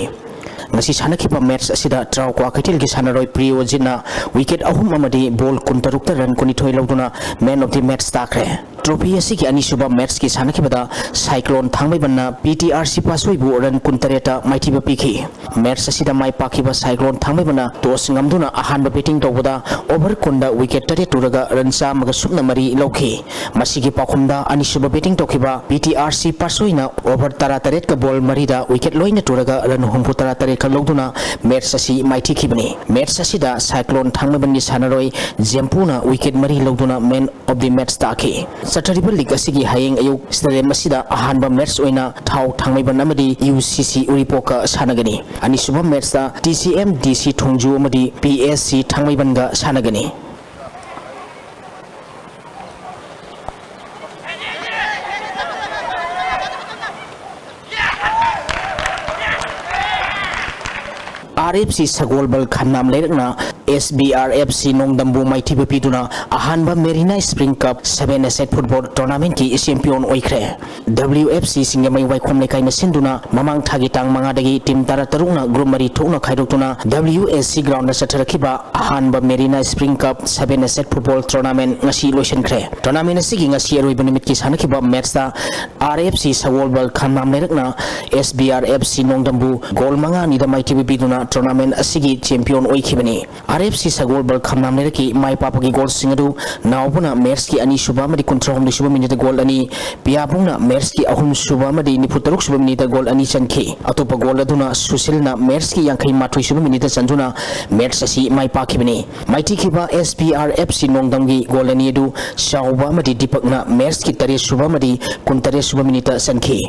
ꯉꯁꯤ ꯁꯥꯟꯅꯈꯤꯕ match ꯑꯁꯤꯗ ꯇ꯭ꯔꯥꯎ ꯀ꯭ꯋꯥꯀꯩꯊꯦꯜꯒꯤ ꯁꯥꯟꯅꯔꯣꯏ ꯄ꯭ꯔꯤꯌꯣꯖꯤꯠꯅ wicket ꯑꯍꯨꯝ ꯑꯃꯗꯤ ball ꯀꯨꯟꯇꯔꯨꯛꯇ run ꯀꯨꯟꯅꯤꯊꯣꯏ ꯂꯧꯗꯨꯅ man of the match ꯇꯥꯈ꯭ꯔꯦ꯫ Trophy ꯑꯁꯤꯒꯤ ꯑꯅꯤꯁꯨꯕ match ꯀꯤ ꯁꯥꯟꯅꯈꯤꯕꯗ Cyclone ꯊꯥꯡꯃꯩꯕꯟꯅ P T R C ꯄꯥꯠꯁꯣꯏꯕꯨ run ꯀꯨꯟꯇꯔꯦꯠꯇ ꯃꯥꯏꯊꯤꯕ ꯄꯤꯈꯤ꯫ Match ꯑꯁꯤꯗ ꯃꯥꯏ ꯄꯥꯛꯈꯤꯕ Cyclone ꯊꯥꯡꯃꯩꯕꯟꯅ toss ꯉꯝꯗꯨꯅ ꯑꯍꯥꯟꯕ batting ꯇꯧꯕꯗ over ꯀꯨꯟꯗ wicket ꯇꯔꯦꯠ ꯇꯨꯔꯒ run ꯆꯥꯝꯃꯒ ꯁꯨꯞꯅ ꯃꯔꯤ ꯂꯧꯈꯤ꯫ ꯃꯁꯤꯒꯤ ꯄꯥꯎꯈꯨꯝꯗ ꯑꯅꯤꯁꯨꯕ batting ꯇꯧꯈꯤꯕ P T R C ꯄꯥꯠꯁꯣꯏꯅ over ꯇꯔꯥꯇꯔꯦꯠꯀ ball ꯃꯔꯤꯗ wicket ꯂꯣꯏꯅ ꯇꯨꯔꯒ run ꯍꯨꯝꯐꯨ ꯇꯔꯥꯇꯔꯦꯠ ꯈꯛ ꯂꯧꯗꯨꯅ match ꯑꯁꯤ ꯃꯥꯏꯊꯤꯈꯤꯕꯅꯤ꯫ Match ꯑꯁꯤꯗ Cyclone ꯊꯥꯡꯃꯩꯕꯟꯒꯤ ꯁꯥꯟꯅꯔꯣꯏ ꯖꯦꯝꯄꯨꯅ wicket ꯃꯔꯤ ꯂꯧꯗꯨꯅ man of the match ꯇꯥꯈꯤ꯫ ꯆꯠꯊꯔꯤꯕ league ꯑꯁꯤꯒꯤ ꯍꯌꯦꯡ ꯑꯌꯨꯛ stadium ꯑꯁꯤꯗ ꯑꯍꯥꯟꯕ match ꯑꯣꯏꯅ ꯊꯥꯎ ꯊꯥꯡꯃꯩꯕꯟ ꯑꯃꯗꯤ U C C ꯎꯔꯤꯄꯣꯛꯀ ꯁꯥꯟꯅꯒꯅꯤ꯫ ꯑꯅꯤꯁꯨꯕ match ꯇ T C M D C ꯊꯣꯡꯖꯨ ꯑꯃꯗꯤ P S C ꯊꯥꯡꯃꯩꯕꯟꯒ ꯁꯥꯟꯅꯒꯅꯤ꯫ R F C ꯁꯒꯣꯜꯕꯜ ꯈꯝꯅꯥꯝ ꯂꯩꯔꯛꯅ S B R F C ꯅꯣꯡꯗꯝꯕꯨ ꯃꯥꯏꯊꯤꯕ ꯄꯤꯗꯨꯅ ꯑꯍꯥꯟꯕ Merina Spring Cup seven-a-side football tournament-ꯀꯤ champion ꯑꯣꯏꯈ꯭ꯔꯦ꯫ W F C ꯁꯤꯡꯖꯃꯩ ꯋꯥꯏꯈꯣꯝ ꯂꯩꯀꯥꯏꯅ ꯁꯤꯟꯗꯨꯅ ꯃꯃꯥꯡ ꯊꯥꯒꯤ ꯇꯥꯡ ꯃꯉꯥꯗꯒꯤ team ꯇꯔꯥ ꯇꯔꯨꯛꯅ group ꯃꯔꯤ ꯊꯣꯛꯅ ꯈꯥꯏꯗꯣꯛꯇꯨꯅ W S C ground-ꯗ ꯆꯠꯊꯔꯛꯈꯤꯕ ꯑꯍꯥꯟꯕ Merina Spring Cup seven-a-side football tournament ꯉꯁꯤ ꯂꯣꯏꯁꯤꯟꯈ꯭ꯔꯦ꯫ Tournament ꯑꯁꯤꯒꯤ ꯉꯁꯤ ꯑꯔꯣꯏꯕ ꯅꯨꯃꯤꯠꯀꯤ ꯁꯥꯟꯅꯈꯤꯕ match-ꯇ R F C ꯁꯒꯣꯜꯕꯜ ꯈꯝꯅꯥꯝ ꯂꯩꯔꯛꯅ S B R F C ꯅꯣꯡꯗꯝꯕꯨ goal ꯃꯉꯥ ꯑꯅꯤꯗ ꯃꯥꯏꯊꯤꯕ ꯄꯤꯗꯨꯅ tournament ꯑꯁꯤꯒꯤ champion ꯑꯣꯏꯈꯤꯕꯅꯤ꯫ R F C ꯁꯒꯣꯜꯕꯜ ꯈꯝꯅꯥꯝ ꯂꯩꯔꯛꯀꯤ ꯃꯥꯏ ꯄꯥꯛꯄꯒꯤ goal-ꯁꯤꯡ ꯑꯗꯨ ꯅꯥꯎꯕꯅ match-ꯀꯤ ꯑꯅꯤꯁꯨꯕ ꯑꯃꯗꯤ ꯀꯨꯟꯊ꯭ꯔꯥꯍꯨꯝꯗꯣꯏꯁꯨꯕ minute-ꯇ goal ꯑꯅꯤ, ꯄꯤꯌꯥꯕꯨꯡꯅ match-ꯀꯤ ꯑꯍꯨꯝꯁꯨꯕ ꯑꯃꯗꯤ ꯅꯤꯐꯨꯇꯔꯨꯛꯁꯨꯕ minute-ꯇ goal ꯑꯅꯤ ꯆꯟꯈꯤ꯫ ꯑꯇꯣꯞꯄ goal ꯑꯗꯨꯅ ꯁꯨꯁꯤꯜꯅ match-ꯀꯤ ꯌꯥꯡꯈꯩ ꯃꯥꯊꯣꯏꯁꯨꯕ minute-ꯇ ꯆꯟꯗꯨꯅ match ꯑꯁꯤ ꯃꯥꯏ ꯄꯥꯛꯈꯤꯕꯅꯤ꯫ ꯃꯥꯏꯊꯤꯈꯤꯕ S B R F C ꯅꯣꯡꯗꯝꯒꯤ goal ꯑꯅꯤ ꯑꯗꯨ ꯆꯥꯎꯕ ꯑꯃꯗꯤ ꯗꯤꯄꯛꯅ match-ꯀꯤ ꯇꯔꯦꯠꯁꯨꯕ ꯑꯃꯗꯤ ꯀꯨꯟꯇꯔꯦꯠꯁꯨꯕ minute-ꯇ ꯆꯟꯈꯤ꯫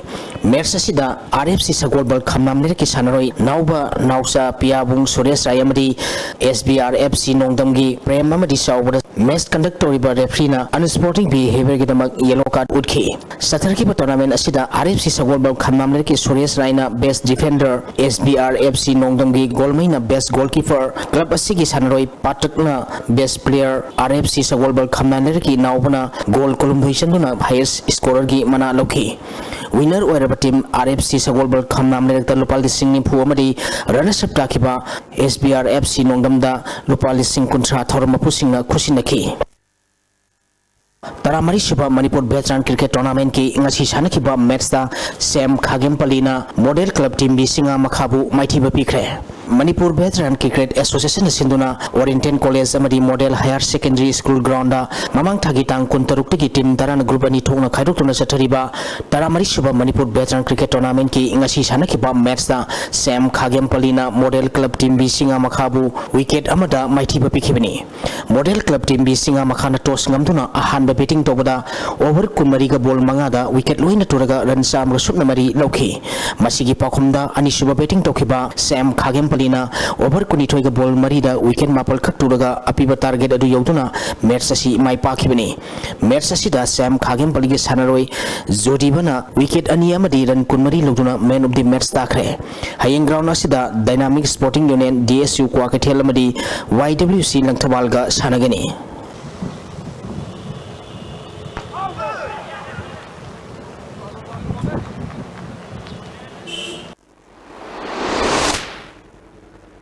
Match ꯑꯁꯤꯗ R F C ꯁꯒꯣꯜꯕꯜ ꯈꯝꯅꯥꯝ ꯂꯩꯔꯛꯀꯤ ꯁꯥꯟꯅꯔꯣꯏ ꯅꯥꯎꯕ, ꯅꯥꯎꯆꯥ, ꯄꯤꯌꯥꯕꯨꯡ, ꯁꯨꯔꯦꯁ ꯔꯥꯏ ꯑꯃꯗꯤ S B R F C ꯅꯣꯡꯗꯝꯒꯤ Prem ꯑꯃꯗꯤ ꯆꯥꯎꯕꯗ match conduct ꯇꯧꯔꯤꯕ referee-ꯅ unsporting behavior-ꯒꯤꯗꯃꯛ yellow card ꯎꯠꯈꯤ꯫ ꯆꯠꯊꯔꯛꯈꯤꯕ tournament ꯑꯁꯤꯗ R F C ꯁꯒꯣꯜꯕꯜ ꯈꯝꯅꯥꯝ ꯂꯩꯔꯛꯀꯤ Suresh ꯔꯥꯏꯅ best defender, S B R F C ꯅꯣꯡꯗꯝꯒꯤ ꯒꯣꯜꯃꯩꯅ best goalkeeper, club ꯑꯁꯤꯒꯤ ꯁꯥꯟꯅꯔꯣꯏ ꯄꯥꯇꯛꯅ best player, R F C ꯁꯒꯣꯜꯕꯜ ꯈꯝꯅꯥꯝ ꯂꯩꯔꯛꯀꯤ ꯅꯥꯎꯕꯅ goal ꯀꯨꯟꯍꯨꯝꯗꯣꯏ ꯆꯟꯗꯨꯅ highest scorer-ꯒꯤ ꯃꯅꯥ ꯂꯧꯈꯤ꯫ Winner ꯑꯣꯏꯔꯕ team R F C ꯁꯒꯣꯜꯕꯜ ꯈꯝꯅꯥꯝ ꯂꯩꯔꯛꯇ ꯂꯨꯄꯥ ꯂꯤꯁꯤꯡ ꯅꯤꯐꯨ ꯑꯃꯗꯤ runners up ꯇꯥꯈꯤꯕ S B R F C ꯅꯣꯡꯗꯝꯗ ꯂꯨꯄꯥ ꯂꯤꯁꯤꯡ ꯀꯨꯟꯊ꯭ꯔꯥ ꯊꯧꯔꯝ ꯃꯄꯨꯁꯤꯡꯅ ꯈꯨꯠꯁꯤꯟꯅꯈꯤ꯫ ꯇꯔꯥꯃꯔꯤꯁꯨꯕ ꯃꯅꯤꯄꯨꯔ Veteran Cricket Tournament-ꯀꯤ ꯉꯁꯤ ꯁꯥꯟꯅꯈꯤꯕ match-ꯇ ꯁꯦꯝ ꯈꯥꯒꯦꯝꯄꯜꯂꯤꯅ Model Club Team B ꯁꯤꯡꯉꯥ ꯃꯈꯥꯕꯨ ꯃꯥꯏꯊꯤꯕ ꯄꯤꯈ꯭ꯔꯦ꯫ ꯃꯅꯤꯄꯨꯔ Veteran Cricket Association-ꯅ ꯁꯤꯟꯗꯨꯅ Oriental College ꯑꯃꯗꯤ Model Higher Secondary School ground-ꯗ ꯃꯃꯥꯡ ꯊꯥꯒꯤ ꯇꯥꯡ ꯀꯨꯟꯇꯔꯨꯛꯇꯒꯤ team ꯇꯔꯥꯅ group ꯑꯅꯤ ꯊꯣꯛꯅ ꯈꯥꯏꯗꯣꯛꯇꯨꯅ ꯆꯠꯊꯔꯤꯕ ꯇꯔꯥꯃꯔꯤꯁꯨꯕ ꯃꯅꯤꯄꯨꯔ Veteran Cricket Tournament-ꯀꯤ ꯉꯁꯤ ꯁꯥꯟꯅꯈꯤꯕ match-ꯇ ꯁꯦꯝ ꯈꯥꯒꯦꯝꯄꯜꯂꯤꯅ Model Club Team B ꯁꯤꯡꯉꯥ ꯃꯈꯥꯕꯨ wicket ꯑꯃꯗ ꯃꯥꯏꯊꯤꯕ ꯄꯤꯈꯤꯕꯅꯤ꯫ Model Club Team B ꯁꯤꯡꯉꯥ ꯃꯈꯥꯅ toss ꯉꯝꯗꯨꯅ ꯑꯍꯥꯟꯕ batting ꯇꯧꯕꯗ over ꯀꯨꯟꯃꯔꯤꯒ ball ꯃꯉꯥꯗ wicket ꯂꯣꯏꯅ ꯇꯨꯔꯒ run ꯆꯥꯝꯃꯒ ꯁꯨꯞꯅ ꯃꯔꯤ ꯂꯧꯈꯤ꯫ ꯃꯁꯤꯒꯤ ꯄꯥꯎꯈꯨꯝꯗ ꯑꯅꯤꯁꯨꯕ batting ꯇꯧꯈꯤꯕ ꯁꯦꯝ ꯈꯥꯒꯦꯝ ꯗꯤꯅ over ꯀꯨꯟꯅꯤꯊꯣꯏꯒ ball ꯃꯔꯤꯗ wicket ꯃꯥꯄꯜ ꯈꯛ ꯇꯨꯔꯒ ꯑꯄꯤꯕ target ꯑꯗꯨ ꯌꯧꯗꯨꯅ match ꯑꯁꯤ ꯃꯥꯏ ꯄꯥꯛꯈꯤꯕꯅꯤ꯫ Match ꯑꯁꯤꯗ ꯁ꯭ꯌꯥꯝ ꯈꯥꯒꯦꯝꯄꯜꯒꯤ ꯁꯥꯟꯅꯔꯣꯏ ꯖꯣꯗꯤꯕꯅ wicket ꯑꯅꯤ ꯑꯃꯗꯤ run ꯀꯨꯟꯃꯔꯤ ꯂꯧꯗꯨꯅ man of the match ꯇꯥꯈ꯭ꯔꯦ꯫ ꯍꯌꯦꯡ ground ꯑꯁꯤꯗ Dynamic Sporting Union, D S U Kwakeithel ꯑꯃꯗꯤ Y W C ꯂꯪꯊꯕꯥꯜꯒ ꯁꯥꯟꯅꯒꯅꯤ꯫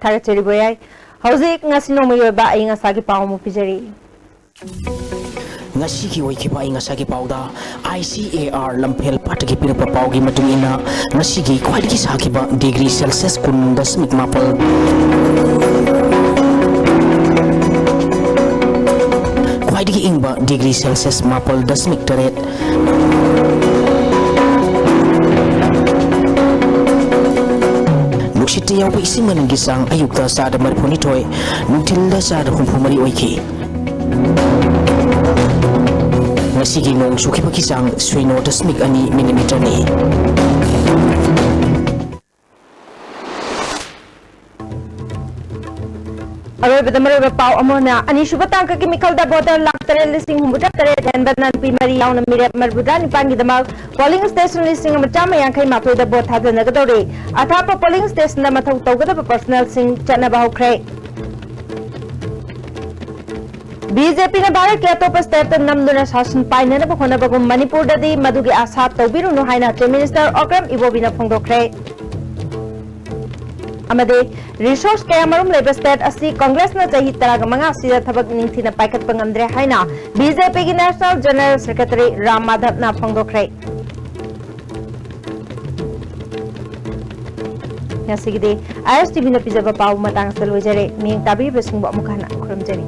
ꯊꯥꯒꯠꯆꯔꯤ ꯕꯣꯌꯥꯏ꯫ ꯍꯧꯖꯤꯛ ꯉꯁꯤ ꯅꯣꯡꯃꯒꯤ ꯑꯣꯏꯕ ꯑꯏꯪ ꯑꯁꯥꯒꯤ ꯄꯥꯎ ꯑꯃꯨꯛ ꯄꯤꯖꯔꯤ꯫ ꯉꯁꯤꯒꯤ ꯑꯣꯏꯈꯤꯕ ꯑꯏꯪ ꯑꯁꯥꯒꯤ ꯄꯥꯎꯗ, I C A R ꯂꯝꯐꯦꯜ ꯄꯥꯠꯇꯒꯤ ꯄꯤꯔꯛꯄ ꯄꯥꯎꯒꯤ ꯃꯇꯨꯡ ꯏꯟꯅ, ꯉꯁꯤꯒꯤ ꯈ꯭ꯋꯥꯏꯗꯒꯤ ꯁꯥꯈꯤꯕ degree Celsius ꯀꯨꯟ ꯗꯁꯃꯤꯛ ꯃꯥꯄꯜ, ꯈ꯭ꯋꯥꯏꯗꯒꯤ ꯏꯪꯕ degree Celsius ꯃꯥꯄꯜ ꯗꯁꯃꯤꯛ ꯇꯔꯦꯠ, ꯅꯨꯡꯁꯤꯠꯇ ꯌꯥꯎꯕ ꯏꯁꯤꯡ ꯃꯅꯤꯟꯒꯤ ꯆꯥꯡ ꯑꯌꯨꯛꯇ ꯆꯥꯗ ꯃꯔꯤꯐꯨꯅꯤꯊꯣꯏ, ꯅꯨꯡꯊꯤꯜꯗ ꯆꯥꯗ ꯍꯨꯝꯐꯨꯃꯔꯤ ꯑꯣꯏꯈꯤ꯫ ꯉꯁꯤꯒꯤ ꯅꯣꯡ ꯆꯨꯈꯤꯕꯒꯤ ꯆꯥꯡ ꯁꯤꯅꯣ ꯗꯁꯃꯤꯛ ꯑꯅꯤ millimeterꯅꯤ꯫ ꯑꯔꯣꯏꯕꯗ ꯃꯔꯨꯑꯣꯏꯕ ꯄꯥꯎ ꯑꯃꯅ, ꯑꯅꯤꯁꯨꯕ ꯇꯥꯡꯀꯛꯀꯤ ꯃꯤꯈꯜꯗ voter ꯂꯥꯈ ꯇꯔꯦꯠ ꯂꯤꯁꯤꯡ ꯍꯨꯝꯐꯨꯇꯔꯥ ꯇꯔꯦꯠ ꯍꯦꯟꯕ ꯅꯨꯄꯤ ꯃꯔꯤ ꯌꯥꯎꯅ ꯃꯤꯔꯦꯞ ꯃꯔꯤꯐꯨꯇꯔꯥ ꯅꯤꯄꯥꯟꯒꯤꯗꯃꯛ polling station ꯂꯤꯁꯤꯡ ꯑꯃ ꯆꯥꯝꯃ ꯌꯥꯡꯈꯩ ꯃꯥꯊꯣꯏꯗ vote ꯊꯥꯗꯅꯒꯗꯧꯔꯤ꯫ ꯑꯊꯥꯞꯄ polling stationꯗ ꯃꯊꯧ ꯇꯧꯒꯗꯕ personnelꯁꯤꯡ ꯆꯠꯅꯕ ꯍꯧꯈ꯭ꯔꯦ꯫ BJPꯅ ꯚꯥꯔꯠꯀꯤ ꯑꯇꯣꯞꯄ stateꯇ ꯅꯝꯗꯨꯅ ꯁꯥꯁꯟ ꯄꯥꯏꯅꯅꯕ ꯍꯣꯠꯅꯕꯒꯨꯝ ꯃꯅꯤꯄꯨꯔꯗꯗꯤ ꯃꯗꯨꯒꯤ ꯑꯥꯁꯥ ꯇꯧꯕꯤꯔꯨꯅꯨ ꯍꯥꯏꯅ Chief Minister ꯑꯣꯀ꯭ꯔꯝ ꯏꯕꯣꯕꯤꯅ ꯐꯣꯡꯗꯣꯛꯈ꯭ꯔꯦ꯫ ꯑꯃꯗꯤ resource ꯀꯌꯥ ꯃꯔꯨꯝ ꯂꯩꯕ state ꯑꯁꯤ Congressꯅ ꯆꯍꯤ ꯇꯔꯥꯒ ꯃꯉꯥ ꯑꯁꯤꯗ ꯊꯕꯛ ꯅꯤꯡꯊꯤꯅ ꯄꯥꯏꯈꯠꯄ ꯉꯝꯗ꯭ꯔꯦ ꯍꯥꯏꯅ BJPꯒꯤ National General Secretary ꯔꯥꯝ ꯃꯥꯙꯕꯅ ꯐꯣꯡꯗꯣꯛꯈ꯭ꯔꯦ꯫ ꯉꯁꯤꯒꯤꯗꯤ ISTVꯅ ꯄꯤꯖꯕ ꯄꯥꯎ ꯃꯇꯥꯡ ꯑꯁꯤꯗ ꯂꯣꯏꯖꯔꯦ꯫ ꯃꯤꯠꯌꯦꯡ ꯇꯥꯕꯤꯔꯤꯕꯁꯤꯡꯕꯨ ꯑꯃꯨꯛ ꯍꯟꯅ ꯈꯨꯔꯨꯝꯖꯔꯤ꯫